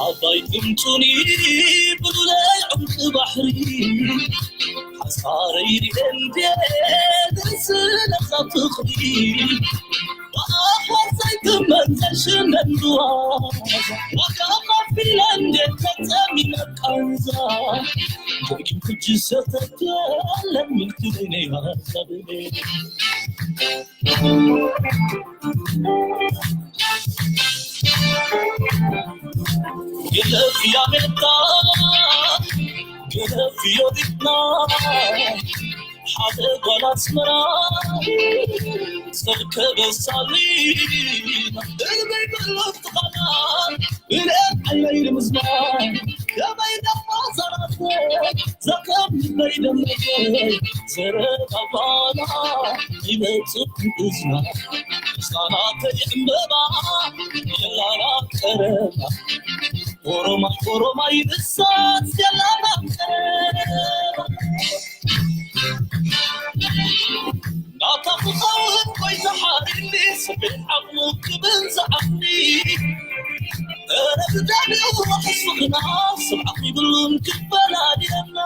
ኣባይ ትምጹኒ ብሉለይ ዕምቂ ባሕሪ ሓሳረይ ሪኤ እንዴ ንስለኻ ፍቕሪ ብኣሕዋት ዘይትመን ዘሽነን ብዋዛ ዋጋ ኸፊለ እንዴ ተጸሚመ ቃንዛ ጀርጊን ሕጂ ሰተት የለን ምልክለይ ናይ ሃሳብለይ ግለፍ ያሜታ ግለፍ ዮዲትና ሓደ ጓል ኣስመራ ዝተርከበ ሳሊ እርበይ በሎ ትኻና ብልአት ዓይነይ ንምዝማር ከመይ ደማ ዘራኽበ ዘኸም ልበይ ደመቀ ዘረባ ጓላ ይመጽእ እዝና ህፃናተይ ዕምበባ የላላ ቀረባ ኦሮማይ ኦሮማይ ንሳስ የላላ ቀረባ ናታ ክኸውን ወይ ዝሓርኒ ስቤት ዓቕሙ ክብል ዝዓቕኒ ኧረ ብጣዕሚ እዋሕስ ፍቕርና ስርዓት ይብሉን ክበላልየና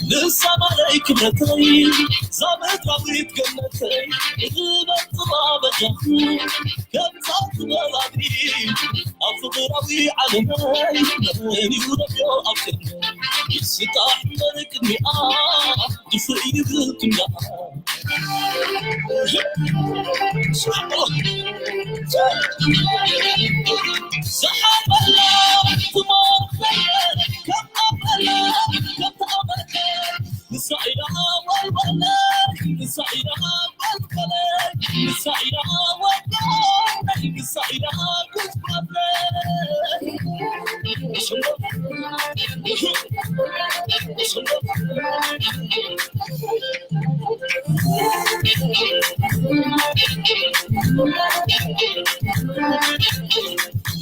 ንሳ ማለይ ክብረተይ ዛመታዊት ገነተይ እትበጥባ በጃኹ ከምዛ ትበላኒ ኣብ ፍቕራዊ ዓለመይ መን ይውረዶ ኣብ ቅድመይ ስጣሕ እምበር ቅድሚኣ ድፍእ ይብል ክንዳኣ ዝሓበላ ትሞት ከም ኣበላ ከም ተቐበልከ ንሳ ኢላ ወልወለ ንሳ ኢላ ወልወለ ንሳ ኢላ ወልወለ ንሳ ኢላ ጉስጓለ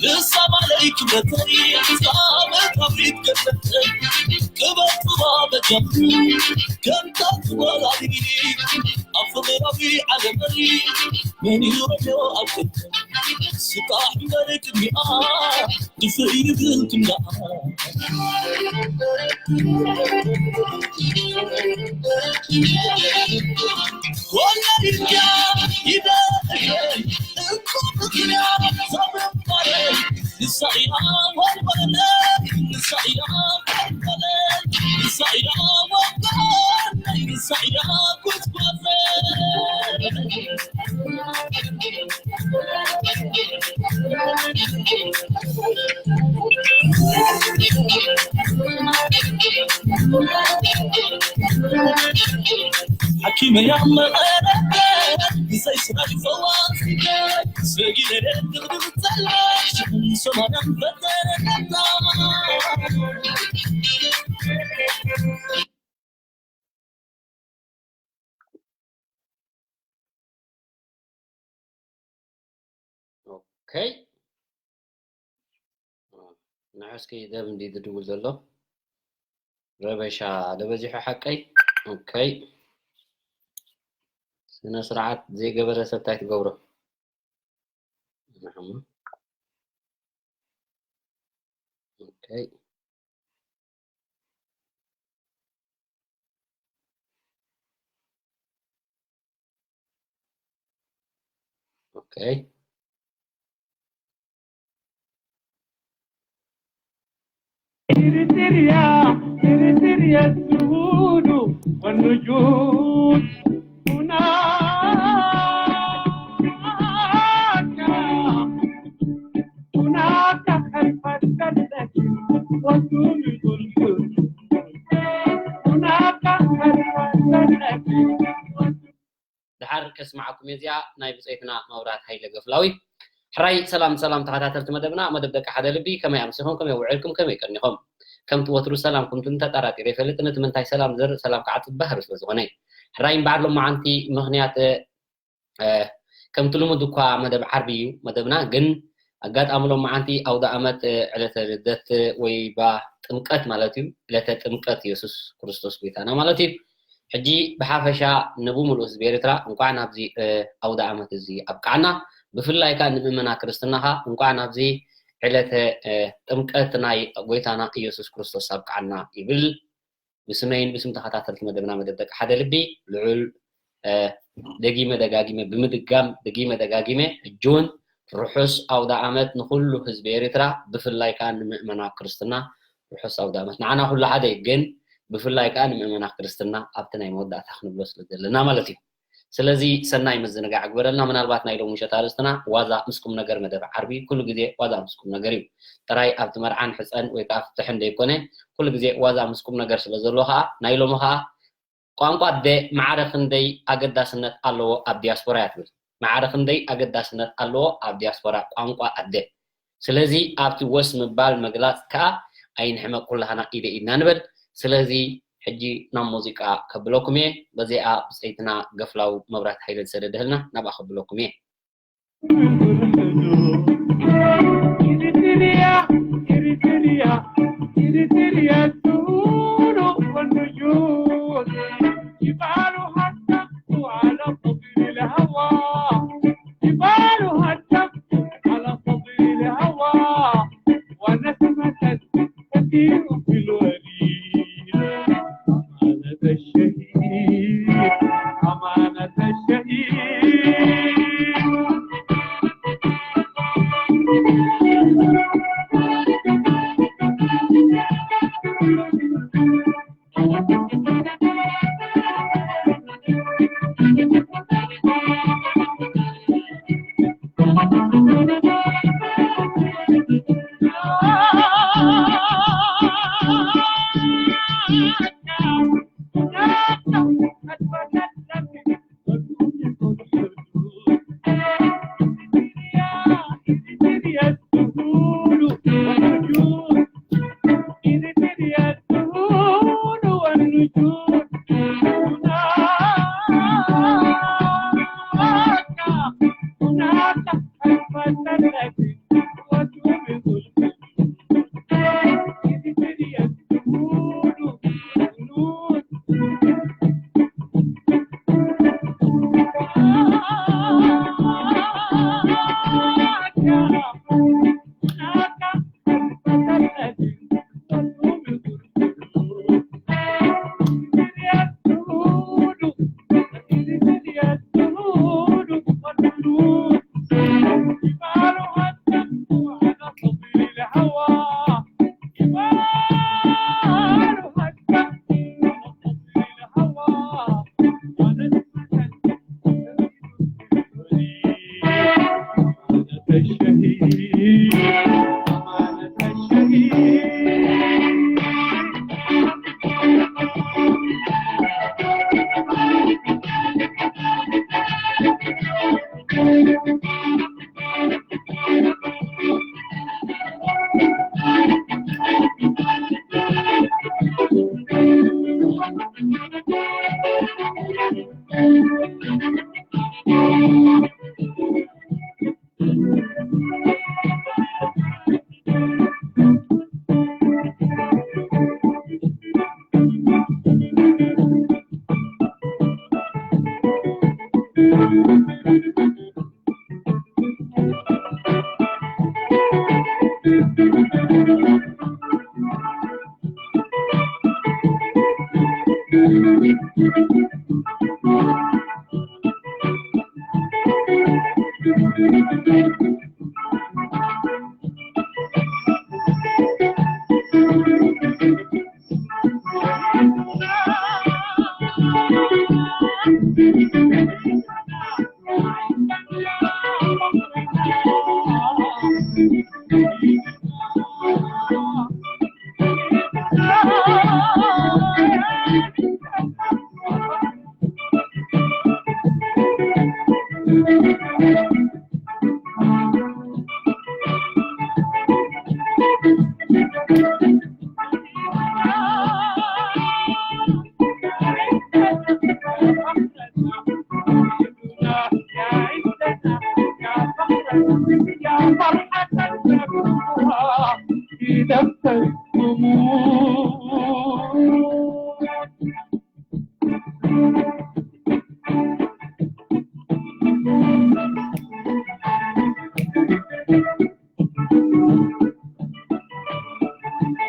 ንሳ ማለይ ክብረተይ ፃመታዊት ገነተይ ክበጥባ በጃኹ ከምታ ትወላዲት ኣብ ፍቕራዊ ዓለመይ መን ይረዮ ኣብ ቅድመይ ስጣሕ እምበር ቅድሚኣ ድፍእ ይብል ክንዳኣ ወለድያ ይደልየይ እኮ ምኽንያት ዘመንባረይ ንሳ ኢያ ወልወለይ ንሳ ኢያ ወልወለይ ንሳ ኢያ ወልወለይ ንሳ ኢያ ጉስጓሰይ ሓኪመይ ኣመቐረተ ብዘይ ስራሕ ፈዋሲተ ሰጊደ ድቕድቕ ጸላሽ ሰማንያን ፈጠረታ Okay. ንዑ እስኪ ደብ እንዲ ዝድውል ዘሎ ረበሻ ደበዚሑ ሓቀይ። Okay. ስነ ስርዓት ዘይገበረ ሰብ ታይ ትገብሮ? ንዓማ። Okay. Okay. Eritrea, Eritrea, Sudu, Wanuju, Una, Una, Kalpakadaki, Wasu, ከስምዓኩም እየ። እዚኣ ናይ ብጸይትና መብራት ሃይለ ገፍላዊ። ሕራይ ሰላም ሰላም ተኸታተልቲ መደብና፣ መደብ ደቂ ሓደ ልቢ፣ ከመይ ኣምሲኹም፣ ከመይ ውዕልኩም፣ ከመይ ቀኒኹም? ከምቲ ወትሩ ሰላምኩም ተጣራጢረ ይፈልጥ፣ ነቲ ምንታይ ሰላም ዘርእ ሰላም ከዓ ጽባህ ስለ ዝኾነ። ሕራይ እምበኣር ሎማዓንቲ ምኽንያት እ፣ ከምቲ ልሙድ እኳ መደብ ዓርቢ እዩ መደብና፣ ግን ኣጋጣሚ ሎማዓንቲ ኣውደ ኣመት፣ እ፣ ዕለተ ልደት ወይ ባ ጥምቀት ማለት እዩ፣ ዕለተ ጥምቀት የሱስ ክርስቶስ ጎይታና ማለት እዩ። ሕጂ ብሓፈሻ ንብምሉኡ ህዝቢ ኤርትራ እንኳዕ ናብዚ፣ እ፣ ኣውደ ኣመት እዚ ኣብቃዓና። ብፍላይ ከኣ ንምእመና ክርስትና ከኣ እንኳዕ ናብዚ ዕለተ፣ እ፣ ጥምቀት ናይ ጎይታና ኢየሱስ ክርስቶስ ኣብቃዓና ይብል። ብስመይን ብስም ተኸታተልቲ መደብና መደብ ደቂ ሓደ ልቢ ልዑል፣ እ፣ ደጊመ ደጋጊመ ብምድጋም ደጊመ ደጋጊመ ሕጂ እውን ርሑስ ኣውደ ኣመት ንኹሉ ህዝቢ ኤርትራ፣ ብፍላይ ከኣ ንምእመና ክርስትና ርሑስ ኣውደ ኣመት። ንዓና ኩሉ ሓደ እዩ፣ ግን ብፍላይ ከኣ ንምእመና ክርስትና ኣብቲ ናይ መወዳእታ ክንብሎ ስለ ዘለና ማለት እዩ። ስለዚ ሰናይ ምዝንጋዕ ግበረልና። ምናልባት ናይ ሎሚ ምሸት ኣርእስትና ዋዛ ምስ ቁም ነገር፣ መደብ ዓርቢ ኩሉ ግዜ ዋዛ ምስ ቁም ነገር እዩ። ጥራይ ኣብቲ መርዓን ሕጸን ወይ ከኣ ፍትሕን ዘይኮነ፣ ኩሉ ግዜ ዋዛ ምስ ቁም ነገር ስለ ዘሎ ከኣ፣ ናይ ሎሚ ከኣ ቋንቋ ኣደ ማዕረ ክንደይ ኣገዳስነት ኣለዎ ኣብ ዲያስፖራ እያ ትብል። ማዕረ ክንደይ ኣገዳስነት ኣለዎ ኣብ ዲያስፖራ ቋንቋ ኣደ። ስለዚ ኣብቲ ወስ ምባል ምግላጽ ከኣ ኣይንሕመቅ፣ ኩላህና ኢደ ኢድና ንበል። ስለዚ ሕጂ ናብ ሙዚቃ ከብለኩም እየ። በዚኣ ብጸይትና ገፍላዊ መብራት ሃይለ ዝሰደደህልና ናብኣ ከብለኩም እየ።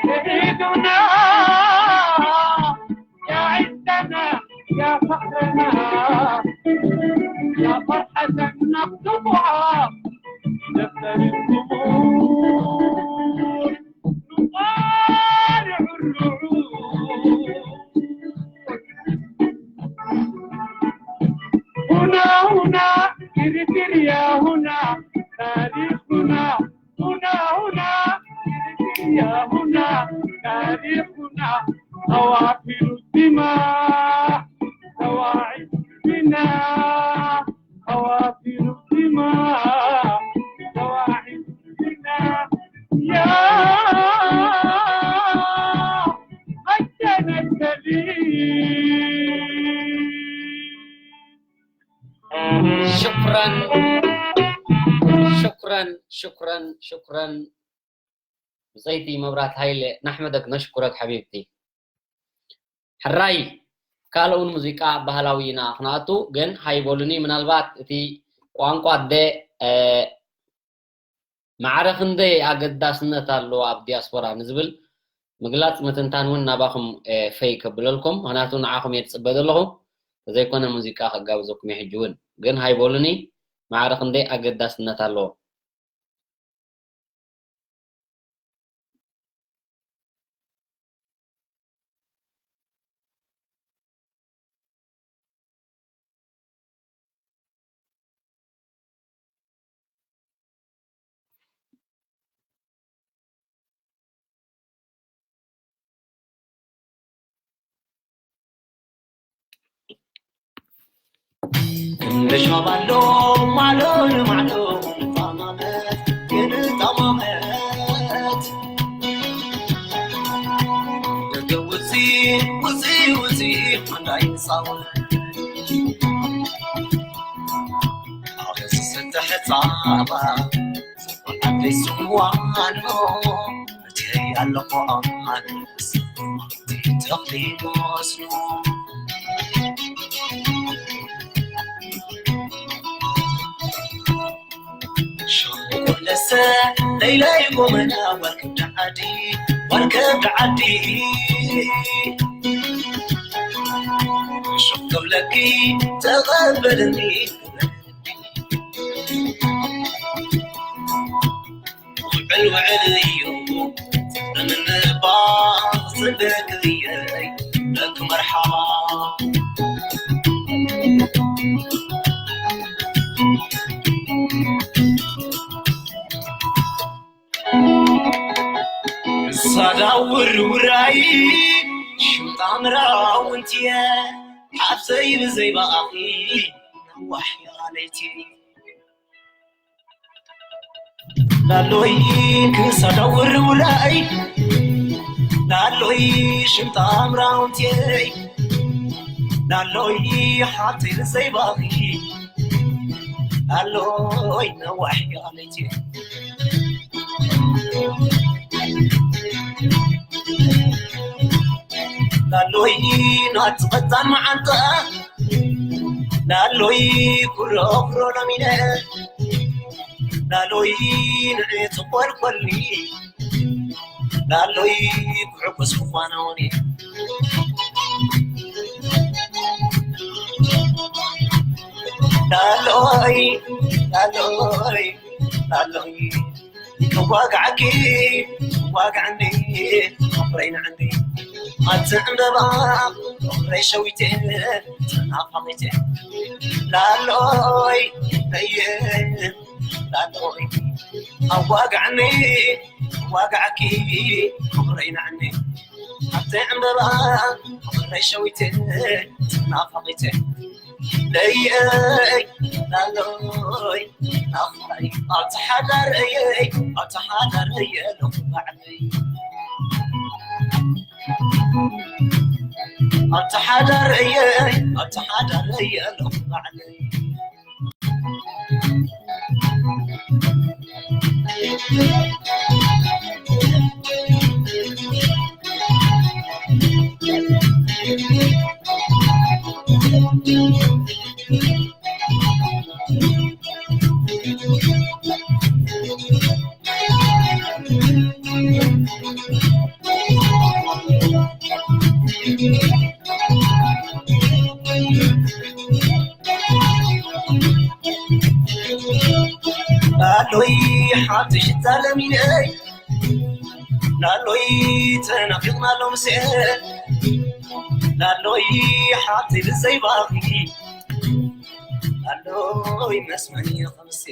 شهيدنا يا عزنا يا فخرنا، يا فرحة نكتبها دفتر الدموع، نطالع الرعود. هنا، هنا، إريتريا، هنا تاريخنا. هنا، هنا، يا هنا تاريخنا، قوافل الدماء، سواعد بنا، قوافل الدماء، سواعد بنا. يا حجنا السليم. ሽኩራን ሽኩራን ሽኩራን ሽኩራን ብጸይቲ መብራት ሃይለ። نحمدك نشكرك حبيبتي። ሕራይ ካልእ እውን ሙዚቃ ባህላዊ ኢና ክንኣቱ፣ ግን ሃይቦሉኒ ምናልባት እቲ ቋንቋ ኣደ ማዕረ ክንደይ ኣገዳስነት ኣለዎ ኣብ ዲያስፖራ ንዝብል ምግላፅ ምትንታን እውን ናባኹም ፈይ ከብለልኩም። ምክንያቱ ንዓኹም እየ ዝፅበ ዘለኹ። ተዘይኮነ ሙዚቃ ከጋብዘኩም እየ ሕጂ እውን። ግን ሃይቦሉኒ ማዕረ ክንደይ ኣገዳስነት ኣለዎ። ክንዲ ሻባሎ ማሎ ንማዕዶ ንጣማመት ክንጣማመት ደገ ውፂ ውፂ ውፂ ሓንዳ ይንሳወ ኣበዚ ዝተሐፃባ ኣደይ ስዋኖ እትይ ኣለኮ ኣማንስ ተኽሊ መስኖ ሸንኮለሰ ለይለይ ጎመና ወርክብ ደዓዲ ወርክብ ደዓዲ ሸንኮብ ለኪ ተቐበልኒ ውዕል ውዕል እዩ ምንባር ዝደግርየይ ደግ መርሓባ ሳዳ ውርውራይ ሽምጣምራ ውንትየ ሓፍተይ ብዘይ በኣኺ ነዋሕ ያለይቲ ላሎይ ክሳዳ ውርውራይ ላሎይ ሽምጣምራ ውንትየይ ላሎይ ሓፍተይ ብዘይ በኣኺ ላሎይ ነዋሕ ያለይቲ ላሎይ ናቲ ቐጣን መዓንጣ ላሎይ ኩሮ ኩሮ ሎሚነ ላሎይ ንዕቲ ቆልቆልኒ ላሎይ ክዕቁስ ክኳናውኒ ላሎይ ላሎይ ላሎይ ክዋጋዓኪ ክዋጋዓኒ ፍቕረይ ንዓኒ ኣቲ ዕምበባ ፍቕረይ ሸዊቴ ተናፋቒቴ ላሎይ ለየ ላሎይ ኣዋጋዓኒ ክዋጋዓኪ ፍቕረይ ንዓኒ ኣቲ ዕምበባ ፍቕረይ ሸዊቴ ተናፋቒቴ ለየይ ላሎይ ናፋይ ኣብቲ ሓዳረየይ ኣብቲ ሓዳረየ ኣለኹ ባዕለይ ኣብቲ ሓዳረየይ ኣብቲ ሓዳረየ ኣለኹ ባዕለይ ኣሎይ ሓንቲ ሽታ ለሚነይ፣ ላሎይ ተናፊቕና ሎምሴ፣ ላሎይ ሓንቲ ብዘይባኺ፣ ላሎይ መስመን ይኸምሴ።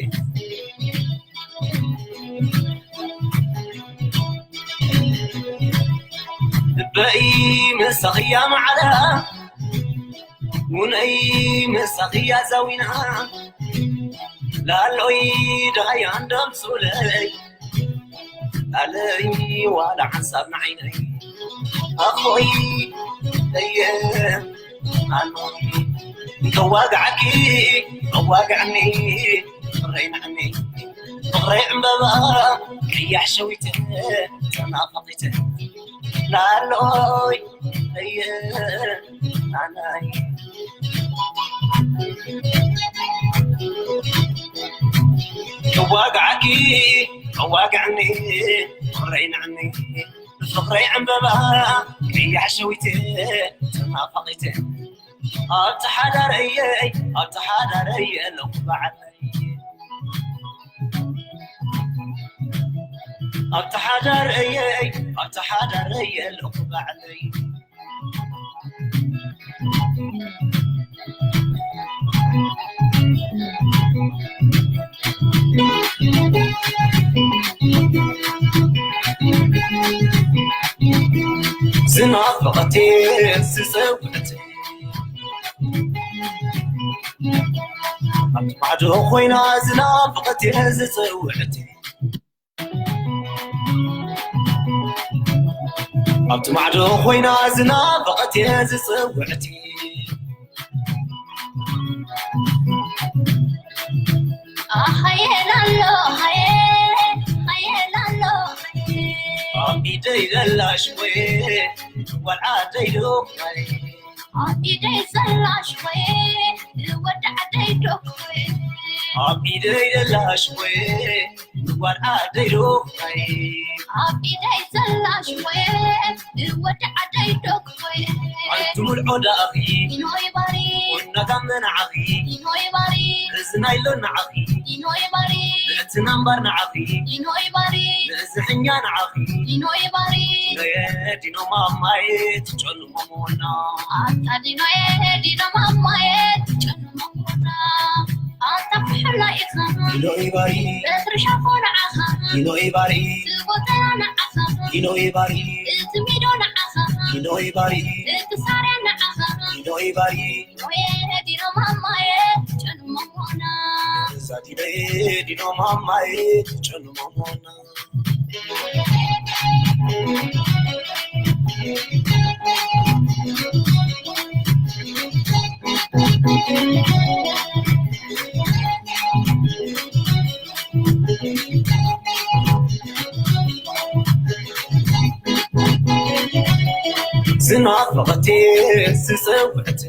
ልበይ ምሳኺ እያ ማዕረ፣ ውነይ ምሳኺ እያ ዛዊና፣ ላሎይ ዳሃይ ኣንደምሱለይ፣ ላለይ ዋላ ሓንሳብ ንዓይነይ፣ ኣኾይ ለየ ኣኖይ፣ ከዋግዓኪ ከዋግዕኒ፣ ፍቕረይ ንዕኒ፣ ፍቕረይ ዕምበባ፣ ቀያሕ ሸዊተ፣ ተናፋቒተ፣ ላሎይ ለየ ኣናይ። ከዋግዓኪ ከዋግዕኒ፣ ፍቕረይ ንዕኒ፣ ፍቕረይ ዕምበባ፣ ቀያሕ ሸዊተ፣ ተናፋቒተ፣ ኣብቲ ሓዳረየይ፣ ኣብቲ ሓዳረየ ኣለኹ ባዕለይ። ኣብቲ ሓዳረየይ፣ ኣብቲ ሓዳረየ ኣለኹ ባዕለይ። ዝናፍቐቴ ዝጸውዕት ኣብቲ ማዕዶ ኮይና ዝናፍቐቴ ዝጸውዕት ኣብቲ ማዕዶ ኮይና ዝናፍቐቴ ዝጸውዕት ሓየላሎ ሓየ ሓየላሎ ሓየ ኣብ ኢደይ ዘላሽ ወይ ጓል ዓደይ ዶ ሓየ ኣብ ኢደይ ዘላሽ ወይ ወዲ ዓደይ ዶ ክኾይ ኣብ ኢደይ ዘላሽ ወይ ጓል ዓደይ ዶ ክኾይ ኣብ ኢደይ ዘላሽ ወይ ወዲ ዓደይ ዶ ክኾይ ኣንቱ ሙልዖ ዳኣኺ ኢኖይ ባሪ ወናጋ መናዓኺ ኢኖይ ባሪ እዚ ናይሎ ንዓኺ ኢኖይ ባሪ እቲ ናምባር ንዓኺ ኢኖይ ባሪ እዚ ሕኛ ንዓኺ ኢኖይ ባሪ ኖየ ዲኖ ማማየ ትጨኑ መሞና ኣታ ዲኖየ ዲኖ ማማየ ትጨኑ መሞና ኣታ ኩሕላ ኢኻ ኢኖይ ባሪ እግሪ ሻፎ ንዓኻ ኢኖይ ባሪ ትቦተና ንዓኻ ኢኖይ ባሪ እቲ ሚዶ ንዓኻ ኢኖይ ባሪ እቲ ሳርያ ንዓኻ ኢኖይ ባሪ ኖየ ዲኖ ማማየ ትጨኑ መሞና እዛ ዲኖየ ዲኖ ማማየ ትጨኑ መሞና ዝናፍቐቴ ዝጸውዕት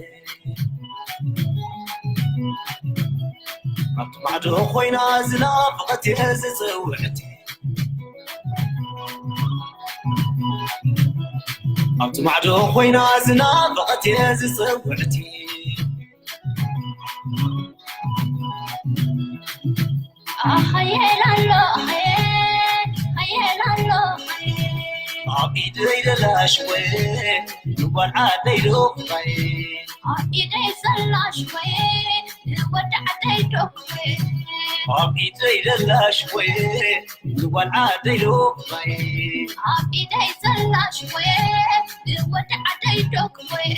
ኣብቲ ማዕዶ ኮይና ዝናፍቐቴ ዝጸውዕት ኣብቲ ማዕዶ ኮይና ዝናፍቐቴ ዝጸውዕት ሓየላሎ ሓየ ሓየላሎ ሓየ ኣብ ኢደይ ደላሽ ወይ ንጓል ዓደይ ዶ ክባይ ኣብ ኢደይ ዘላሽ ወይ ንወዲ ዓደይ ዶ ክባይ ኣብ ኢደይ ደላሽ ወይ ንጓል ዓደይ ዶ ክባይ ኣብ ኢደይ ዘላሽ ወይ ንወዲ ዓደይ ዶ ክባይ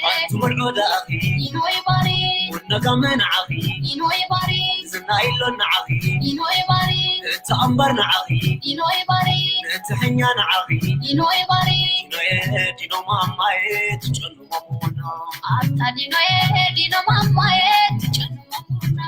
ኣንቲ መልዖ ዳኣኺ ኢኖይ ባሪ ወነጋ መናዓኺ ኢኖይ ባሪ ዝና ኢሎ ንዓኺ ኢኖይ ባሪ እቲ ኣምባር ንዓኺ ኢኖይ ባሪ እቲ ሕኛ ንዓኺ ኢኖይ ባሪ ኢኖየ ዲኖ ማማየ ትጨኑ መሞና ኣታ ዲኖየ ዲኖ ማማየ ትጨኑ መሞና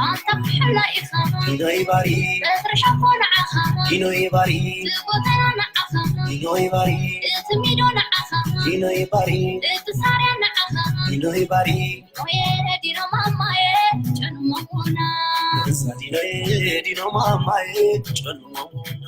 ኣታ ኩሕላ ኢኻ ኢኖይ ባሪ እግሪ ሻፎ ንዓኻ ኢኖይ ባሪ ትቦተና ንዓኻ ኢኖይ ባሪ እቲ ሚዶ ንዓኻ ኢኖይ ባሪ እቲ ሳርያ ንዓኻ ኢኖይ ባሪ ኖየ ዲኖ ማማየ ጨኑ መሞና እዛ ዲኖየ ዲኖ ማማየ ጨኑ መሞና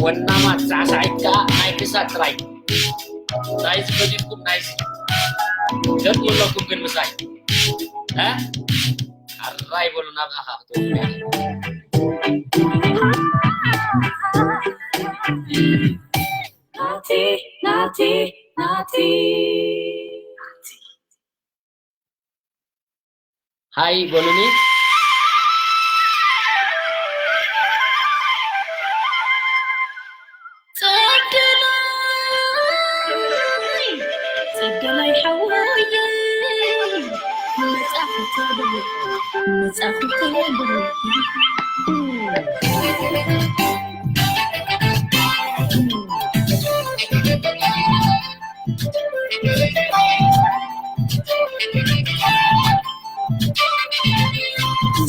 ወናማት ሳዕሳዒት ከኣ ናይ ክሳድ ጥራይ። ናይዚ ፈቲትኩም ናይዚ። ገጥሙ ኣለኩም ግን ምሳይ። እ? ኣራይ በሉ ናብኣ ኸኣ ክትወዱ። ናቲ፣ ናቲ፣ ናቲ። ሃይ በሉኒ። ጸደላይ፣ ጸደላይ ሓወይ፣ መጻኹ ተበል፣ መጻኹ ተበል።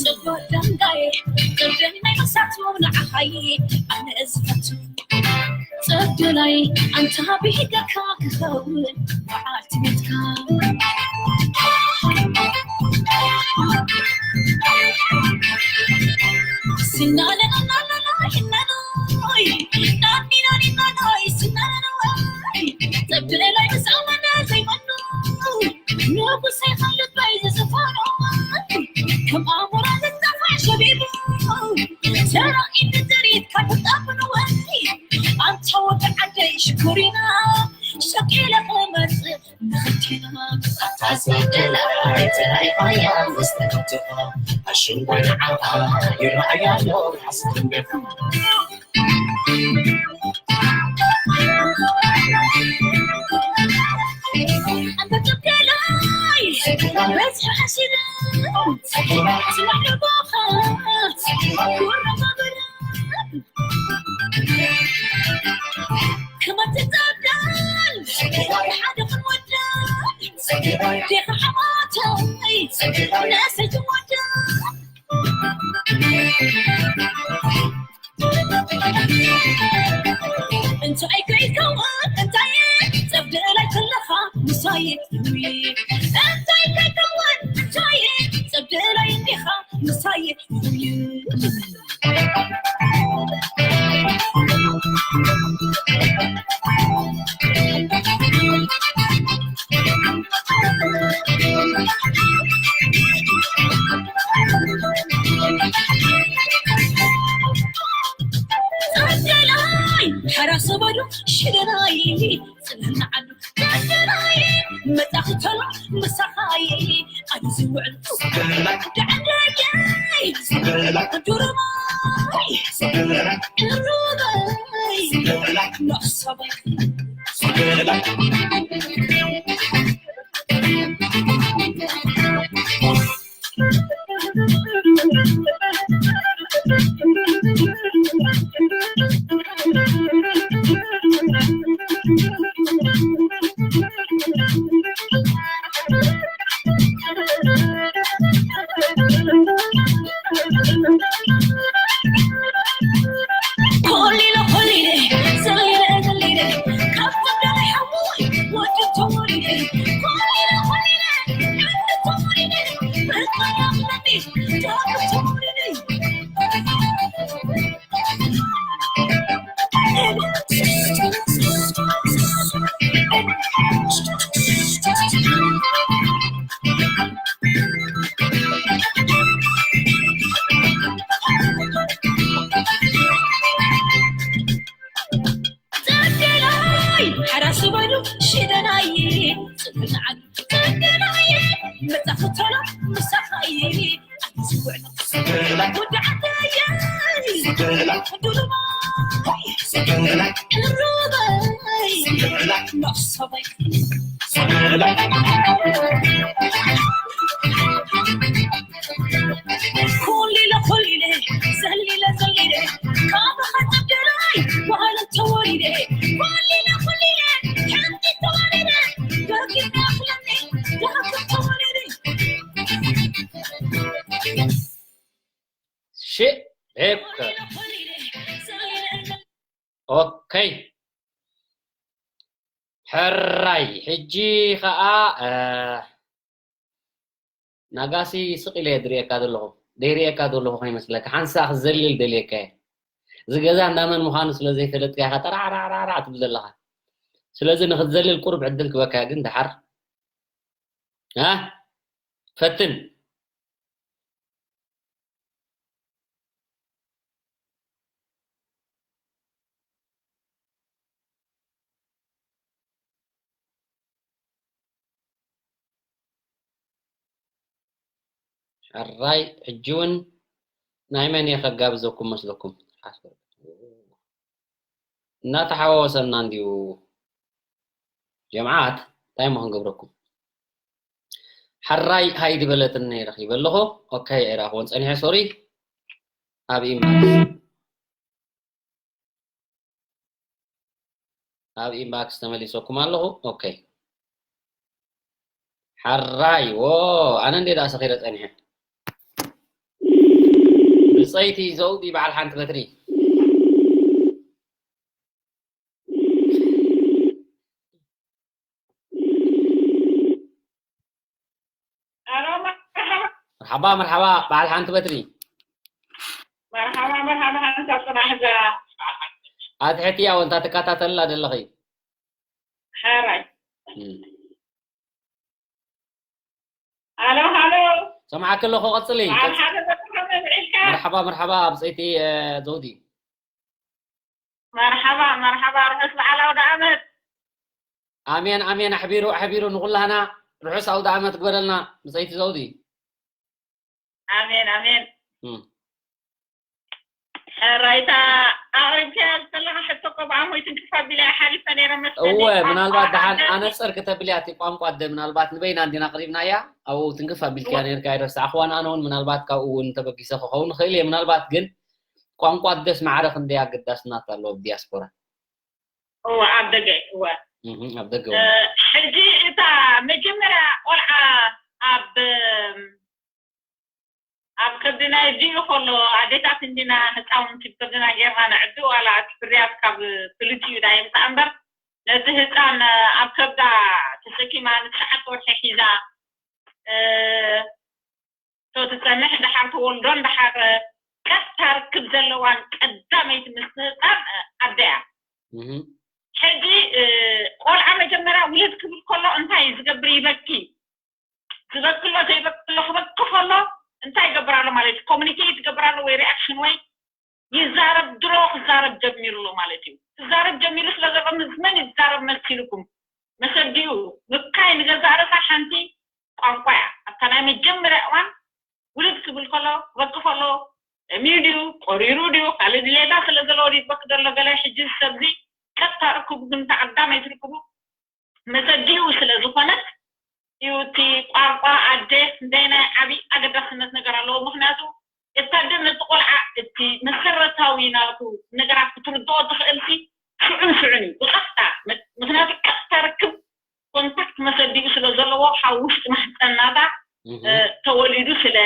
ጽቡቕ ደንጋየ፣ ቅድም ናይ መሳቱ ንዓኻየ ኣነ ዝፈቱ። ጸደላይ ኣንታ ብሂገካ ክኸውን በዓልቲ ቤትካ። ስናለናናናናይ ናኖይ፣ ናኒናኒናናይ ስናለናናይ። ጸደላይ ብዛዕባና ዘይመኑ፣ ንጉሰይ ካብ ልበይ ዝዝፈኖ። ከም ኣሞራ ዝጠፍእ ሸቢቡ፣ ሰራቒት ትርኢት ካብ ትጣፍን ወይ። ኣንታ ወዲ ዓደይ ሽኮሪና፣ ሸኪለ ክመጽእ ንኽልቴና። ኣታ ዘደላ፣ ተራኢኻያ ምስ ተፈትሖ፣ ኣሽንኳይ ንዓኻ ይረኣያ ኣሎ፣ ሓስብ ትንገፍ። እንታይ ከይከውን እንታይ ጸብደላይ ከለኻ ምሳይ እንታይ ከይከውን እንታይ ጸብደላይ እንዲኻ ምሳይ ጸብደላይ ሓራስ በሉ ሽደናይ ጽንዕና ዓዱ ጸብደላይ መጻኺ ተሎ ምሳኻይ ኣነ ዝውዕል ጸብደላይ ዱርማይ ሩበይ ነፍሰበይ ኮሊለ ኮሊለ ዘሊለ ዘሊለ ካብ ጸብደላይ ሓወይ ወዲ ተወሊደ ኮሊለ ኮሊለ ዓዲ ተወሊደ በቃ ያፍለኒ ዳግም ተወሊደ። ጸገናይ ሓራስ በሉ ሽደናይ ጽግናይ ጸገናይ መጻኽተሎ ምሳኻይ ዝውዕል ወዳዕተየ ዱሉማይ ሩበይ መኽሰበይ ኮሊለ ኮሊለ ዘሊለ ዘሊለ ካብ ኸተደላይ ባህል ተወሊደ ኮሊለ ኮሊለ ከምቲ ተወሊደ ደርጊ ክለኒ ደርጊ ተወሊደ ሽእ ኦኬ ሕራይ ሕጂ ኸኣ ናጋሲ ስቕ ኢለ ድርእየካ ዘለኹ ደይርእየካ ዘለኹ ከይመስለካ ሓንሳ ክዘልል ደልየካ እየ እዚ ገዛ እንዳመን ምዃኑ ስለ ዘይፈለጥካ ኢኻ ጠራዕራዕራዕ ትብል ዘለኻ። ስለዚ ንኽትዘልል ቁሩብ ዕድል ክበካ ግን ደሓር ኣ ፈትን። ሕራይ ሕጂ እውን ናይ መን እየ ከጋብዘኩም መስለኩም? እናተሓዋወሰና እንዲዩ ጀምዓት እንታይ እሞ ክንገብረኩም? ሕራይ ሃይ ድበለትኒ ረኺበ ኣለኹ። ኦኬ ኣይረኣኽዎን ጸኒሐ ሶሪ። ኣብ ኢንባክስ ኣብ ኢንባክስ ተመሊሰኩም ኣለኹ። ኦኬ ሓራይ ዎ ኣነ እንዴ ዳ ሰኺረ ጸኒሐ። ብጸይቲ ዘውዲ በዓል ሓንቲ በትሪ። መርሓባ መርሓባ በዓል ሓንቲ በትሪ። መርሓባ መርሓባ ሓንሳብ ጽባሕ እዛ ኣትሕቲ ያው እንታ ትከታተልና ዘለኺ። ሓራይ። እም። ሃሎ ሃሎ። ሰምዓኪ ኣለኹ ቀጽሊ። በዓል ሓደ በትሪ ከመይ ውዒልካ? መርሓባ መርሓባ ብጸይቲ እ፣ ዘውዲ። መርሓባ መርሓባ ርሑስ በዓል ኣውደ ዓመት። ኣሜን ኣሜን ኣሕቢሩ ኣሕቢሩ ንኹላህና ርሑስ ኣውደ ዓመት ግበረልና ብጸይቲ ዘውዲ። ኣሜን ኣሜን። እም። ሕራይታ ኣቕሪብካያ ዘለኻ ሕቶ እኮ ብኣሞይ ትንክፍ ኣቢለ እየ ሓሊፈ ነይረ መስለኒ። እወ ቋንቋ ምናልባት ደሓን ኣደ ኣነፅር ክተብልያ እቲ ቋንቋ ኣደ ምናልባት ንበይና እንዲና ኣቕሪብናያ ኣብኡ ትንክፍ ኣቢልካያ እወ። ነርካ ኣይረሳዕኽዋን ኣነ እውን ምናልባት ካብኡ እውን ተበጊሰ ክኸውን ይኽእል እየ ምናልባት ግን ቋንቋ ኣደስ ማዕረ ክንደይ ኣገዳስናት ኣለዎ ኣብ ዲያስፖራ እወ ኣብ ደገ እወ እህ፣ ኣብ ደገ እውን ሕጂ እታ መጀመርያ ቆልዓ ኣብ ኣብ ከብድና ይድዩ ከሎ ኣዴታት እንዲና ህፃውንቲ ብከብድና ጌርና ነዕቢ ዋላ እቲ ፍርያት ካብ ፍልጥ እዩ ዳ ይምፃእ እምበር ነቲ ህፃን ኣብ ከብዳ ተሰኪማ ንትሽዓተ ወርሒ ሒዛ እ፣ ቶ ትፀንሕ ደሓር ተወልዶን ደሓር ቀጥታ ርክብ ዘለዋን ቀዳመይቲ ምስ ህፃን ኣደያ እህ፣ ሕጂ እ፣ ቆልዓ መጀመርያ ውልድ ክብል ከሎ እንታይ እዩ ዝገብር ይበኪ ዝበክሎ ዘይበክሎ ክበኪ ከሎ እንታይ ይገብር ኣሎ ማለት እዩ ኮሚኒኬት ይገብር ኣሎ ወይ ሪኣክሽን ወይ ይዛረብ ድሮ ክዛረብ ጀሚሩ ኣሎ ማለት እዩ ክዛረብ ጀሚሩ ስለ ዘሎ ምስ መን ይዛረብ መሲልኩም መሰዲኡ ምካይ ንገዛእ ርእሳ ሓንቲ ቋንቋ እያ ኣብታ ናይ መጀመርያ እዋን ውልድ ክብል ከሎ ክበኪ ከሎ ጠምዩ ድዩ ቆሪሩ ድዩ ካልእ ድሌታ ስለ ዘለዎ ድዩ ዝበኪ ዘሎ ገለ ሕጂ ሰብዚ ቀጥታ ርክቡ ግን ተቐዳማይ ትርክቡ መሰዲኡ ስለ ዝኾነት እዩ እቲ ቋንቋ ኣደ ክንደይ ናይ ዓብዪ ኣገዳስነት ነገር ኣለዎ ምክንያቱ እቲ ኣደ ነቲ ቆልዓ እቲ መሰረታዊ ናቱ ነገራት ክትርድኦ ትኽእልሲ ሽዑን ሽዑን እዩ ብቐጥታ ምክንያቱ ቀጥታ ርክብ ኮንታክት መሰዲኡ ስለ ዘለዎ ካብ ውሽጢ ማሕፀን ናታ ተወሊዱ ስለ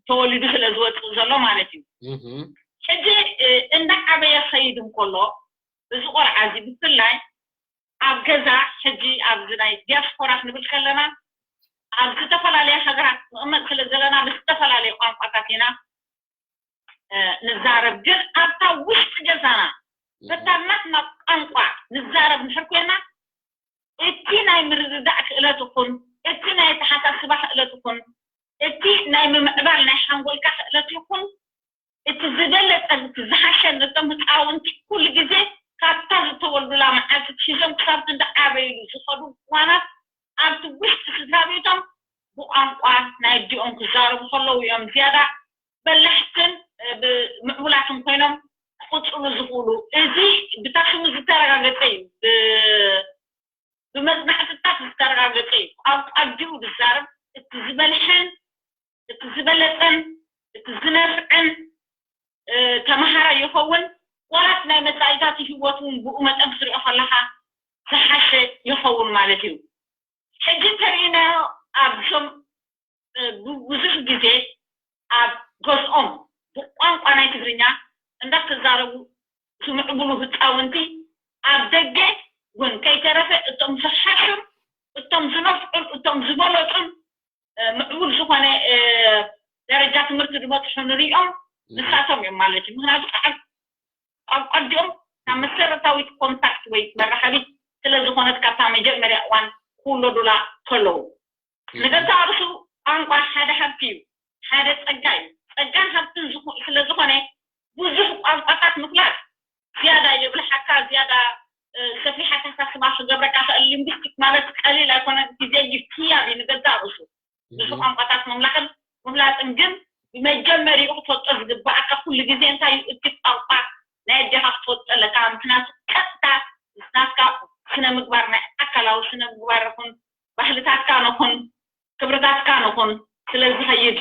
ተወሊዱ ስለ ዝወፅእ ዘሎ ማለት እዩ ሕጂ እንዳዓበየ ኸይድ እንከሎ እዚ ቆልዓ እዚ ብፍላይ ኣብ ገዛ ሕጂ ኣብዚ ናይ ዲያስፖራ ክንብል ከለና ኣብ ዝተፈላለየ ሃገራት ንቕመጥ ስለ ዘለና ብዝተፈላለየ ቋንቋታት ኢና ንዛረብ ግን ኣብታ ውሽጢ ገዛና በታ ናትና ቋንቋ ንዛረብ እንድሕር ኮይና እቲ ናይ ምርድዳእ ክእለት ይኹን እቲ ናይ ኣተሓሳስባ ክእለት ይኹን እቲ ናይ ምምዕባል ናይ ሓንጎልካ ክእለት ይኹን እቲ ዝበለጸን እቲ ዝሓሸን ነቶም ህፃውንቲ ኩሉ ግዜ ካብታ ዝተወልዱላ መዓልቲ ትሒዞም ክሳብ ክንዲ ዓበይሉ ዝኸዱ እዋናት ኣብቲ ውሽጢ ስድራ ቤቶም ብቋንቋ ናይ ኣዲኦም ክዛረቡ ከለዉ እዮም ዝያዳ በላሕትን ምዕቡላትን ኮይኖም ክቕፅሉ ዝኽእሉ። እዚ ብታሽሙ ዝተረጋገፀ እዩ። ብመፅናዕትታት ዝተረጋገፀ እዩ። ቋንቋ ኣዲኡ ዝዛረብ እቲ ዝበልሐን እቲ ዝበለፀን እቲ ዝነፍዕን ተምሃራይ ይኸውን። ዋላ እቲ ናይ መፃኢታት ህይወት እውን ብኡ መጠን ክትሪኦ ከለካ ዝሓሸ ይኸውን ማለት እዩ። ሕጂ እንተሪኢናዮ ኣብዞም ብዙሕ ግዜ ኣብ ገዝኦም ብቋንቋ ናይ ትግርኛ እንዳተዛረቡ ዝምዕብሉ ህፃውንቲ ኣብ ደገ እውን ከይተረፈ እቶም ዝሓሹን እቶም ዝነፍዑን እቶም ዝበለፁን ምዕቡል ዝኾነ ደረጃ ትምህርቲ ዝበፅሑ ንሪኦም ንሳቶም እዮም ማለት እዩ። ምክንያቱ ከዓ ቋንቋ ኣዲኦም ናብ መሰረታዊት ኮንታክት ወይ መራኸቢት ስለ ዝኾነት ካብታ መጀመርያ እዋን ክውለዱላ ከለዉ ንገዛእ ርእሱ ቋንቋ ሓደ ሃብቲ እዩ፣ ሓደ ጸጋ እዩ። ጸጋን ሃብትን ስለ ዝኾነ ብዙሕ ቋንቋታት ምፍላጥ ዝያዳ የብልሓካ፣ ዝያዳ ሰፊሕ ኣተሓሳስባ ክገብረካ ክእል። ሊንግስቲክ ማለት ቀሊል ኣይኮነን፣ ግዜ ይፍትያብ እዩ ንገዛእ ርእሱ። ብዙሕ ቋንቋታት ምምላኽን ምፍላጥን ግን ብመጀመሪኡ ክትፈልጦ ዝግባኣካ ኩሉ ግዜ እንታይ እዩ እቲ ቋንቋ ናይ ኣዴኻ ክትፈልጦ ኣለካ። ምክንያቱ ቀጥታ ናትካ ስነ ምግባር ናይ ኣካላዊ ስነ ምግባር ይኹን ባህልታትካ ንኹን ክብርታትካ ንኹን ስለ ዝኸይድ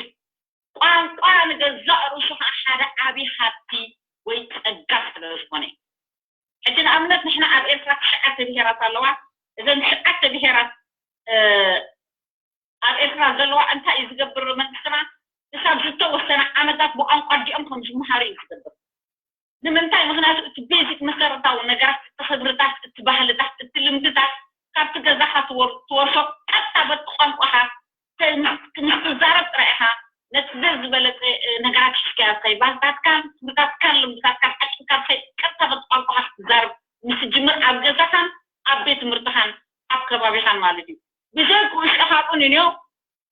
ቋንቋ ንገዛእ ርእሱ ከዓ ሓደ ዓብዪ ሃብቲ ወይ ፀጋ ስለ ዝኾነ ሕጂ ንኣብነት ንሕና ኣብ ኤርትራ ትሽዓተ ብሄራት ኣለዋ። እዘን ትሽዓተ ብሄራት ኣብ ኤርትራ ዘለዋ እንታይ እዩ ዝገብር መንግስትና ክሳብ ዝተወሰነ ዓመታት ብቋንቋ ኣዲኦም ከም ዝመሃሩ እዩ ዝገብር። ንምንታይ? ምክንያቱ እቲ ቤዚክ መሰረታዊ ነገራት እቲ ክብርታት እቲ ባህልታት እቲ ልምድታት ካብቲ ገዛኻ ትወርሶ ቀጥታ በቲ ቋንቋኻ ምስ ትዛረብ ጥራይ ኢኻ ነቲ ዘዝበለፀ ነገራት ሒዝካዮ ትኸይድ። ባህልታትካን ክብርታትካን ልምድታትካን ዓቂብካ ትኸይድ። ቀጥታ በቲ ቋንቋኻ ክትዛረብ ምስ ትጅምር ኣብ ገዛኻን ኣብ ቤት ትምህርትኻን ኣብ ከባቢኻን ማለት እዩ። ብዘይክኡ ሽዑ ካብኡ ንንዮ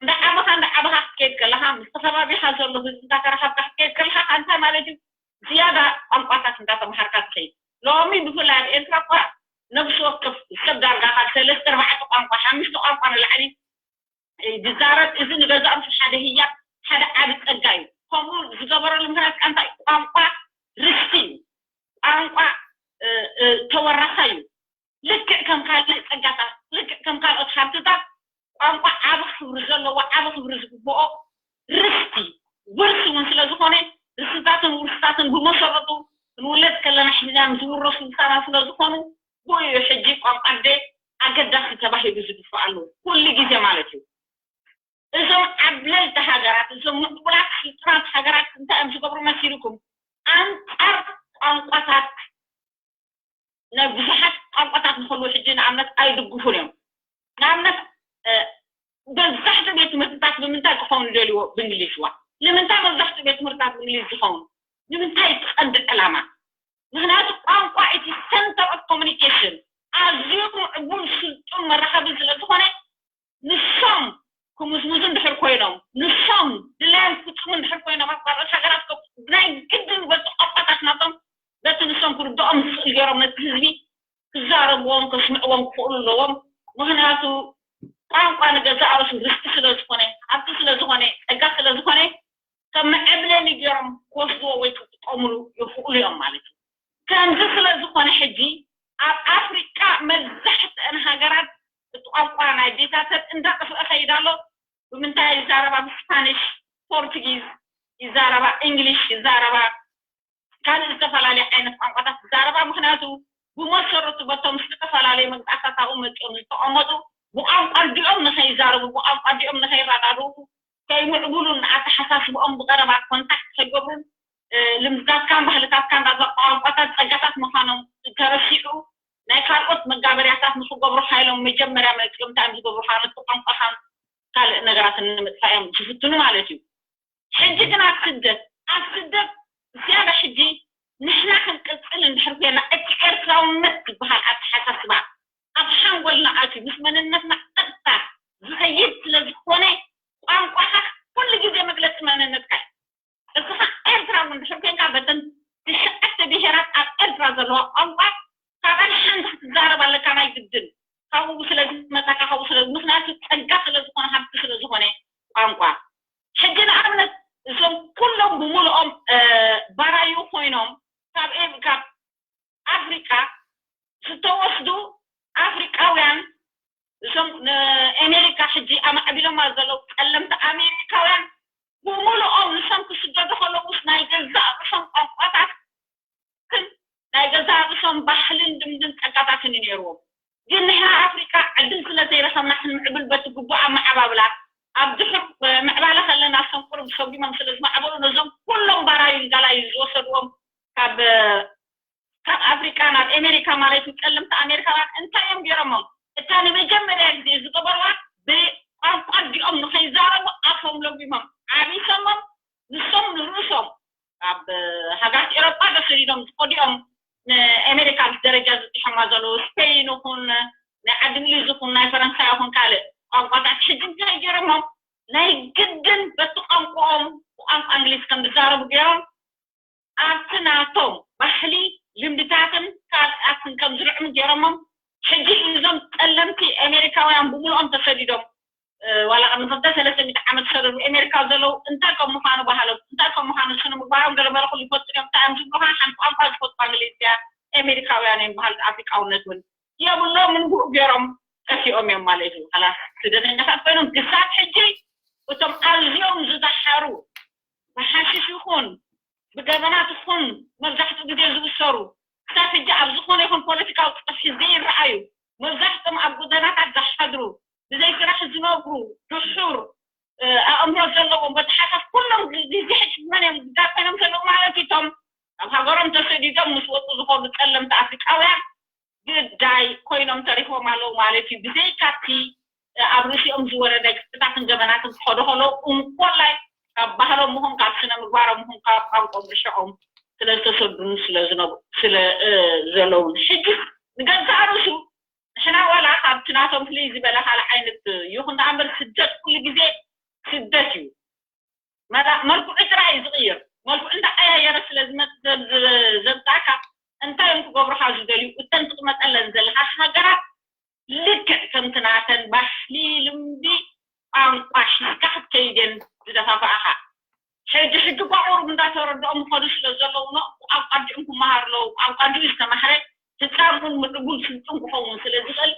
እንዳዓበኻ እንዳዓበኻ ክትከይድ ከለኻ ምስቲ ከባቢኻ ዘሎ ህዝቢ እንዳተራኸብካ ክትከይድ ከለኻ እንታይ ማለት እዩ? ዝያዳ ቋንቋታት እንዳተምሃርካ ትኸይድ። ሎሚ ብፍላይ ኣብ ኤርትራ እኳ ነብሲ ወከፍ ሰብ ዳርጋ ካብ ሰለስተ ኣርባዕተ ቋንቋ ሓሙሽተ ቋንቋ ንላዕሊ ይዛረብ። እዚ ንገዛእ ርእሱ ሓደ ህያብ ሓደ ዓቢ ጸጋ እዩ። ከምኡ ዝገበረሉ ምክንያት ከኣ እንታይ እዩ? ቋንቋ ርስቲ እዩ። ቋንቋ ተወራሳይ እዩ። ልክዕ ከም ካልእ ጸጋታት ልክዕ ከም ካልኦት ሃብትታት ቋንቋ ዓቢ ክብሪ ዘለዎ ዓቢ ክብሪ ዝግብኦ ርስቲ ውርሲ እውን ስለ ዝኾነ ርስታትን ውርስታትን ብመሰረቱ ክንውለድ ከለና ሒዝናዮም ዝውረሱ ምሳና ስለ ዝኾኑ ብኡ እዩ ሕጂ ቋንቋ ኣደ ኣገዳሲ ተባሂሉ ዝድፋኣሉ ኩሉ ግዜ ማለት እዩ። እዞም ዓብለልቲ ሃገራት እዞም ምዕቡላት ስልጡናት ሃገራት እንታይ እዮም ዝገብሩ መሲልኩም? ኣንጻር ቋንቋታት ናይ ብዙሓት ቋንቋታት ንክህልዉ ሕጂ ንኣብነት ኣይድግፉን እዮም። ንኣብነት መብዛሕትኡ ቤት ትምህርትታት ብምንታይ ክኸውን ይደልይዎ? ብእንግሊዝዋ። ንምንታይ መብዛሕትኡ ቤት ትምህርትታት ብእንግሊዝ ዝኸውን? ንምንታይ? እቲ ቀንዲ ዕላማ ምክንያቱ ቋንቋ እቲ center of communication ኣዝዩ ምዕቡል ስልጡን መራኸቢ ስለ ዝኾነ ንሶም ክምዝምዙ እንድሕር ኮይኖም ንሶም ድላዮም ክፍፅሙ እንድሕር ኮይኖም ኣብ ካልኦት ሃገራት ናይ ግድን በቲ ቋንቋታት ናቶም በቲ ንሶም ክርድኦም ዝኽእል ገይሮም ነቲ ህዝቢ ክዛረብዎም ከስምዕዎም ክኽእሉ ኣለዎም። ምክንያቱ ቋንቋ ንገዛእ ርእሱ ርስቲ ስለ ዝኾነ ሃብቲ ስለ ዝኾነ ጸጋ ስለ ዝኾነ ከም መዐብለሊ ገይሮም ክወስድዎ ወይ ክጥቀምሉ ይኽእሉ እዮም ማለት እዩ። ከምዚ ስለ ዝኾነ ሕጂ ኣብ ኣፍሪቃ መብዛሕትአን ሃገራት እቲ ቋንቋ ናይ ቤታተን እንዳጠፍአ ኸይድ ኣሎ። ብምንታይ ይዛረባ? ብስፓኒሽ፣ ፖርቱጊዝ ይዛረባ፣ እንግሊሽ ይዛረባ፣ ካልእ ዝተፈላለየ ዓይነት ቋንቋታት ይዛረባ። ምክንያቱ ብመሰረቱ በቶም ዝተፈላለዩ መግዛእታት ኣብኡ መፂኦም ዝተቐመጡ ብቋንቋ ኣዲኦም ንኸይዛረቡ ብቋንቋ ኣዲኦም ንኸይረዳድኡ ከይምዕብሉን ኣተሓሳስብኦም ብቐረባ ኮንታክት ከይገብሩን ልምድታትካን ባህልታትካን ዳዛ ቋንቋታት ፀጋታት ምዃኖም ተረሲዑ ናይ ካልኦት መጋበርያታት ንክገብሩ ሓይሎም መጀመርያ መፂኦም እንታይ እዮም ዝገብሩ? ካብ ነቲ ቋንቋኻን ካልእ ነገራትን ንምጥፋእ እዮም ዝፍትኑ ማለት እዩ። ሕጂ ግን ኣብ ስደት ኣብ ስደት ዝያዳ ሕጂ ንሕና ክንቅፅል እንድሕር ኮይና እቲ ኤርትራውነት ዝበሃል ኣተሓሳስባ ኣብ ሓንጎልና ኣትዩ ምስ መንነትና ቀጥታ ዝኸይድ ስለ ዝኾነ ቋንቋኻ ኩሉ ግዜ መግለፂ መንነትካ እዩ። እስኻ ኤርትራዊ እንድሕር ኮይንካ በተን ትሽዓተ ብሄራት ኣብ ኤርትራ ዘለዋ ቋንቋ ካብኣን ሓንቲ ክትዛረብ ኣለካ ናይ ግድን። ካብኡ ስለ ዝመፃካ ካብኡ ስለ ምክንያቱ ፀጋ ስለ ዝኾነ ሃብቲ ስለ ዝኾነ ቋንቋ ሕጂ ንኣብነት እዞም ኩሎም ብምልኦም ባራዩ ኮይኖም ካብ ካብ ኣፍሪቃ ዝተወስዱ ኣፍሪቃውያን እዞም ንኣሜሪካ ሕጂ ኣማዕቢሎማ ዘለዉ ጸለምቲ ኣሜሪካውያን ብምልኦም ንሶም ክስደዱ ከለውስ ናይ ገዛእ ርእሶም ቋንቋታት ናይ ገዛእ ርእሶም ባህልን ልምድን ጸጋታትን እዩ ነይርዎም። ግን ንሕና ኣፍሪቃ ዕድል ስለ ዘይረኸብና ክንምዕብል በቲ ግቡእ ኣመዓባብላ ኣብ ድሑር ምዕባለ ከለና እሶም ቁሩብ ሰጒሞም ስለ ዝማዕበሉ ነዞም ኩሎም ባራዩን ጋላዩን ዝወሰድዎም ካብ ካብ ኣፍሪቃ ናብ ኤሜሪካ ማለት እዩ ጸለምቲ ኣሜሪካውያን እንታይ እዮም ገይሮሞም? እታ ንመጀመርያ ግዜ ዝገበርዋ ብቋንቋ ኣዲኦም ንኸይዛረቡ ኣፎም ለጒሞም ዓቢሶሞም ንሶም ንርእሶም ኣብ ሃገራት ኤሮጳ ዶ ሰዲዶም ዝኸዱ እዮም ናይ ዓዲ እንግሊዝ ይኹን ናይ ፈረንሳ ይኹን ካልእ ቋንቋታት ሕጂ እንታይ ገይሮሞም ናይ ግድን በቲ ቋንቋኦም ብቋንቋ እንግሊዝ ከም ዝዛረቡ ገይሮም ኣብቲ ናቶም ባህሊ ልምድታትን ካልኣትን ከም ዝርዕሙ ገይሮሞም ሕጂ እዞም ጸለምቲ ኣሜሪካውያን ብምልኦም ተሰዲዶም ዋላ ቅድሚ ክልተ ሰለስተ ሚእቲ ዓመት ዝሰደዱ ኣሜሪካ ዘለዉ እንታይ ከም ምዃኑ ባህሎም እንታይ ከም ምዃኑ ስነ ምግባሮም ገለ መለ ኩሉ ይፈልጡ እዮም እንታይ እዮም ዝብሉኻ ሓንቲ ቋንቋ ዝፈልጡ ኣንግሊዝያ ኣሜሪካውያን እዮም ባህል ኣፍሪቃውነት እውን የብሎምን ብኡ ገይሮም ጠፊኦም እዮም ማለት እዩ ላ ስደተኛታት ኮይኖም ክሳብ ሕጂ እቶም ኣዝዮም ዝደሓሩ ብሓሽሽ ይኹን ብገበናት ይኹን መብዛሕትኡ ግዜ ዝእሰሩ ክሳብ ሕጂ ኣብ ዝኾነ ይኹን ፖለቲካዊ ፀፍሒ ዘይረኣዩ መብዛሕትኦም ኣብ ጎደናታት ዝሓድሩ ብዘይ ስራሕ ዝነብሩ ድሑር ኣእምሮ ዘለዎም በተሓሳስ ኩሎም ግዜ ሕጂ መን እዮም ዝዳር ኮይኖም ዘለዉ ማለት እቶም ኣብ ሃገሮም ተሰዲዶም ምስ ወፁ ዝኾኑ ፀለምቲ ኣፍሪቃውያን ግዳይ ኮይኖም ተሪፎም ኣለዉ ማለት እዩ ብዘይካቲ ኣብ ርእሲኦም ዝወረደ ግፍዕታትን ገበናትን ክኸዱ ከለዉ እንኮላይ ካብ ባህሎም ምኹን ካብ ስነ ምግባሮም ምኹን ካብ ቋንቆም ርሽዖም ስለ ዝተሰዱን ስለ ዝነብ- ስለ እ፣ ዘለውን ሕጂ ንገዛእ ርእሱ ንሕና ዋላ ካብቲ ናቶም ፍልይ ዝበለ ካልእ ዓይነት ይኹን ደኣ እምበር ስደት ኩሉ ግዜ ስደት እዩ መላ- መልክዑ ጥራይ እዩ ዝቕይር መልክዑ እንዳቀያየረ ስለ ዝመፅእ ዘም- ዝ- ዘምፅኣካ እንታይ እዮም ክገብሩካ ዝደልዩ እተን ትቕመጠለን ዘለካ ሃገራት ልክዕ ከምቲ ናተን ባህሊ ልምዲ ቋንቋ ሒዝካ ክትከይድ እየን ዝደፋፍኣኻ ሕጂ ሕጂ ቋቑሩብ እንዳተረድኦም ይኸዱ ስለ ዘለዉ ኖ ብቋንቋ እንዲኦም ክመሃሩ ኣለዉ ቋንቋ እንዲኡ ዝተማህረ ህፃን እውን ምዕቡል ስልጡን ክኸውን ስለ ዝኽእል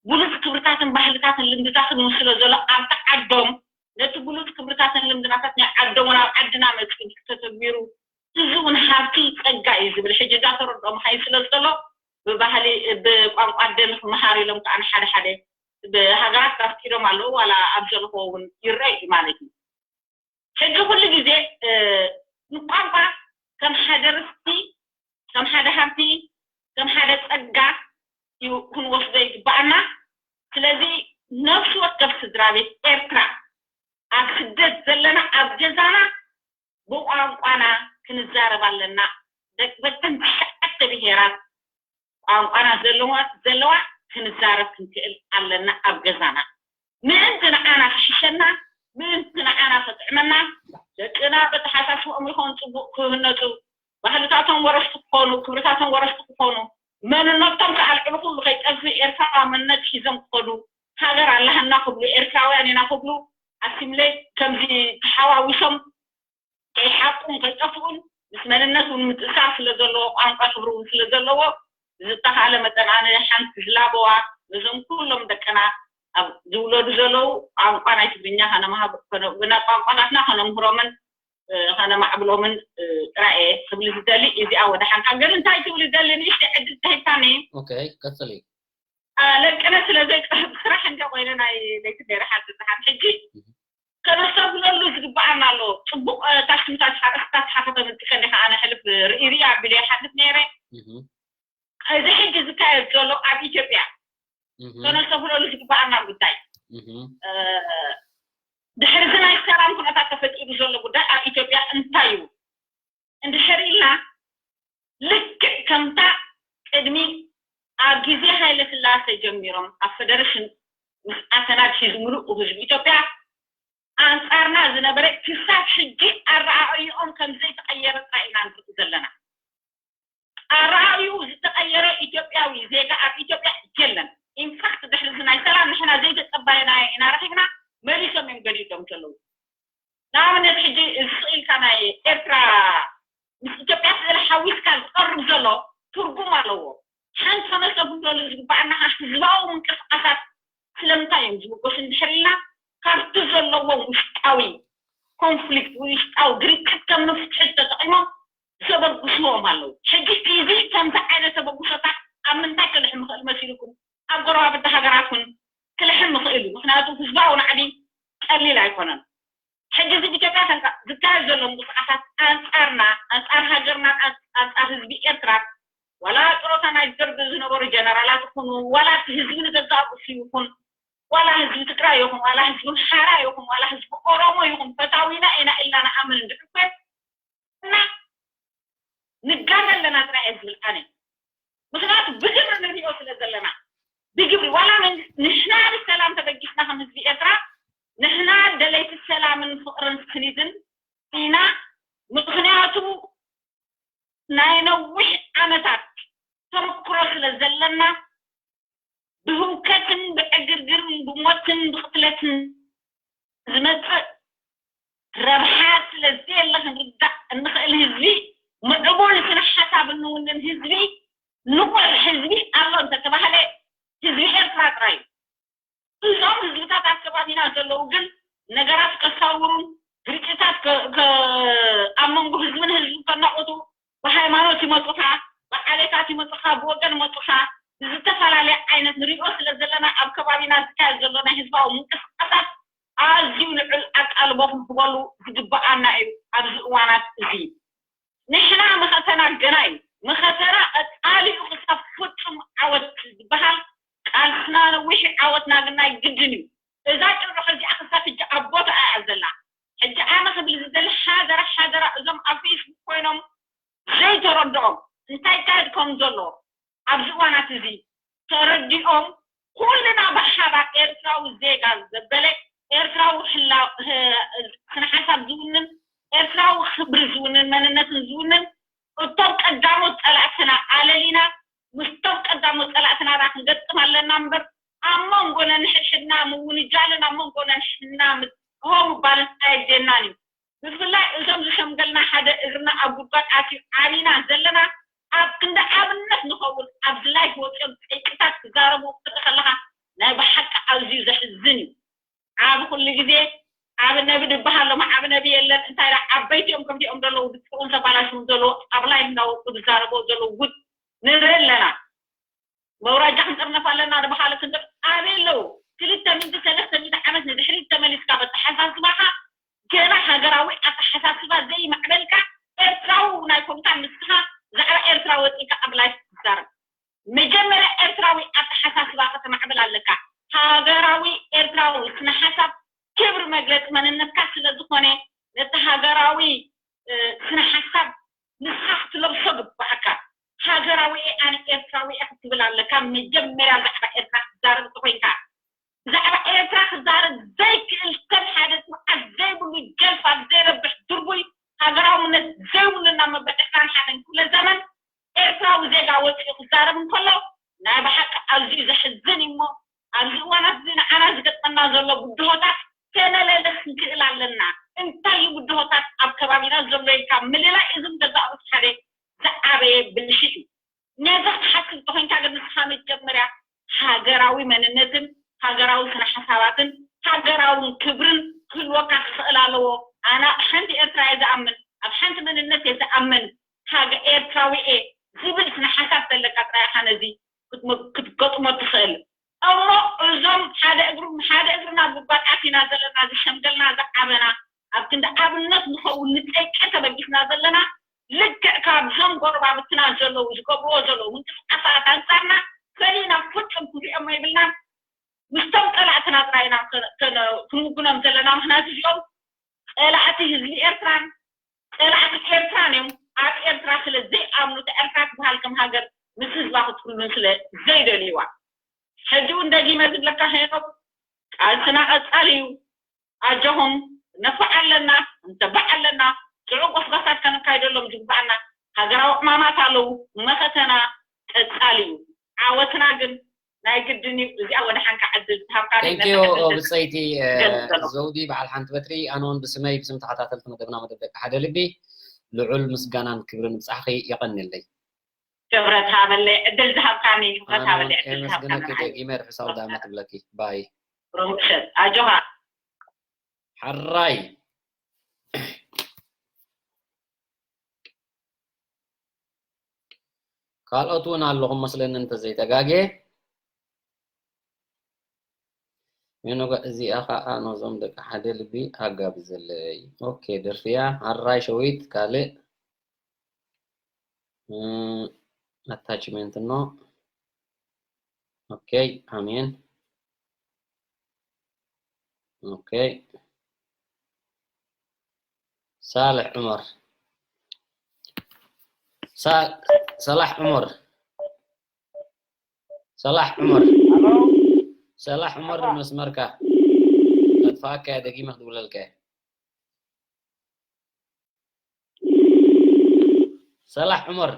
ብሉፅ ክብርታትን ባህልታትን ልምድታትን እውን ስለ ዘሎ ኣብቲ ዓዶም ነቲ ብሉፅ ክብርታትን ልምድናታት ናይ ዓዶም እውን ኣብ ዓድና መፅኡ ተተግቢሩ እዚ እውን ሃብቲ ጸጋ እዩ ዝብል ሕጂ እዛ ተረድኦም ሓይ ስለ ዘሎ ብባህሊ ብቋንቋ ኣደን ክመሃር ኢሎም ከዓ ንሓደ ሓደ ብሃገራት ኣፍቂዶም ኣለዉ ዋላ ኣብ ዘለኽዎ እውን ይረአ እዩ ማለት እዩ ሕጂ ኩሉ ግዜ ንቋንቋ ከም ሓደ ርስቲ ከም ሓደ ሃብቲ ከም ሓደ ጸጋ እዩ ክንወስዶ ይግባኣና ስለዚ ነፍሲ ወከፍ ስድራ ቤት ኤርትራ ኣብ ስደት ዘለና ኣብ ገዛና ብቋንቋና ክንዛረብ ኣለና ደቂ በተን ትሽዓተ ብሄራት ቋንቋና ዘለዋ ዘለዋ ክንዛረብ ክንክእል ኣለና ኣብ ገዛና ምእንቲ ንዓና ክሽሸና ምእንቲ ንዓና ክጥዕመና ደቅና በተሓሳስቦኦም ይኸውን ፅቡቅ ክህነፁ ባህልታቶም ወረስቲ ክኾኑ ክብርታቶም ወረስቲ ክኾኑ መንነቶም ከዓ ልዕሊ ኩሉ ከይጠፍእ ኤርትራዊ መንነት ሒዞም ክኸዱ ሃገር ኣለሃና ክብሉ ኤርትራውያን ኢና ክብሉ ኣሲምሌት ከምዚ ተሓዋዊሶም ከይሓቁን ከይጠፍኡን ምስ መንነት እውን ምትእሳር ስለ ዘለዎ ቋንቋ ክብሪ እውን ስለ ዘለዎ ዝተኻለ መጠን ኣነ ሓንቲ ዝላበዋ ነዞም ኩሎም ደቅና ኣብ ዝውለዱ ዘለዉ ቋንቋ ናይ ትግርኛ ከነማሃብ ቋንቋታትና ከነምህሮምን ከነማዕብሎምን ጥራኤ ክብል ዝደሊ እዚኣ ወደ ሓንካ ግን እንታይ ትብል ደሊ ንእሽተ ዕድል ተሂብካኒ ቀፅሊ ለቅነ ስለ ዘይፅሕፍ ስራሕ እንደ ኮይነ ናይ ለይቲ ገይረ ሓንቲ ዝሓን ሕጂ ከነስተብለሉ ዝግበኣና ኣሎ ፅቡቅ ታሽምታት ሓረስታት ሓፈተ ምጥቀኒ ከዓ ንሕልፍ ርእሪ ኣቢለ ይሓልፍ ነይረ እዚ ሕጂ ዝካየድ ዘሎ ኣብ ኢትዮጵያ ከነስተብለሉ ዝግበኣና ጉዳይ ድሕሪ እዚ ናይ ሰላም ኩነታት ተፈጢሩ ዘሎ ጉዳይ ኣብ ኢትዮጵያ እንታይ እዩ እንድሕር ኢልና ልክዕ ከምታ ቅድሚ ኣብ ግዜ ሃይለ ስላሴ ጀሚሮም ኣብ ፈደረሽን ምስ ኣተናድ ሒዙ ምሉእ ህዝቢ ኢትዮጵያ ኣንፃርና ዝነበረ ክሳብ ሕጂ ኣረኣእይኦም ከም ዘይተቐየረ ጥራይ ኢና ንርኢ ዘለና። ኣረኣእይኡ ዝተቐየረ ኢትዮጵያዊ ዜጋ ኣብ ኢትዮጵያ የለን። ኢንፋክት ድሕሪ እዚ ናይ ሰላም ንሕና ዘይተፀባየናዮ ኢና ረኺብና መሊሶም እዮም ገዲዶም ዘለዉ። ንኣብነት ሕጂ ስቕ ኢልካ ናይ ኤርትራ ምስ ኢትዮጵያ ስእሊ ሓዊስካ ዝቐርብ ዘሎ ትርጉም ኣለዎ። ሓንቲ ከነስተብህለሉ ዝግበኣና ከዓ ህዝባዊ ምንቅስቃሳት ስለምንታይ እዮም ዝብገሱ እንድሕር ኢልና ካብቲ ዘለዎም ውሽጣዊ ኮንፍሊክት ውሽጣዊ ግርጭት ከም መፍትሒ ተጠቒሞም ዘበግስዎም ኣለዉ። ሕጂ እዚ ከምዚ ዓይነት ተበግሶታት ኣብ ምንታይ ከልሕም ይኽእል መሲልኩም? ኣብ ጎረባብቲ ሃገራት እውን ክልሕም ይኽእል እዩ። ምክንያቱ ህዝባዊ ናዕቢ ቀሊል ኣይኮነን። ሕጂ እዚ ብኢትዮጵያ ተንካ- ዝካየድ ዘሎ ምንቅስቃሳት ኣንጻርና፣ ኣንጻር ሃገርና፣ ኣንጻር ህዝቢ ኤርትራ፣ ዋላ ጥሮታ ናይ ደርጊ ዝነበሩ ጀነራላት ይኹኑ፣ ዋላ እቲ ህዝቢ ንገዛእ ርእሱ ይኹን፣ ዋላ ህዝቢ ትግራይ ይኹን፣ ዋላ ህዝቢ ኣምሓራ ይኹን፣ ዋላ ህዝቢ ኦሮሞ ይኹን፣ ፈታዊና ኢና ኢልና ንኣምን እንድሕር ኮይንና ንጋገ ኣለና ጥራይ እየ ዝብል ኣነ። ምክንያቱ ብግብሪ ንሪኦ ስለ ዘለና። ብግብሪ ዋላ መንግስቲ ንሕና ብሰላም ተበጊስና ከም ህዝቢ ኤርትራ ንሕና ደለይቲ ሰላምን ፍቕርን ስኒትን ኢና። ምኽንያቱ ናይ ነዊሕ ዓመታት ተመክሮ ስለ ዘለና ብህውከትን ብዕግርግርን ብሞትን ብቕትለትን ዝመፅእ ረብሓ ስለ ዘየለ ክንርዳእ እንኽእል ህዝቢ፣ ምዕቡል ስነ ሓሳብ እንውንን ህዝቢ፣ ንቑሕ ህዝቢ ኣሎ እንተተባህለ ህዝቢ ኤርትራ ጥራይ እዩ። እዞም ህዝብታት ኣብ ከባቢና ዘለዉ ግን ነገራት ከሳውሩን ግርጭታት ከ- ከ- ኣብ መንጎ ህዝብን ህዝብን ከናቑቱ ብሃይማኖት ይመፁኻ፣ ብዓሌታት ይመፁኻ፣ ብወገን ይመፁኻ፣ ብዝተፈላለየ ዓይነት ንሪኦ ስለ ዘለና ኣብ ከባቢና ዝካየድ ዘሎ ናይ ህዝባዊ ምንቅስቃሳት ኣዝዩ ልዑል ኣቃልቦ ክንህበሉ ዝግበኣና እዩ ኣብዚ እዋናት እዚ። ንሕና መኸተና ገና እዩ። መኸተና ቀፃሊ እዩ ክሳብ ፍፁም ዓወት ዝበሃል ቃልስና ነዊሕ እዩ፣ ዓወትና ግን ናይ ግድን እዩ። እዛ ጭርሖ እዚኣ ክሳብ ሕጂ ኣብ ቦታኣ እያ ዘላ። ሕጂ ኣነ ክብል ዝደሊ ሓደራ ሓደራ እዞም ኣብ ፌስቡክ ኮይኖም ዘይተረድኦም እንታይ ይካየድ ከም ዘሎ ኣብዚ እዋናት እዚ ተረዲኦም ኩልና ብሓባር ኤርትራዊ ዜጋ ዘበለ ኤርትራዊ ስነ ሓሳብ ዝውንን ኤርትራዊ ክብሪ ዝውንን መንነትን ዝውንን እቶም ቀዳሞት ፀላእትና ኣለሊና ምስቶም ቀዳሞት ፀላእትና ዳ ክንገጥም ኣለና እምበር ኣብ መንጎ ነንሕድሕድና ምውንጃልን ኣብ መንጎ ነንሕድና ምትሆ ምባልን ኣየድልየናን እዩ። ብፍላይ እዞም ዝሸምገልና ሓደ እግርና ኣብ ጉድጓድ ኣትዩ ዓቢና ዘለና ኣብ ክንዲ ኣብነት ንኸውን ኣብዚ ላይፍ ወፂኦም ጠይቅታት ክዛረቡ ክትርኢ ከለኻ ናይ ብሓቂ ኣዝዩ ዘሕዝን እዩ። ዓቢ ኩሉ ግዜ ዓቢ ነቢ ድበሃል ሎም ዓቢ ነቢ የለን እንታይ ዳ ዓበይቲ እዮም ከምቲኦም ዘለዉ ድጥቁን ተባላሽዎም ዘለዉ ኣብ ላይፍ እንዳወፁ ዝዛረበው ዘለዉ ጉድ ንርኢ ኣለና። መውራጃ ክንጥርነፍ ኣለና ንበሃሉ ክንጥር ኣበይ ኣለዉ? ክልተ ሚእቲ ሰለስተ ሚእቲ ዓመት ንድሕሪት ተመሊስካ በተሓሳስባኻ ገና ሃገራዊ ኣተሓሳስባ ዘይማዕበልካ ኤርትራዊ ናይ ኮንካ ንስኻ ብዛዕባ ኤርትራ ወፂእካ ኣብ ላይፍ ትዛረብ። መጀመርያ ኤርትራዊ ኣተሓሳስባ ከተማዕብል ኣለካ። ሃገራዊ ኤርትራዊ ስነ ሓሳብ ክብሪ መግለፂ መንነትካ ስለ ዝኾነ ነቲ ሃገራዊ ስነ ሓሳብ ንስኻ ክትለብሶ ግባኣካ። ሃገራዊ እየ ኣነ ኤርትራዊ እየ ክትብል ኣለካ። መጀመርያ ብዛዕባ ኤርትራ ክትዛረብ እንተኮይንካ ብዛዕባ ኤርትራ ክዛረብ ዘይክእል ሰብ ሓደ ጥምዓት ዘይብሉ ጀልፋ ዘይረብሕ ድርቡይ ሃገራውነት ዘይብሉ እናመበ ዕስራን ሓደን ክፍለ ዘመን ኤርትራዊ ዜጋ ወፂኡ ክዛረብ እንከሎ ናይ ብሓቂ ኣዝዩ ዘሕዝን እዩ እሞ ኣብዚ እዋናት እዚ ንዓና ዝገጥመና ዘሎ ብድሆታት ከነለሊ ክንክእል ኣለና። እንታይ እዩ ብድሆታት ኣብ ከባቢና ዘሎ ኢልካ ምልላይ እዝም ገዛእ ርእሱ ሓደ ዝዓበየ ብልሒ እዩ። ነዚ ክትሓስብ እንተኮይንካ ግን ንስኻ መጀመርያ ሃገራዊ መንነትን ሃገራዊ ስነ ሓሳባትን ሃገራውን ክብርን ክህልወካ ክኽእል ኣለዎ። ኣነ ኣብ ሓንቲ ኤርትራ እየ ዝኣምን፣ ኣብ ሓንቲ መንነት እየ ዝኣምን። ሃገ ኤርትራዊ እየ ዝብል ስነ ሓሳብ ተለካ ጥራይ ኢኻ ነዚ ክትገጥሞ ትኽእል። እሞ እዞም ሓደ እግሩ ሓደ እግርና ጉባጣት ኢና ዘለና ዝሸምገልና ዝዓበና ኣብ ክንዲ ኣብነት ንኸውን ንጠይቀ ተበጊስና ዘለና ልክዕ ካብዞም ጎረባብትና ዘለዉ ዝገብርዎ ዘለዉ ምንቅስቃሳት ኣንፃርና ፈሊና ፍጹም ክንሪኦም ኣይብልናን። ምስቶም ፀላእትና ጥራይ ኢና ክንውግኖም ዘለና። ምክንያቱ እዚኦም ፀላእቲ ህዝቢ ኤርትራን ፀላእቲ ኤርትራን እዮም። ኣብ ኤርትራ ስለ ዘይኣምኑ እታ ኤርትራ ትበሃል ከም ሃገር ምስ ህዝባ ክትህሉን ስለ ዘይደልይዋ። ሕጂ እውን ደጊመ ዝብለካ ሄኖክ ቃልስና ቀፃሊ እዩ። ኣጆኹም ነፋዕ ኣለና እንተባዕ ኣለና ስዑ ጎስጓሳት ከነካይደሎም ዝግባኣና ሃገራዊ ዕማማት ኣለዉ። መኸተና ቀፃሊ እዩ። ዓወትና ግን ናይ ግድን እዩ። እዚኣ ወደ ሓንካ ዕድል ዝሃብካ Thank you ብፀይቲ ዘውዲ በዓል ሓንቲ በትሪ ኣነ እውን ብስመይ ብስም ተኸታተልቲ መደብና መደብ ደቂ ሓደ ልቢ ልዑል ምስጋናን ክብርን ብፃሕኺ የቐንየለይ። ክብረት ሃበለይ ዕድል ዝሃብካኒ ክብረት ሃበለይ ዕድል ዝሃብካኒ ደጊመ ርሑስ ኣውዳመት እብለኪ ባይ ርሑስ ኣጆኻ ሓራይ ካልኦት እውን ኣለኹም መስለኒ እንተዘይተጋጌ ሜኖጋ እዚኣ ከዓ ነዞም ደቂ ሓደ ልቢ ኣጋብዘለይ ኦኬ ደርፍያ ሓራይ ሸዊት ካልእ attachment no okay ኣሜን okay ሳልሕ ዑመር ሳላሕ ዑመር ሰላሕ ዑመር። ኣሎ። ሰላሕ ዑመር፣ መርሓባ። መስመርካ። ከጥፋኣካ እየ፣ ደጊመ ክድውለልካ እየ። ሰላሕ ዑመር።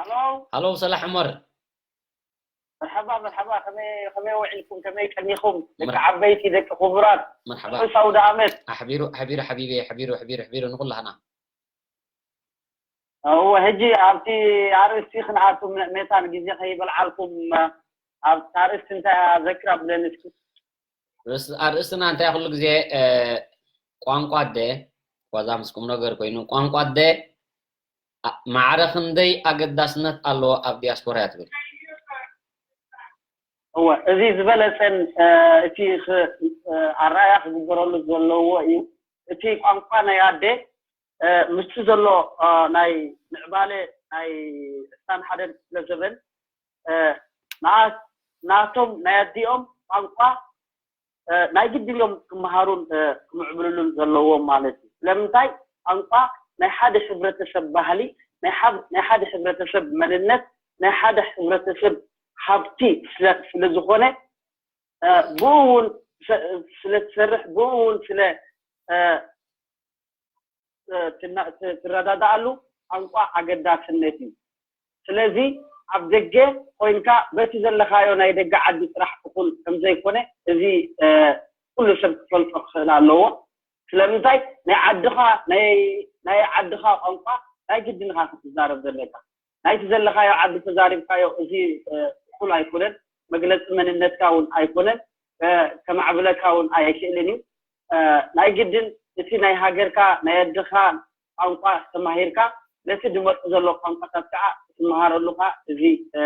ኣሎ። ሃሎ፣ ሰላሕ ዑመር። መርሓባ፣ መርሓባ። ከመይ፣ ከመይ ውዒልኩም? ከመይ ቀኒኹም? ደቂ መር- ዓበይቲ፣ ደቂ ክቡራት። መርሓባ። ርሑስ ኣውደ ዓመት። ኣሕቢሩ፣ ኣሕቢሩ ሓቢበይ፣ ኣሕቢሩ፣ ኣሕቢሩ፣ ኣሕቢሩ ንኹላህና። እወ፣ ሕጂ ኣብቲ ኣርእስቲ ክንኣቱ፣ ም-፣ ሜታን ግዜ ከይበልዓልኩም፣ ኣብቲ ኣርእስቲ እንታይ እያ ዘክራ ብለኒ እስኪ። ርስ-፣ ኣርእስትና እንታይ ኩሉ ግዜ፣ እ፣ ቋንቋ ኣደ፣ ዋዛ ምስ ቁም ነገር ኮይኑ፣ ቋንቋ ኣደ፣ ኣ-፣ ማዕረ ክንደይ ኣገዳስነት ኣለዎ ኣብ ዲያስፖራ እያ ትብል? እወ፣ እዚ ዝበለጸን፣ እ፣ እቲ ክ-፣ እ፣ ኣረኣያ ክግበረሉ ዘለዎ እዩ። እቲ ቋንቋ ናይ ኣደ፣ እ፣ ምስቲ ዘሎ፣ እ፣ ናይ ምዕባለ ናይ ዕስራን ሓደን ክፍለ ዘበን፣ እ፣ ንኣ-፣ ናቶም ናይ ኣዲኦም ቋንቋ፣ እ፣ ናይ ግድን እዮም ክመሃሩን፣ እ፣ ክምዕብልሉን ዘለዎም ማለት እዩ። ስለምንታይ? ቋንቋ ናይ ሓደ ሕብረተሰብ ባህሊ፣ ናይ ሓብ-፣ ናይ ሓደ ሕብረተሰብ መንነት፣ ናይ ሓደ ሕብረተሰብ ሃብቲ ስለ-፣ ስለ ዝኾነ፣ እ፣ ብኡ እውን ሰ-፣ ስለ ትሰርሕ፣ ብኡ እውን ስለ፣ እ፣ እ፣ ትነ-፣ ት-፣ ትረዳድኣሉ ቋንቋ ኣገዳስነት እዩ። ስለዚ ኣብ ደገ ኮይንካ በቲ ዘለኻዮ ናይ ደገ ዓዲ ጥራሕ እኹል ከም ዘይኮነ እዚ፣ እ፣ ኩሉ ሰብ ክፈልጦ ክኽእል ኣለዎ። ስለምንታይ? ናይ ዓድኻ፣ ናይ፣ ናይ ዓድኻ ቋንቋ ናይ ግድን ኢኻ ክትዛረብ ዘለካ። ናይቲ ዘለኻዮ ዓዲ ተዛሪብካዮ እዚ፣ እ፣ እኹል ኣይኮነን፣ መግለፂ መንነትካ እውን ኣይኮነን፣ እ፣ ከማዕብለካ እውን ኣይክእልን እዩ። እ፣ ናይ ግድን እቲ ናይ ሃገርካ፣ ናይ ኣድኻ ቋንቋ ተማሂርካ፣ ነቲ ዝመፁ ዘሎ ቋንቋታት ከዓ ክትመሃረሉ ከዓ እዚ፣ እ፣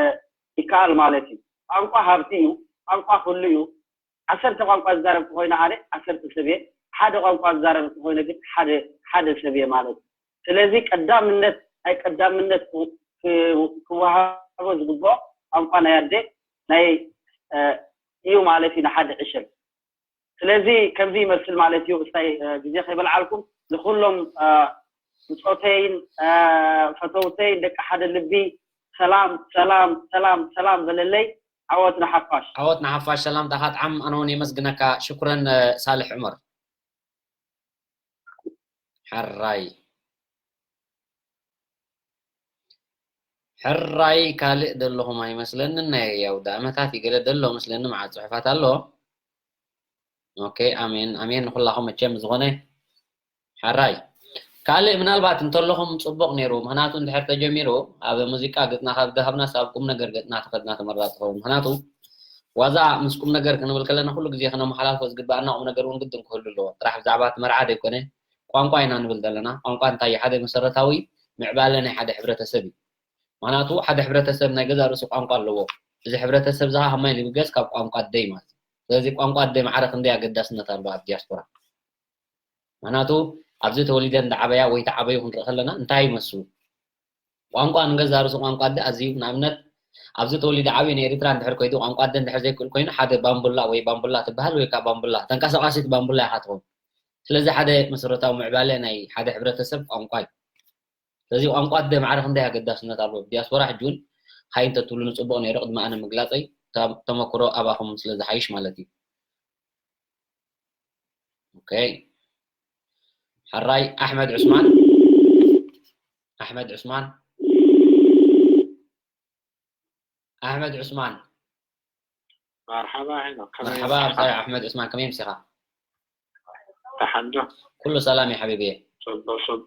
ይከኣል ማለት እዩ። ቋንቋ ሃብቲ እዩ። ቋንቋ ኩሉ እዩ። ዓሰርተ ቋንቋ ዝዛረብ እንተኾይነ ኣነ ዓሰርተ ሰብ እየ። ሓደ ቋንቋ ዝዛረብ እንተኾይነ ግን ሓደ፣ ሓደ ሰብ እየ ማለት እዩ። ስለዚ ቀዳምነት፣ ናይ ቀዳምነት ክ-፣ ክ-፣ ክወሃቦ ዝግብኦ ቋንቋ ናይ ኣደ ናይ፣ እ፣ እዩ ማለት እዩ ንሓደ ዕሸል። ስለዚ ከምዚ ይመስል ማለት እዩ። እስታይ፣ እ፣ ግዜ ከይበልዓልኩም ንኩሎም፣ እ፣ ብጾተይን፣ እ፣ ፈተውተይን ደቂ ሓደ ልቢ ሰላም፣ ሰላም፣ ሰላም፣ ሰላም በለለይ። ዓወት ንሓፋሽ። ዓወት ንሓፋሽ። ሰላምታኻ ጥዓም፣ ኣነ እውን የመስግነካ። ሽኩረን፣ እ፣ ሳልሕ ዑመር። ሕራይ። ሕራይ ካልእ ደለኹም ኣይመስለንን። ናይ ኣውደ ኣመታት ይገለ ደሎ መስለኒ፣ መዓት ጽሑፋት ኣሎ። ኦኬ፣ ኣሜን፣ ኣሜን ንኹላኹም። መቸም ዝኾነ ሕራይ ካልእ ምናልባት እንተለኹም ጽቡቕ ነይሩ። ምኽንያቱ እንድሕር ተጀሚሩ ኣብ ሙዚቃ ገጽና ካብ ደሃብናስ ኣብ ቁም ነገር ገጽና ተኸድና ተመራጺ ትኸውን። ምኽንያቱ ዋዛ ምስ ቁም ነገር ክንብል ከለና ኩሉ ግዜ ክነመሓላልፎ ዝግበኣና ቁም ነገር እውን ግድን ክህሉ ኣለዎ። ጥራሕ ብዛዕባ እቲ መርዓ ዘይኮነ ቋንቋ ኢና ንብል ዘለና። ቋንቋ እንታይ እዩ? ሓደ መሰረታዊ ምዕባለ ናይ ሓደ ሕብረተሰብ እዩ። ምኽንያቱ ሓደ ሕብረተሰብ ናይ ገዛእ ርእሱ ቋንቋ ኣለዎ። እዚ ሕብረተሰብ እዚ ኸዓ ከማይ ዝብገስ ካብ ቋንቋ ኣደይ ማለት እዩ። ስለዚ ቋንቋ ኣደይ ማዕረ ክንደይ ኣገዳስነት ኣለዎ ኣብ ዲያስፖራ? ምኽንያቱ ኣብዚ ተወሊደን ዝዓበያ ወይ ተዓበዩ ክንርኢ ከለና እንታይ ይመስሉ? ቋንቋ ንገዛእ ርእሱ ቋንቋ ኣደ ኣዝዩ፣ ንኣብነት ኣብዚ ተወሊደ ዓብዩ ንኤሪትራ እንድሕር ኮይዱ ቋንቋ ኣደ እንድሕር ዘይክእል ኮይኑ ሓደ ባምቡላ ወይ ባምቡላ ትበሃል ወይ ከዓ ባምቡላ፣ ተንቀሳቓሲት ባምቡላ ኢኻ ትኸውን። ስለዚ ሓደ መሰረታዊ ምዕባለ ናይ ሓደ ሕብረተሰብ ቋንቋ እዩ። ስለዚ ቋንቋ ኣደ ማዕረ ክንደይ ኣገዳስነት ኣለዎ? ዲያስፖራ ሕጂ እውን ሃይ እንተትብሉኒ ጽቡቕ ነይሩ፣ ቅድሚ ኣነ ምግላጸይ ተ-፣ ተመክሮ ኣባኹም ስለ ዝሓይሽ ማለት እዩ። ኦኬ። ሕራይ ኣሕመድ ዑስማን፣ ኣሕመድ ዑስማን፣ ኣሕመድ ዑስማን። መርሓባ ሄኖክ፣ ከመይ መርሓባ ምሳኻ? ኣምሳያ ኣሕመድ ዑስማን፣ ከመይ ምሲኻ? ደሓን ዶ? ኩሉ ሰላም እዩ ሓቢበየ። ጽቡቕ፣ ጽቡቕ፣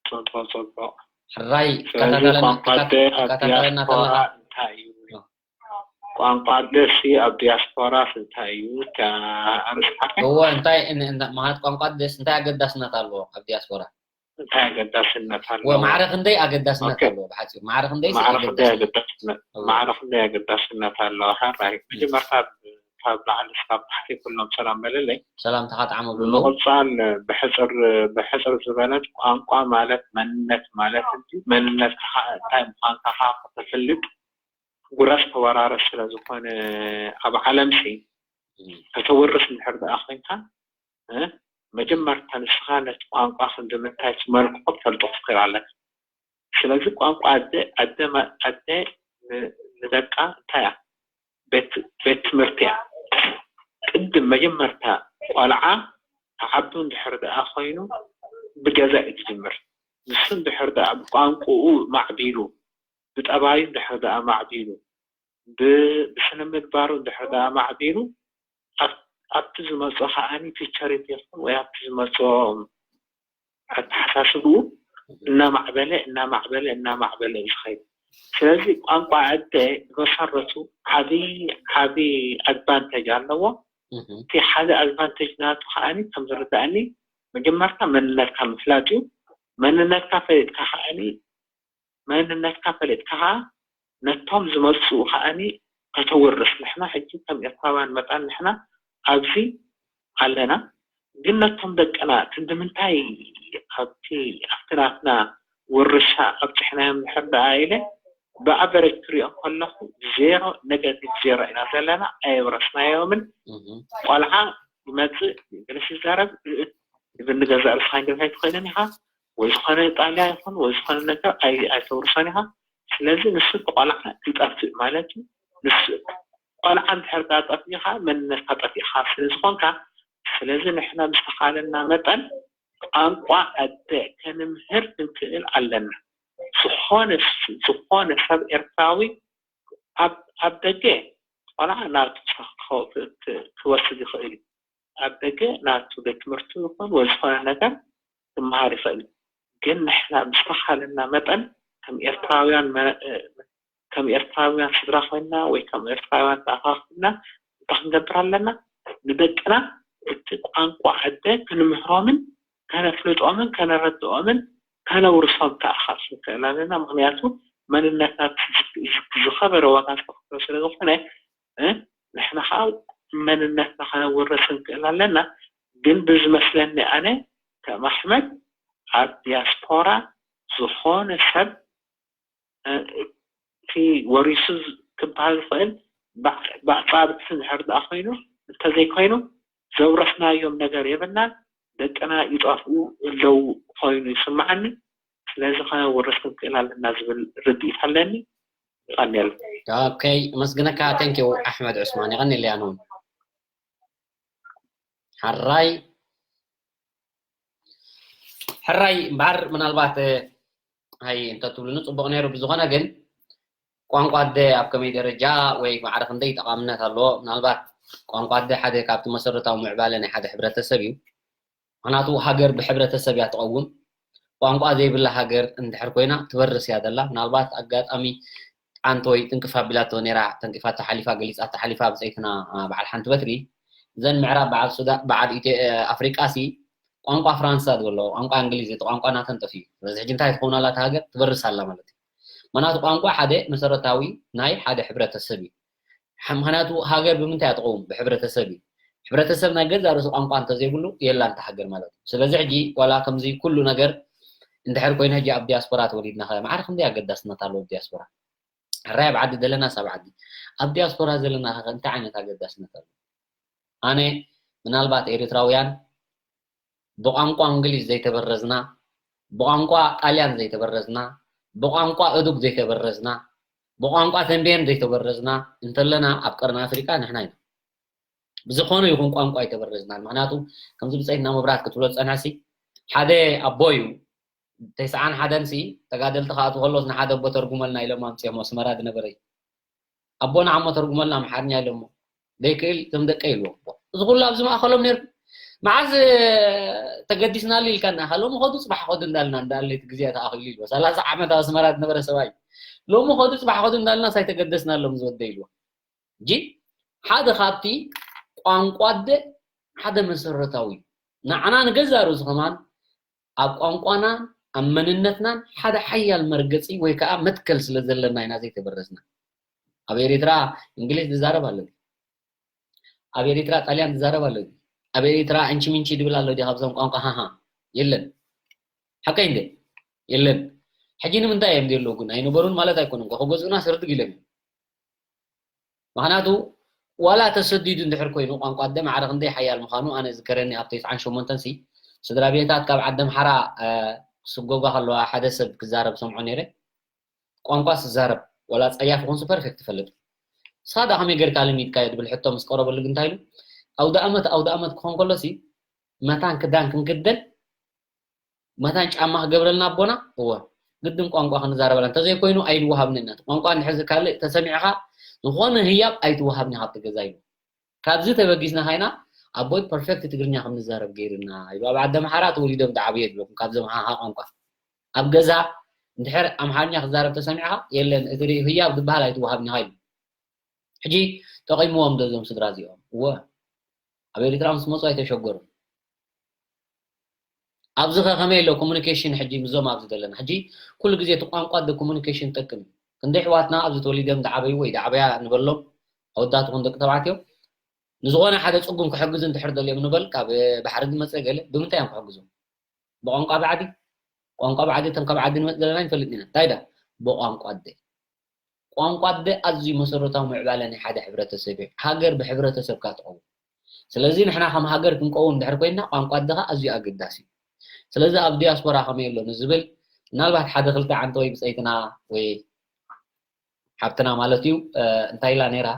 ጽቡቕ፣ ጽቡቕ። ሕራይ ስለዚ ትከታተለና ቋንቋ ኣደ ኣብ ትከታተለና ዲያስፖራ ተለኻ? እንታይ እዩ? ቋንቋ ኣደሲ ኣብ ዲያስፖራስ እንታይ እዩ? እታ ኣርእስቲ ሓቀይ? እወ፣ እንታይ እን-፣ እንዳ-፣ ማለት ቋንቋ ኣደስ እንታይ ኣገዳስነት ኣለዎ ኣብ ዲያስፖራ? እንታይ ኣገዳስነት እወ፣ ኣለዎ? ማዕረ ክንደይ ኣገዳስነት ኦኬ። ኣለዎ? ብሓጺሩ ማዕረ ክንደይ ማዕረ ክንደይ ኣገዳስነት? ኣገዳስነት፣ እወ። ማዕረ ክንደይ ኣገዳስነት ኣለዎ? ሕራይ። መጀመርታ ካብ ላዕሊ እስካብ ታሕቲ ኩሎም ሰላም በለለይ። ሰላምታኻ ጥዓም ኣብሉ። ብምቕጻል ብሕጽር፣ ብሕጽር ዝበለት ቋንቋ ማለት መንነት ማለት እንጂ መንነትካ እንታይ ምዃንካ ከተፍልጥ ጉረስ ተወራረስ ስለ ዝኾነ ኣብ ዓለምሲ እም። ከተውርስ እንድሕር ደኣ ኮይንካ፣ እ፣ መጀመርታ ንስኻ ነቲ ቋንቋ ክንዲ ምንታይ ትመልክዖ ክትፈልጦ ክትኽእል ኣለካ። ስለዚ ቋንቋ ኣደ ኣደ ማ- ኣደ ን- ንደቃ እንታይ እያ? ቤት ቤት ትምህርቲ እያ። ቅድም መጀመርታ ቆልዓ ተዓቢ እንድሕር ደኣ ኮይኑ ብገዛ እዩ ዝጅምር። ንሱ እንድሕር ደኣ ብቋንቋኡ ማዕቢሉ፣ ብጠባዩ እንድሕር ደኣ ማዕቢሉ፣ ብ- ብስነ ምግባሩ እንድሕር ደኣ ማዕቢሉ ኣብ- ኣብቲ ዝመፅኦ ከዓኒ ፊቸሪቲ ይኹን ወይ ኣብቲ ዝመፅኦ ኣተሓሳስብኡ እናማዕበለ እናማዕበለ እናማዕበለ እዩ ዝኸይድ። ስለዚ ቋንቋ ኣደ ብመሰረቱ ዓብዪ ዓብዪ ኣድቫንቴጅ ኣለዎ። እቲ ሓደ ኣድቫንቴጅ ናቱ ከዓኒ ከም ዝርዳእኒ መጀመርታ መንነትካ ምፍላጥ እዩ። መንነትካ ፈሊጥካ ከዓኒ መንነትካ ፈሊጥካ ከዓ ነቶም ዝመፅኡ ከዓኒ ከተውርስ። ንሕና ሕጂ ከም ኤርትራውያን መጠን ንሕና ኣብዚ ኣለና፣ ግን ነቶም ደቅና ክንዲ ምንታይ ኣብቲ ኣብቲ ናትና ውርሻ ኣብፅሕናዮም ድሕር ደኣ ኢለ ብኣቨሬጅ ክሪኦ ከለኹ ዜሮ፣ ኔጋቲቭ ዜሮ ኢና ዘለና። ኣየውረስናዮምን። ቆልዓ ይመፅእ፣ እንግሊሽ ይዛረብ፣ ንገዛእ ርእስኻ እንግሊሽ ኣይትኽእልን ኢኻ፣ ወይ ዝኾነ ጣልያ ይኹን ወይ ዝኾነ ነገር ኣይተውርሶን ኢኻ። ስለዚ ንሱ ቆልዓ ይጠፍእ ማለት እዩ። ንሱ ቆልዓ እንድሕር ዳ ጠፊእኻ መንነትካ ጠፊእኻ ስለ ዝኾንካ፣ ስለዚ ንሕና ብዝተኻለና መጠን ቋንቋ ኣደ ከንምህር ክንክእል ኣለና። ዝኾነ ዝኾነ ሰብ ኤርትራዊ ኣብ ደገ ቆልዓ ናቱ ክወስድ ይኽእል እዩ። ኣብ ደገ ናቱ ቤት ትምህርቱ ይኹን ወይ ዝኾነ ነገር ክመሃር ይኽእል እዩ። ግን ንሕና ብዝተኻለና መጠን ከም ኤርትራውያን ከም ኤርትራውያን ስድራ ኮይንና ወይ ከም ኤርትራውያን ተኣኻኺብና እንታይ ክንገብር ኣለና? ንደቅና እቲ ቋንቋ ኣደ ክንምህሮምን ከነፍልጦምን ከነረድኦምን ከነውርሶም ከኣ ክንክእል ኣለና። ምኽንያቱ መንነትና ዝኸበረ ዋጋ ዝተኸፍሎ ስለ ዝኾነ ንሕና ከዓ መንነትና ከነውርስ ክንክእል ኣለና። ግን ብዝመስለኒ ኣነ ከም ኣሕመድ ኣብ ዲያስፖራ ዝኾነ ሰብ እቲ ወሪሱ ክበሃል ዝኽእል ብኣጻብዕቲ እንድሕር ደኣ ኮይኑ እንተዘይኮይኑ ዘውረስናዮም ነገር የብልናን። ደቅና ይጠፍኡ ኣለዉ ኮይኑ ይስምዓኒ። ስለዚ ከነውርስ ክንክእል ኣለና ዝብል ርድኢት ኣለኒ። ይቐንየልና። ኦኬ፣ ኣመስግነካ። Thank you ኣሕመድ ዑስማን፣ ይቐንየለይ። ኣነ እውን ሓራይ ሕራይ እምበኣር ምናልባት ኣይ እንተትብሉኒ ፅቡቕ ነይሩ። ብዝኾነ ግን ቋንቋ ኣደ ኣብ ከመይ ደረጃ ወይ ማዕረ ክንደይ ጠቓምነት ኣለዎ? ምናልባት ቋንቋ ኣደ ሓደ ካብቲ መሰረታዊ ምዕባለ ናይ ሓደ ሕብረተሰብ እዩ። ምክንያቱ ሃገር ብሕብረተሰብ እያ ትቐውም። ቋንቋ ዘይብላ ሃገር እንድሕር ኮይና ትበርስ እያ ዘላ። ምናልባት ኣጋጣሚ ኣንተ ወይ ጥንቅፍ ኣቢላቶ ነይራ፣ ተንቂፋቶ ሓሊፋ፣ ገሊጻቶ ሓሊፋ ብጸይትና በዓል ሓንቲ በትሪ። እዘን ምዕራብ በዓል ሱዳ በዓል ኢትዮ ኣፍሪቃ ሲ ቋንቋ ፍራንሳ ዝበሎ ቋንቋ እንግሊዝ እቲ ቋንቋ ናተን ጠፊኡ። ስለዚ ሕጂ እንታይ ትኸውን ኣላ እታ ሃገር? ትበርስ ኣላ ማለት እዩ። ምክንያቱ ቋንቋ ሓደ መሰረታዊ ናይ ሓደ ሕብረተሰብ እዩ። ምክንያቱ ሃገር ብምንታይ እያ ትቐውም? ብሕብረተሰብ እዩ። ሕብረተሰብ ናይ ገዛ ርእሱ ቋንቋ እንተዘይብሉ የላን እታ ሃገር ማለት እዩ። ስለዚ ሕጂ ዋላ ከምዚ ኩሉ ነገር እንድሕር ኮይኑ ሕጂ ኣብ ዲያስፖራ ተወሊድና ከ ማዕረ ክንደይ ኣገዳስነት ኣለዎ ኣብ ዲያስፖራ? ሕራይ ኣብ ዓዲ ዘለና ሳብ ዓዲ ኣብ ዲያስፖራ ዘለና ከ እንታይ ዓይነት ኣገዳስነት ኣለዎ? ኣነ ምናልባት ኤርትራውያን ብቋንቋ እንግሊዝ ዘይተበረዝና፣ ብቋንቋ ጣልያን ዘይተበረዝና፣ ብቋንቋ እዱግ ዘይተበረዝና፣ ብቋንቋ ተንቤን ዘይተበረዝና እንተለና ኣብ ቀርኒ ኣፍሪቃ ንሕና ኢና። ብዝኾነ ይኹን ቋንቋ ኣይተበረዝናን። ምክንያቱ ከምዚ ብጸይትና መብራት ክትብሎ ዝጸንሐሲ ሓደ ኣቦ እዩ። ተስዓን ሓደን ሲ ተጋደልቲ ክኣቱ ከሎስ ንሓደ ኣቦ ተርጉመልና ኢሎም ኣምፅኦም ኣስመራ ዝነበረ እዩ። ኣቦና ዓሞ ተርጉመልና ኣምሓርኛ ኢሎሞ ዘይክእል እቶም ደቀይ ኢልዎ። እዚ ኩሉ ኣብዚ ማእኸሎም ነይሩ። መዓዝ ተገዲስናሉ ኢልካ እናኻ ሎሚ ኸዱ ፅባሕ ኸዱ እንዳልና እንዳለይቲ ግዜ ተኣኺሉ ኢልዎ። ሰላሳ ዓመት ኣብ ኣስመራ ዝነበረ ሰብኣይ ሎሚ ኸዱ ፅባሕ ኸዱ እንዳልና ሳይተገደስናሎም ዝወደ ኢልዎ። እጂ ሓደ ካብቲ ቋንቋ ኣደ ሓደ መሰረታዊ እዩ። ንዓና ንገዛእ ርእሱ ከማን ኣብ ቋንቋና ኣብ መንነትናን ሓደ ሓያል መርገፂ ወይ ከዓ መትከል ስለ ዘለና ኢና ዘይተበረዝና። ኣብ ኤሪትራ እንግሊዝ ዝዛረብ ኣሎ ድዩ? ኣብ ኤሪትራ ጣልያን ዝዛረብ ኣሎ ድዩ? ኣብ ኤሪትራ እንቺ ምንቺ ድብል ኣሎ ድዩ? ካብዞም ቋንቋ ሃሃ የለን። ሓቀይ እንደ የለን። ሕጂ ንምንታይ እዮም ዘየለዉ ግን? ኣይነበሩን ማለት ኣይኮኑን። ከገዝኡና ስርድግ ኢሎም እዮም። ምክንያቱ ዋላ ተሰዲዱ እንድሕር ኮይኑ ቋንቋ ኣደ ማዕረ ክንደይ ሓያል ምዃኑ ኣነ ዝከረኒ ኣብ ተስዓን ሸሞንተን ሲ ስድራ ቤታት ካብ ዓዲ ኣምሓራ ክስጎጓ ከለዋ ሓደ ሰብ ክዛረብ ሰምዖ ነይረ። ቋንቋ ስዛረብ፣ ወላ ጸያፍ ይኹንስ ፐርፌክት ትፈልጥ። ንስኻ ደኣ ከመይ ጌርካ ልሚድካዮ? ዝብል ሕቶ ምስ ቀረበሉ ግን እንታይ ኢሉ? ኣውደ ኣመት፣ ኣውደ ኣመት ክኾን ከሎሲ መታን ክዳን ክንክደን፣ መታን ጫማ ክገብረልና ኣቦና፣ እወ፣ ግድን ቋንቋ ክንዛረበላ። እንተዘይኮይኑ ኣይንወሃብን ኢና። ቋንቋ እንድሕር ካልእ ተሰሚዕኻ፣ ዝኾነ ህያብ ኣይትወሃብን ኢኻ ኣብቲ ገዛ ኢሉ። ካብዚ ተበጊስና ኻይና ኣቦይ ፐርፌክት ትግርኛ ከም ንዛረብ ገይርና ኢሉ። ኣብ ዓዲ ኣምሓራ ተወሊዶም ዝዓበዩ ይብለኩም ካብዞም ሃሃ ቋንቋ። ኣብ ገዛ እንድሕር ኣምሓርኛ ክዛረብ ተሰሚዕኻ የለን እቲ ሪ- ህያብ ዝበሃል ኣይትወሃብን ኢኻ ኢሉ። ሕጂ ጠቒምዎም ዶ እዞም ስድራ እዚኦም? እወ። ኣብ ኤሪትራ ምስ መፁ ኣይተሸገሩን። ኣብዚ ከ ከመይ ኣሎ ኮሙኒኬሽን? ሕጂ ምዞም ኣብዚ ዘለና ሕጂ ኩሉ ግዜ እቲ ቋንቋ ደ ኮሙኒኬሽን ጠቅም። ክንደይ ኣሕዋትና ኣብዚ ተወሊዶም ዝዓበዩ ወይ ዝዓበያ ንበሎም ኣወዳት ይኹን ደቂ ተባዕትዮ ንዝኾነ ሓደ ፅጉም ክሕግዙ እንድሕር ደልዮም ንበል ካብ ባሕሪ ዝመፀ ገለ ብምንታይ እዮም ክሕግዙ? ብቋንቋ ባዕዲ ቋንቋ ባዕዲ እቶም ካብ ዓዲ ንመፅ ዘለና ይፈልጥ ኢና እንታይ ዳ ብቋንቋ ኣደ ቋንቋ ኣደ ኣዝዩ መሰረታዊ ምዕባለ ናይ ሓደ ሕብረተሰብ እዩ። ሃገር ብሕብረተሰብ ካ ትኸውን። ስለዚ ንሕና ከም ሃገር ክንቀውም እንድሕር ኮይንና ቋንቋ ኣደ ካ ኣዝዩ ኣገዳሲ እዩ። ስለዚ ኣብ ዲያስፖራ ከመይ ኣሎ ንዝብል ምናልባት ሓደ ክልተ ዓንተ ወይ ብፀይትና ወይ ሓብትና ማለት እዩ እንታይ ኢላ ነይራ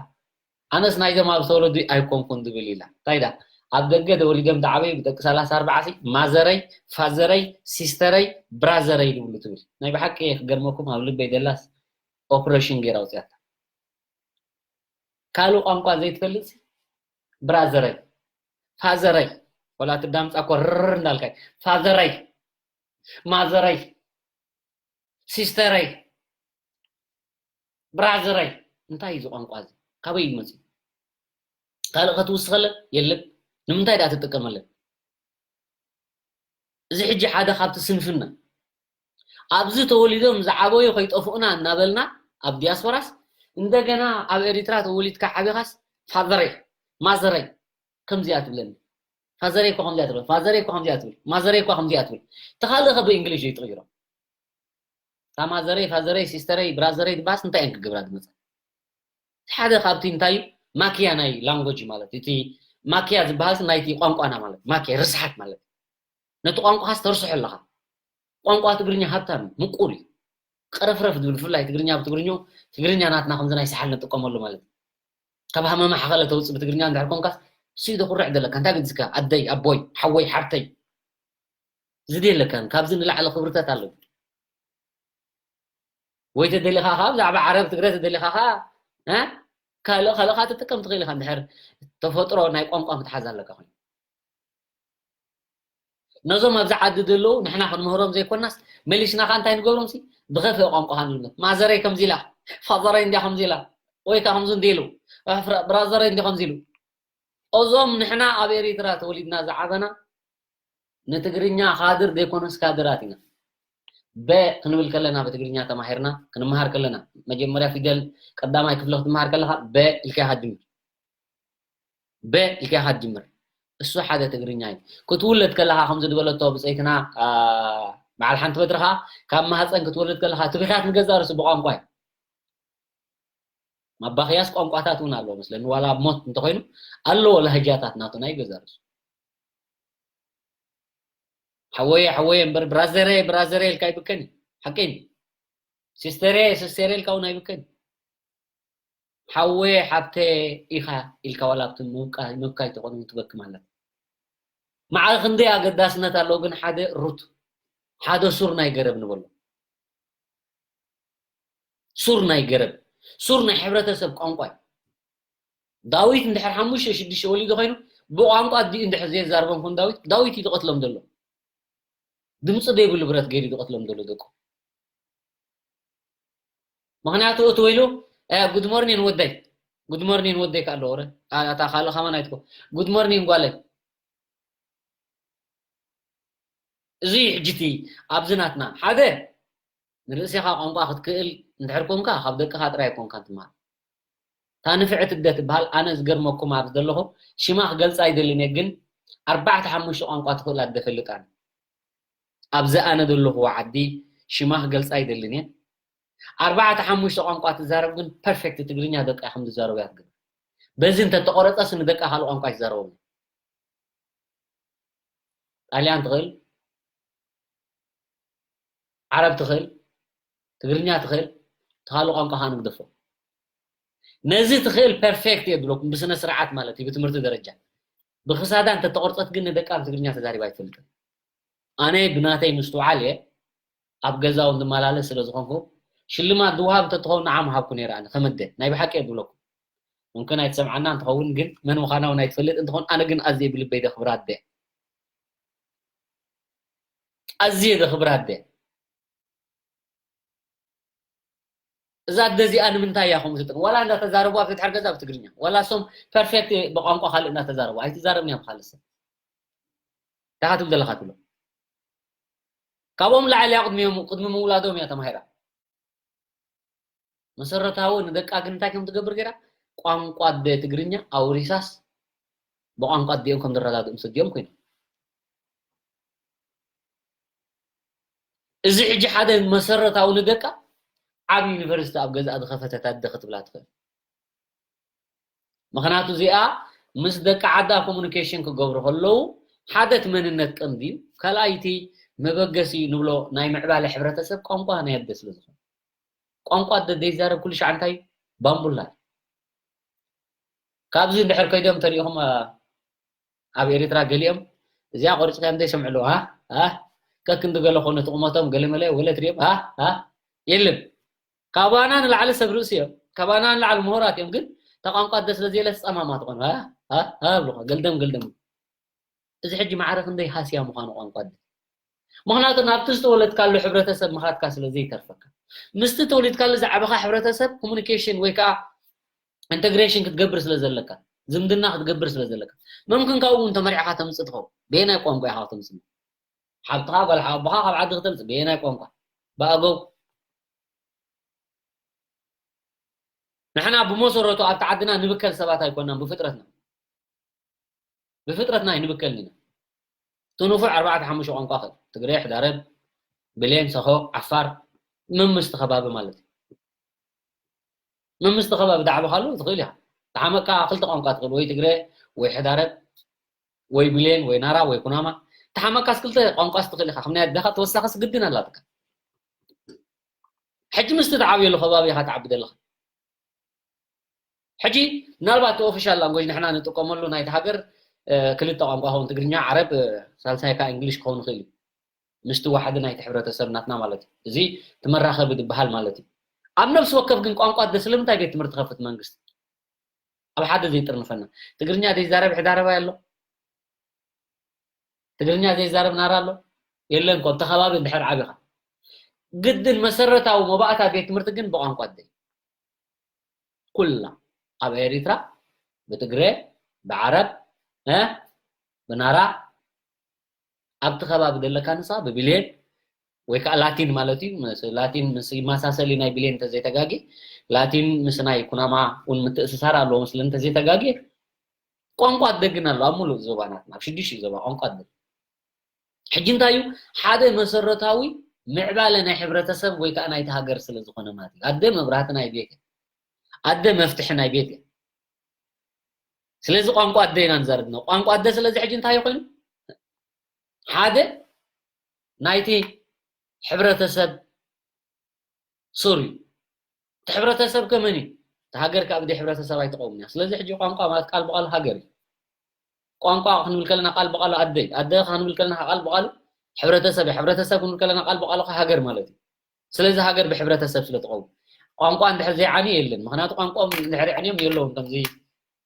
ኣነስ ናይዞም ኣብ ዝተወለዱ ኣይኮንኩን ዝብል ኢላ እንታይ ዳ ኣብ ደገ ተወሊዶም ዝዓበዩ ብደቂ ሰላሳ ኣርባዓ ሲ ማዘረይ ፋዘረይ ሲስተረይ ብራዘረይ ዝብሉ ትብል ናይ ብሓቂ ክገርመኩም ኣብ ልበይ ደላስ ኦፕሬሽን ገይራ ኣውፅያታ ካልእ ቋንቋ ዘይትፈልጥ ብራዘረይ ፋዘረይ ወላ ትዳምፃ ኮርር እንዳልካይ ፋዘረይ ማዘረይ ሲስተረይ ብራዘረይ እንታይ እዩ ቋንቋ እዚ ካበይ ይመፅእ ካልእ ከትውስኸለን የለን ንምንታይ ዳ ትጥቀመለን እዚ ሕጂ ሓደ ካብቲ ስንፍና ኣብዚ ተወሊዶም ዝዓበዩ ከይጠፍኡና እናበልና ኣብ ዲያስፖራስ እንደገና ኣብ ኤሪትራ ተወሊድካ ዓቢኻስ ፋዘረይ ማዘረይ ከምዚኣ ትብለኒ ፋዘረይ እኮ ከምዚኣ ትብል ፋዘረይ እኮ ከምዚኣ ትብል ማዘረይ እኮ ከምዚኣ ትብል ተኻልእ ከ ብእንግሊሽ እዩ ትቕይሮ እታ ማዘረይ ፋዘረይ ሲስተረይ ብራዘረይ ድባስ እንታይ እየን ክገብራ ዝመፃ ሓደ ካብቲ እንታይ እዩ ማክያ ናይ ላንጎጅ ማለት እቲ ማክያ ዝበሃል ናይቲ ቋንቋና ማለት ማክያ ርስሓት ማለት ነቲ ቋንቋኻስ ተርስሖ ኣለኻ ቋንቋ ትግርኛ ሃብታም እዩ ምቁር እዩ ቀረፍረፍ ዝብል ብፍላይ ትግርኛ ብትግርኛ ትግርኛ ናትና ከምዚ ናይ ሰሓል ንጥቀመሉ ማለት እዩ ካብ ሃመማ ሓኸለ ተውፅእ ብትግርኛ እንድሕር ኮንካስ እሱ ተኩርዕ ዘለካ እንታይ ግድዝካ ኣደይ ኣቦይ ሓወይ ሓብተይ ዝድየለካን ካብዚ ንላዕሊ ክብርታት ኣለዎ ወይ ተደሊኻ ከዓ ብዛዕባ ዓረብ ትግረ ተደሊኻ ከዓ ካልእ ካልእ ከዓ ትጥቀም ትኽእል ኢኻ እንድሕር ተፈጥሮ ናይ ቋንቋ ምትሓዝ ኣለካ ኮይኑ ነዞም ኣብዚ ዓዲ ዘለዉ ንሕና ክንምህሮም ዘይኮናስ መሊስና ከዓ እንታይ ንገብሮም ሲ ብኸፍአ ቋንቋ ንልመድ ማዘረይ ከምዚ ኢላ ፋዘረይ እንዲያ ከምዚ ኢላ ወይ ከዓ ከምዚ እንዲ ኢሉ ብራዘረይ እንዲ ከምዚ ኢሉ እዞም ንሕና ኣብ ኤሪትራ ተወሊድና ዝዓበና ንትግርኛ ካድር ዘይኮነስ ካድራት ኢና በ ክንብል ከለና ብትግርኛ ተማሂርና ክንመሃር ከለና መጀመርያ ፊደል ቀዳማይ ክፍሊ ክትመሃር ከለካ በ ኢልካ ኢካ ትጅምር በ ኢልካ ኢካ ትጅምር እሱ ሓደ ትግርኛ እዩ ክትውለድ ከለካ ከምዚ ዝበለቶ ብፀይትና በዓል ሓንቲ በትርካ ካብ ማህፀን ክትወለድ ከለካ ትብካት ንገዛ ርሱ ብቋንቋ እዩ ማባኽያስ ቋንቋታት እውን ኣለዎ መስለኒ ዋላ ኣብ ሞት እንተኮይኑ ኣለዎ ላህጃታት ናቱ ናይ ገዛ ርሱ ሓወየ ሓወየ እምበር ብራዘረ ብራዘረ ኢልካ ይብከን ሓቀይ ሲስተረ ሲስተረ ኢልካ እውን ኣይብከን ሓወየ ሓብተ ኢኻ ኢልካ ዋላ ኣብቲ ምብካይ ተኾኑ ትበኪ ማለት ማዕረ ክንደይ ኣገዳስነት ኣለዎ ግን ሓደ ሩት ሓደ ሱር ናይ ገረብ ንበሎ ሱር ናይ ገረብ ሱር ናይ ሕብረተሰብ ቋንቋ እዩ ዳዊት እንድሕር ሓሙሽተ ሽዱሽተ ወሊዱ ኮይኑ ብቋንቋ ኣዲኡ እንድሕር ዘየዛርቦም ኮን ዳዊት ዳዊት እዩ ዝቐትሎም ዘሎ ድምፂ ዘይብሉ ብረት ገይሩ ዝቐትሎም ዘሎ ደቁ ምክንያቱ እቲ ወይሉ ጉድ ሞርኒን ወደይ ጉድ ሞርኒን ወደይ ከዓ ኣለዎ እታ ካልእ ከማን ኣይትኮ ጉድ ሞርኒን ጓለይ እዚ ሕጂ እቲ ኣብዚ ናትና ሓደ ንርእስኻ ቋንቋ ክትክእል እንድሕር ኮንካ ካብ ደቅኻ ጥራይ ኣይኮንካን ትምሃር። እታ ንፍዕቲ እደ ትበሃል ኣነ ዝገርመኩም ኣብዚ ዘለኹ ሽማ ክገልጻ ኣይደልን እየ ግን ኣርባዕተ ሓሙሽተ ቋንቋ ትኽእል ኣደ እፈልጥ ኣነ። ኣብዚ ኣነ ዘለኹዎ ዓዲ ሽማ ክገልጻ ኣይደልን እየ። ኣርባዕተ ሓሙሽተ ቋንቋ ትዛረብ ግን ፐርፌክት ትግርኛ ደቃ ከም ዝዛረቡ እያ ትገብር። በዚ እንተተቆረጸስ ንደቃ ካልእ ቋንቋ ኣይትዛረቦም። ጣልያን ትኽእል፣ ዓረብ ትኽእል፣ ትግርኛ ትኽእል፣ ተኻሉ ቋንቋ ከዓ ንግደፎ። ነዚ ትኽእል ፐርፌክት እየ ዝብለኩም፣ ብስነ ስርዓት ማለት እዩ፣ ብትምህርቲ ደረጃ። ብክሳዳ እንተተቆርፀት ግን ንደቃ ብትግርኛ ተዛሪባ ኣይትፈልጥን። ኣነ ብናተይ ምስትውዓል እየ፣ ኣብ ገዛው እንድመላለስ ስለ ዝኾንኩ፣ ሽልማት ዝወሃብ እንተትኸውን ንዓ ምሃብኩ ነይረ፣ ኣነ ከመደ ናይ ብሓቂ እየ ዝብለኩም። ምምክን ኣይትሰምዓና እንትኸውን ግን መን ምዃና እውን ኣይትፈልጥ እንትኾን፣ ኣነ ግን ኣዝየ ብልበይ ደኽብራ ኣደ፣ ኣዝየ ደኽብራ ኣደ። እዛ ኣደ እዚኣ ንምንታይ እያ ከምኡ ትጥቀም? ዋላ እንዳተዛረቡ ኣብቲ ድሕሪ ገዛ ብትግርኛ፣ ዋላ እሶም ፐርፌክት ብቋንቋ ካልእ እንዳተዛረቡ ኣይትዛረብን እያ ብኻልእ ሰብ። እንታይ ትብል ዘለኻ ትብሎ? ካብኦም ላዕሊ እያ ቅድሚኦም፣ ቅድሚ ምውላዶም እያ ተማሂራ። መሰረታዊ ንደቃ ግን እንታይ ከም ትገብር ገይራ? ቋንቋ ኣደ ትግርኛ ኣውሪሳስ ብቋንቋ ኣዲኦም ከም ዝረዳድኡ ምስ ኣዲኦም ኮይኖም። እዚ ሕጂ ሓደ መሰረታዊ ንደቃ ዓብ ዩኒቨርሲቲ ኣብ ገዛኣ ዝኸፈተት ኣደ ክትብላ ትኽእል። ምኽንያቱ እዚኣ ምስ ደቂ ዓዳ ኮሙኒኬሽን ክገብሩ ከለዉ ሓደ እቲ መንነት ቀንዲ እዩ። ካልኣይ እቲ መበገሲ ንብሎ ናይ ምዕባለ ሕብረተሰብ ቋንቋ ናይ ኣደ ስለ ዝኾነ። ቋንቋ ኣደ ዘይዛረብ ኩሉ ሻዕ እንታይ እዩ? ባምቡላ እዩ። ካብዚ እንድሕር ከይዶም ተሪኢኹም፣ ኣ፣ ኣብ ኤርትራ ገሊኦም እዚኣ ቆሪጽካዮም ዘይሰምዑ ኣለዉ። ሃ? ሃ? ከክንዲ ገለ ኮነ ትቑመቶም ገለ መለ ወለ ትሪኦም። ሃ? ሃ? የለን። ካባና ንላዕሊ ሰብ ርእሲ እዮም። ካባና ንላዕሊ ምሁራት እዮም። ግን እታ ቋንቋ ኣደ ስለ ዘየለ ጸማማት ኾኑ። ሃ? ሃ? ሃ? ብሉኻ። ገልደም ገልደም። እዚ ሕጂ ማዕረ ክንደይ ሃስያ ምዃኑ ቋንቋ ኣደ። ምኽንያቱ ናብቲ ዝተወለድካሉ ሕብረተሰብ ምኻድካ ስለ ዘይተርፈካ። ምስቲ ተወሊድካሉ ዝዓበኻ ሕብረተሰብ ኮሙኒኬሽን ወይ ከዓ ኢንተግሬሽን ክትገብር ስለ ዘለካ፣ ዝምድና ክትገብር ስለ ዘለካ። መምክን ካብኡ እውን ተመሪዕኻ ተምጽእ ትኸውን። በየናይ ቋንቋ ኢኻ ተምጽእ? ሓብትኻ ጓል ሓወቦኻ ካብ ዓዲ ክተምጽእ በየናይ ቋንቋ? ብኣገው። ንሕና ብመሰረቱ ኣብቲ ዓድና ንብከል ሰባት ኣይኮናን ብፍጥረትና። ብፍጥረትና ኣይንብከልን ኢና። እቲ ንፉዕ ኣርባዕተ ሓሙሽተ ቋንቋ ኽእል። ትግረ፣ ሕዳረብ፣ ብሌን፣ ሰኾ፣ ዓፋር፣ መምስቲ ከባቢ ማለት እዩ። መምስቲ ከባቢ ዳዕበኻሉ ትኽእል ኢኻ። ተሓመቅካ ክልተ ቋንቋ ትኽእል፣ ወይ ትግረ፣ ወይ ሕዳረብ፣ ወይ ብሌን፣ ወይ ናራ፣ ወይ ኩናማ። ተሓመቅካስ ክልተ ቋንቋስ ትኽእል ኢኻ። ከም ናይ ኣደኻ ተወሳኺስ ግድን ኣላትካ። ሕጂ ምስቲ ትዓብየሉ ከባቢ ኢኻ ትዓቢ ዘለኻ። ሕጂ ምናልባት እቲ ኦፊሻል ላንጎጅ ንሕና ንጥቀመሉ ናይቲ ሃገር፣ እ፣ ክልተ ቋንቋ ክኸውን፣ ትግርኛ፣ ዓረብ፣ እ፣ ሳልሳይ ከኣ እንግሊሽ ክኸውን ይኽእል እዩ። ምስቲ ዋሕዲ ናይቲ ሕብረተሰብ ናትና ማለት እዩ። እዚ እቲ መራኸቢ ዝበሃል ማለት እዩ። ኣብ ነፍሲ ወከፍ ግን ቋንቋ ኣደ ስለምንታይ ቤት ትምህርቲ ትኸፍት መንግስቲ? ኣብ ሓደ ዘይጥርንፈና። ትግርኛ ዘይዛረብ ሕዳረባይ ኣሎ? ትግርኛ ዘይዛረብ ናራ ኣሎ? የለን እኮ፣ ኣብቲ ከባቢ እንድሕር ዓቢኻ። ግድን መሰረታዊ መባእታ ቤት ትምህርቲ ግን ብቋንቋ ኣደ። ኩላ ኣብ ኤሪትራ ብትግረ፣ ብዓረብ፣ እ፣ ብናራ፣ ኣብቲ ከባቢ ዘለካ ንሳ ብብሌን ወይ ከዓ ላቲን ማለት እዩ። ምስ ላቲን ምስ ይመሳሰል እዩ ናይ ብሌን እንተዘይተጋጊ፣ ላቲን ምስ ናይ ኩናማ እውን ምትእስሳር ኣለዎ መስለኒ እንተዘይተጋጊ። ቋንቋ ኣደ ግን ኣሎ ኣብ ሙሉእ ዞባ ናትና፣ ኣብ ሽዱሽተ ዞባ ቋንቋ ኣደ። ሕጂ እንታይ እዩ? ሓደ መሰረታዊ ምዕባለ ናይ ሕብረተሰብ ወይ ከዓ ናይቲ ሃገር ስለ ዝኾነ ማለት እዩ። ኣደ መብራህቲ ናይ ቤት እያ። ኣደ መፍትሒ ናይ ቤት እያ። ስለዚ ቋንቋ ኣደ ኢና ንዛረብ ነው። ቋንቋ ኣደ ስለዚ ሕጂ እንታይ ኮይኑ? ሓደ ናይቲ ሕብረተሰብ ሱር እዩ። እቲ ሕብረተሰብ ከ መን እዩ? እቲ ሃገር ከኣ ብደይ ሕብረተሰብ ኣይትቐውምን እያ። ስለዚ ሕጂ ቋንቋ ማለት ቃል ብቓል ሃገር እዩ። ቋንቋ ክንብል ከለና ቃል ብቓሉ ኣደ እዩ። ኣደ ክንብል ከለና ቃል ብቓሉ ሕብረተሰብ እዩ። ሕብረተሰብ ክንብል ከለና ቃል ብቓሉ ከ ሃገር ማለት እዩ። ስለዚ ሃገር ብሕብረተሰብ ስለ ትቐውም። ቋንቋ እንድሕር ዘይዓንዩ የለን። ምኽንያቱ ቋንቋኦም እንድሕር የዕንዮም የለውን፣ ከምዚ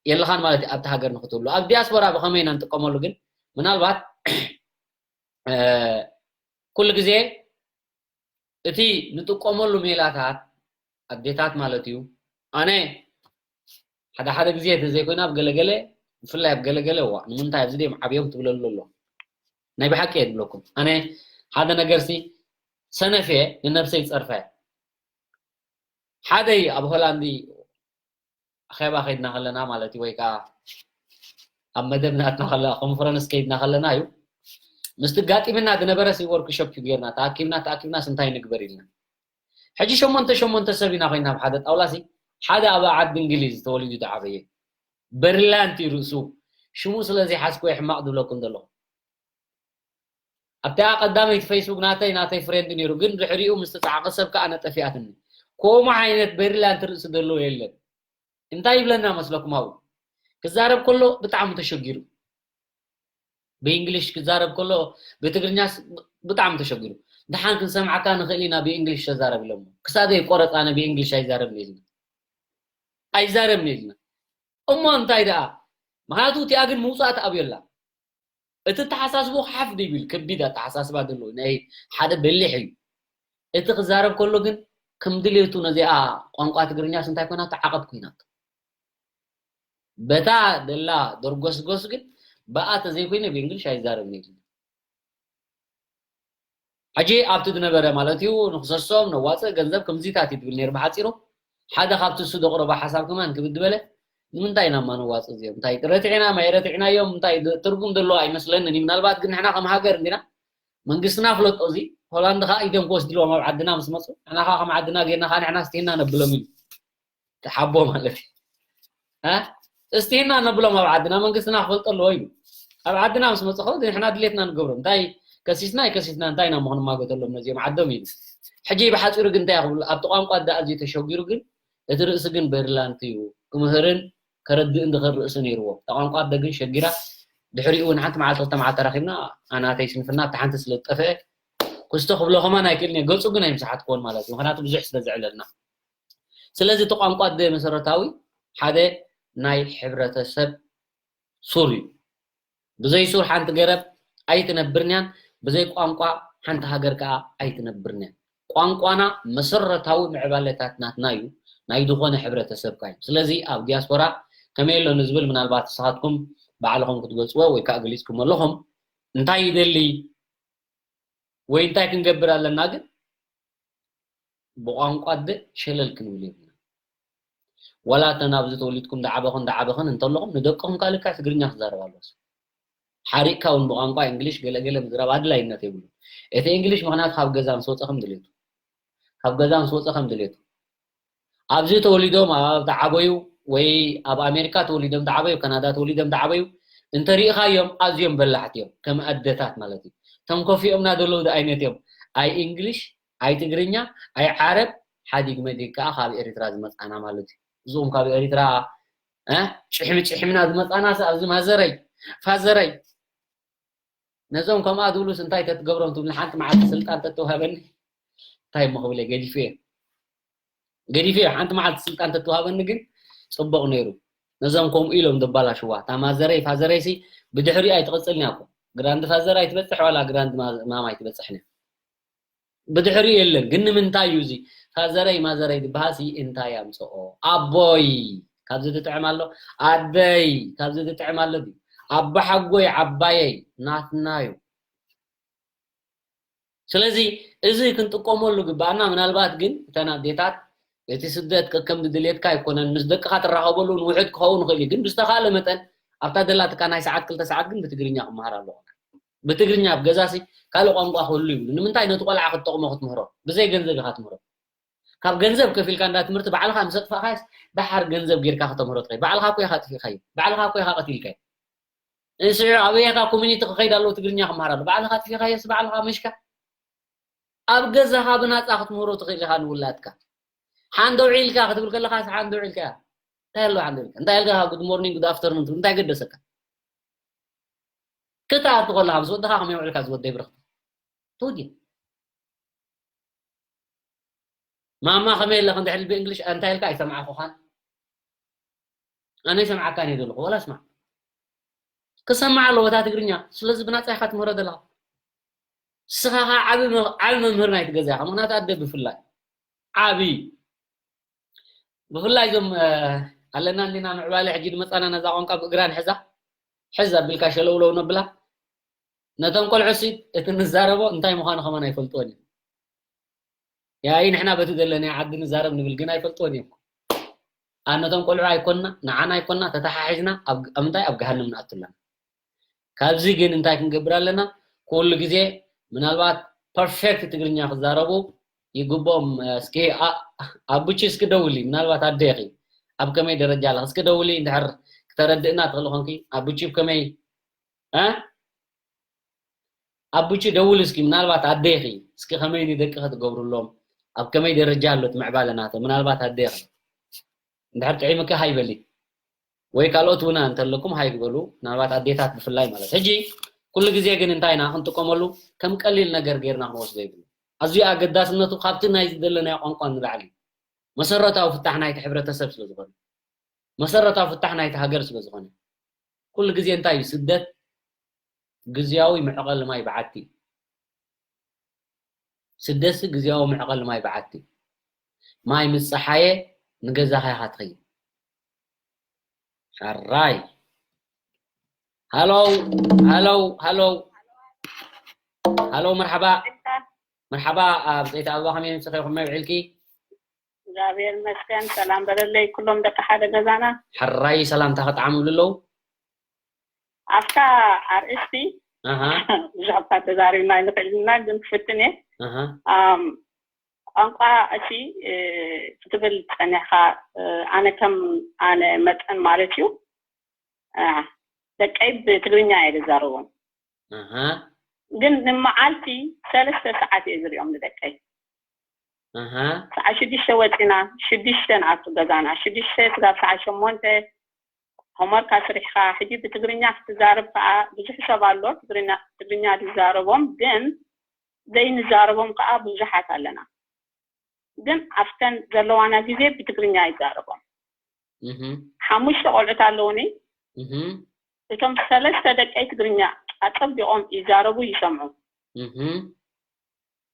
የለኻን ማለት እዩ ኣብቲ ሃገር ንክትህሉ። ኣብ ዲያስፖራ ብኸመይ ኢና ንጥቀመሉ ግን ምናልባት፣ እ፣ ኩሉ ግዜ እቲ ንጥቀመሉ ሜላታት ኣዴታት ማለት እዩ። ኣነ ሓደ ሓደ ግዜ እንተዘይኮይኑ ኣብ ገለገለ፣ ብፍላይ ኣብ ገለገለ፣ እዋ ንምንታይ ኣብዚ ድዮም ዓብዮም ትብለሉ ኣሎ። ናይ ብሓቂ እየ ዝብለኩም። ኣነ ሓደ ነገርሲ ሰነፍ እየ፣ ንነብሰይ ዝጸርፈ። ሓደ እዩ ኣብ ሆላንድ ኣኼባ ከይድና ከለና ማለት እዩ፣ ወይ ከዓ ኣብ መደብ ናትና ከለና፣ ኮንፈረንስ ከይድና ከለና እዩ። ምስቲ ጋጢምና ዝነበረ ሲ ወርክሾፕ እዩ ጌርና፣ ተኣኪብና፣ ተኣኪብናስ እንታይ ንግበር ኢልና። ሕጂ ሸሞንተ፣ ሸሞንተ ሰብ ኢና ኮይና ኣብ ሓደ ጣውላ ሲ፣ ሓደ ኣብ ዓዲ እንግሊዝ ተወሊዱ ዝዓበየ፣ በርላንት እዩ ርእሱ፣ ሽሙ ስለ ዘይሓዝኩ ሕማቕ ዝብለኩም ዘለኹ። ኣብታ ቀዳመይቲ ፌስቡክ ናተይ ናተይ ፍሬንድ ነይሩ፣ ግን ድሕሪኡ ምስ ተጻዕቀ ሰብ ከኣ ነጠፊኣትኒ። ከምኡ ዓይነት በሪላንት ርእሲ ዘለዎ የለን። እንታይ ይብለና መስለኩም? ኣብኡ ክዛረብ ከሎ ብጣዕሚ ተሸጊሩ፣ ብእንግሊሽ ክዛረብ ከሎ፣ ብትግርኛስ ብጣዕሚ ተሸጊሩ። ደሓን ክንሰምዓካ ንኽእል ኢና ብእንግሊሽ ተዛረብ ኢሎሞ። ክሳደይ ቆረፅ ኣነ ብእንግሊሽ ኣይዛረብን ኢልና ኣይዛረብን ኢልና። እሞ እንታይ ደኣ? ምክንያቱ እቲኣ ግን ምውፃእ ትኣብዮ ኣላ። እቲ ኣተሓሳስቦ ሓፍ ዶ ይብል፣ ከቢድ ኣተሓሳስባ ዘለዎ ናይ ሓደ በሊሕ እዩ። እቲ ክዛረብ ከሎ ግን ከም ድሌቱ ነዚኣ ቋንቋ ትግርኛስ እንታይ ኮይናቶ? ዓቐብ ኮይናቶ። በታ ደላ ደርጎስጎስ ግን ብኣ ተዘይኮይነ ብእንግሊሽ ኣይዛረብን ኢሉ። ሕጂ ኣብቲ ዝነበረ ማለት እዩ ንክሰሶም ነዋፅእ ገንዘብ ከምዚታት እዩ ትብል ነይሩ ብሓፂሩ። ሓደ ካብቲ እሱ ዘቕረቦ ሓሳብ ከማን ክብድ በለ፣ ንምንታይ ኢና እማ ነዋፅእ እዚኦም? እንታይ ረቲዕና ማይ ረቲዕናዮም? እንታይ ድ- ትርጉም ዘለዎ ኣይመስለንን እዩ። ምናልባት ግን ንሕና ከም ሃገር እንዲና መንግስትና ፍለጦ እዚ ሆላንድ ከዓ ኢዶም ክወስድልዎም ኣብ ዓድና ምስ መፁ ንሕና ከዓ ከም ዓድና ጌርና ከዓ ንሕና ስቲህና ነብሎም ኢሉ። ተሓቦ ማለት እዩ። እ? እስቲህና ነብሎም ኣብ ዓድና መንግስትና ክፈልጦ ኣለዎ ኢሉ። ኣብ ዓድና ምስ መፁ ከ ንሕና ድሌትና ንገብሮም። እንታይ ከሲስና ኣይከሲስና እንታይ ኢና ምኾኑ ማጎተሎም ነዚኦም ዓዶም ኢሉ። ሕጂ ብሓፂሩ ግን እንታይ ክብሉ ኣብቲ ቋንቋ ዳ ኣዝዩ ተሸጊሩ ግን እቲ ርእሲ ግን በሪላንት እዩ ክምህርን ከረድእን ድኽእል ርእሲ ነይርዎ። እታ ቋንቋ ኣደ ግን ሸጊራ ድሕሪኡ እውን ሓንቲ መዓልቲ ክልተ መዓልቲ ተራኺብና ኣናተይ ስንፍና ኣብቲ ሓንቲ ስለ ዝጠፍአ ክስቶ ክብሎ ከማን ኣይክእልን እየ። ገፁ ግን ኣይምስሓትክዎን ማለት እዩ። ምክንያቱ ብዙሕ ስለ ዘዕለልና። ስለዚ እቲ ቋንቋ ኣደ መሰረታዊ ሓደ ናይ ሕብረተሰብ ሱር እዩ። ብዘይ ሱር ሓንቲ ገረብ ኣይትነብርንያን፣ ብዘይ ቋንቋ ሓንቲ ሃገር ከዓ ኣይትነብርንያን። ቋንቋና መሰረታዊ ምዕባለታት ናትና እዩ፣ ናይ ዝኾነ ሕብረተሰብ ከዓ እዩ። ስለዚ ኣብ ዲያስፖራ ከመይ ኣሎ ንዝብል ምናልባት ንስኻትኩም ባዕልኹም ክትገልፅዎ ወይ ከዓ ገሊፅኩም ኣለኹም። እንታይ ይደሊ ወይ እንታይ ክንገብር ኣለና ግን ብቋንቋ ኣደ ሸለል ክንብል የብልና። ዋላ እተን ኣብዚ ተወሊድኩም ዳዓበኹን ዳዓበኽን እንተለኹም ንደቅኹም ካልካ ትግርኛ ክዛረብ ኣለዎ። ሓሪቕካ እውን ብቋንቋ እንግሊሽ ገለገለ ምዝራብ ኣድላይነት የብሉን። እቲ እንግሊሽ ምኽንያቱ ካብ ገዛ ምስ ወፀ ከም ድሌቱ ካብ ገዛ ምስ ወፀ ከም ድሌቱ ኣብዚ ተወሊዶም ኣብ ተዓበዩ ወይ ኣብ ኣሜሪካ ተወሊዶም ተዓበዩ ካናዳ ተወሊዶም ተዓበዩ እንተሪእኻዮም ኣዝዮም በላሕቲ እዮም ከም ኣደታት ማለት እዩ። ተንኮፊኦም ናደለዉ ዓይነት እዮም። ኣይ እንግሊሽ ኣይ ትግርኛ ኣይ ዓረብ ሓዲግ መዲግ ከዓ ካብ ኤሪትራ ዝመፃና ማለት እዩ። እዚኦም ካብ ኤሪትራ እ ጭሕሚ ጭሕምና ዝመፃናስ ኣብዚ ማዘረይ ፋዘረይ ነዞም ከምኣ ዝብሉስ እንታይ ተትገብሮም ትብል ሓንቲ መዓልቲ ስልጣን ተትውሃበኒ እንታይ እሞ ክብል እየ ገዲፈ እየ ገዲፈ እየ ሓንቲ መዓልቲ ስልጣን ተትውሃበኒ ግን ፅቡቕ ነይሩ። ነዞም ከምኡ ኢሎም ዘባላሽዋ እታ ማዘረይ ፋዘረይሲ ብድሕሪኡ ኣይትቕፅልን እያ እኮ። ግራንድ ፋዘር ኣይትበፅሕ ዋላ ግራንድ ማም ኣይትበፅሕን እያ። ብድሕሪኡ የለን ግን ንምንታይ እዩ እዚ ፋዘረይ ማዘረይ ዝበሃልሲ እንታይ ኣምፅኦ? ኣቦይ ካብዚ ትጥዕም ኣሎ ኣደይ ካብዚ ትጥዕም ኣሎ ድዩ? ኣቦሓጎይ ዓባየይ ናትና እዩ። ስለዚ እዚ ክንጥቀመሉ ግባኣና። ምናልባት ግን እተን ኣዴታት እቲ ስደት ከከም ድሌትካ ኣይኮነን ምስ ደቅኻ ትራኸበሉ እውን ውሑድ ክኸውን ይኽእል እዩ ግን ብዝተኻለ መጠን ኣብታ ደላትካ ናይ ሰዓት ክልተ ሰዓት ግን ብትግርኛ ክመሃር ኣለዎ። ብትግርኛ ኣብ ገዛሲ ካልእ ቋንቋ ክህሉ ይብሉ ንምንታይ ነቲ ቆልዓ ክትጠቕሞ ክትምህሮ ብዘይ ገንዘብ ኢኻ ትምህሮ ካብ ገንዘብ ከፊልካ እንዳ ትምህርቲ ባዕልኻ ምስ ኣጥፋእኻስ ደሓር ገንዘብ ጌርካ ከተምህሮ ትኸይድ ባዕልኻ እኮ ኢኻ ኣጥፊእኻዮ ባዕልኻ እኮ ኢኻ ቀቲልካዮ እንስዒ ኣበየኻ ኮሚኒቲ ክኸይድ ኣለዎ ትግርኛ ክመሃር ኣሎ ባዕልኻ ኣጥፊእኻዮስ ባዕልኻ መሽካ ኣብ ገዛኻ ብናፃ ክትምህሮ ትኽእል ኢኻ ንውላድካ ሓንደ ውዒልካ ክትብል ከለኻ ሓንደ ውዒልካ እንታይ ኣለዎ ሓንደ ውዒልካ እንታይ ኢልካ good morning good afternoon ትብል እንታይ ገደሰካ ክትኣቱ ከለኻ ምስ ወድኻ ከመይ ውዕልካ ዝወደይ ብርኽቲ ትውዲ ማማ ከመይ ኣለኽ እንድሕር ብእንግሊሽ እንታይ ኢልካ ኣይሰማዕኩኻን ኣነ ይሰምዓካ እየ ዘለኹ ወላ ስማዕ ክሰማዕ ኣለዎ እታ ትግርኛ ስለዚ ብናፃ ኢኻ ትምህሮ ዘለኻ ንስኻ ከዓ ዓቢ መ- ዓቢ መምህር ናይቲ ገዛ ኢኻ ምክንያቱ ኣደ ብፍላይ ዓቢ ብፍላይ እዞም ኣለና እንዲና ምዕባለ ሕጂ ዝመፃና ነዛ ቋንቋ ብእግራ ንሕዛ ሕዝ ኣቢልካ ሸለውለው ነብላ ነቶም ቆልዑ ሲ እቲ ንዛረቦ እንታይ ምዃኑ ከማን ኣይፈልጥዎን እዮም ያይ ንሕና በቲ ዘለናዮ ዓዲ ንዛረብ ንብል ግን ኣይፈልጥዎን እዮም ኣብ ነቶም ቆልዑ ኣይኮንና ንዓና ኣይኮንና ተተሓሒዝና ኣብ ምንታይ ኣብ ገሃንም ንኣቱ ኣለና ካብዚ ግን እንታይ ክንገብር ኣለና ኩሉ ግዜ ምናልባት ፐርፌክት ትግርኛ ክዛረቡ ይግብኦም እስኪ ኣቡቺ እስኪ ደውሊ ምናልባት ኣደኺ ኣብ ከመይ ደረጃ ኣለኺ እስኪ ደውሊ እንድሕር ክተረድእና ትኽእሊ ኮንኪ ኣቡቺ ከመይ እ ኣቡቹ ደውል እስኪ፣ ምናልባት ኣዴኺ እስኪ ከመይ ንደቅኺ ትገብሩሎም፣ ኣብ ከመይ ደረጃ ኣሎ እቲ ምዕባለ ናቶም፣ ምናልባት ኣዴኺ እንድሕር ጥዒምኪ ሃይበሊ፣ ወይ ካልኦት እውን እንተለኩም ሃይ ግበሉ፣ ምናልባት ኣዴታት ብፍላይ ማለት። ሕጂ ኩሉ ግዜ ግን እንታይ ኢና ክንጥቀመሉ፣ ከም ቀሊል ነገር ጌርና ክንወስዶ ይብሉ። ኣዝዩ ኣገዳስነቱ ካብቲ ናይ ዝደለናዮ ቋንቋ ንላዕሊ፣ መሰረታዊ ፍታሕ ናይቲ ሕብረተሰብ ስለ ዝኾነ፣ መሰረታዊ ፍታሕ ናይቲ ሃገር ስለ ዝኾነ፣ ኩሉ ግዜ እንታይ እዩ ስደት? ግዝያዊ መዕቐሊ ማይ በዓቲ። ስደትሲ ግዝያዊ መዕቐሊ ማይ በዓቲ። ማይ ምስ ፀሓየ ንገዛኻ ኢኻ ትኸይድ። ሕራይ። ሃሎ፣ ሃሎ፣ ሃሎ፣ ሃሎ፣ መርሓባ። መርሓባ፣ ኣብ ዘይቲ ኣበባ ከመይ ምጽኺ፣ ከመይ ውዒልኪ? እግዚኣብሔር ይመስገን። ሰላም በለለይ ኩሎም ደቂ ሓደ ገዛና። ሕራይ፣ ሰላምታ ከጠዓምሉ ኣለዉ። ኣብታ ኣርእስቲ ኣሃ። ብዙሕ እኳ ተዛሪብና ኣይንኽእል ኢና፣ ግን ክፍትን እየ። ኣሃ። ኣም፣ ቋንቋ እቲ እ፣ ክትብል ጸኒሕካ፣ እ፣ ኣነ ከም ኣነ መጠን ማለት እዩ፣ እ፣ ደቀይ ብትግርኛ እየ ዝዛረቦም። ኣሃ። ግን ንመዓልቲ ሰለስተ ሰዓት እየ ዝሪኦም ንደቀይ። ኣሃ። ሰዓት ሽዱሽተ ወፂና፣ ሽዱሽተ ንኣቱ ገዛና፣ ሽዱሽተ ስጋብ ሰዓት ሸሞንተ ሆምወርክ ኣስሪሕካ፣ ሕጂ ብትግርኛ ክትዛረብ ከዓ ብዙሕ ሰብ ኣሎ ትግርኛ፣ ትግርኛ ዝዛረቦም፣ ግን ዘይንዛረቦም ከዓ ብዙሓት ኣለና። ግን ኣብተን ዘለዋና ግዜ ብትግርኛ ይዛረቦም። እህ። ሓሙሽተ ቆልዑት ኣለውኒ። እህ። እቶም ሰለስተ ደቀይ ትግርኛ ኣጸቢቖም ይዛረቡ ይሰምዑ። እህ።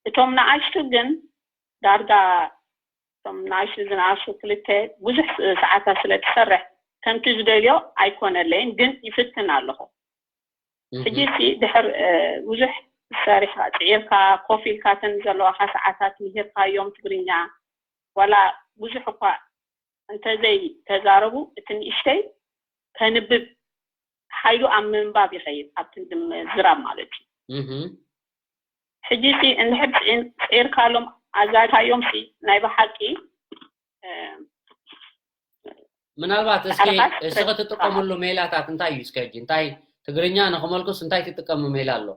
እቶም ንኣሽቱ ግን ዳርጋ እቶም ንኣሽቱ ዝንኣሱ ክልተ ብዙሕ ሰዓታት ስለ ትሰርሕ ከምቲ ዝደልዮ ኣይኮነለይን፣ ግን ይፍትን ኣለኹ። እህ። ሕጂ ሲ ድሕር እ፣ ብዙሕ ሰሪሕካ፣ ጽዒርካ፣ ኮፍ ኢልካ፣ እተን ዘለዋኻ ሰዓታት ምሂርካዮም ትግርኛ፣ ዋላ ብዙሕ እኳ እንተዘይ ተዛረቡ፣ እቲ ንእሽተይ ከንብብ፣ ሓይሉ ኣብ ምንባብ ይኸይድ፣ ኣብቲ ምዝራብ ማለት እዩ። እህ። ሕጂ ሲ እንድሕር ጽዒን-፣ ጽዒርካሎም ኣዛሪብካዮም ሲ ናይ ብሓቂ እ፣ ምናልባት እስኪ፣ ዳዕረኻ እስኪ ትረክብ ትጥቀምሉ ሜላታት እንታይ እዩ? እስከ ሕጂ እንታይ፣ ትግርኛ ንኽመልኩስ እንታይ ትጥቀሙ ሜላ ኣሎ?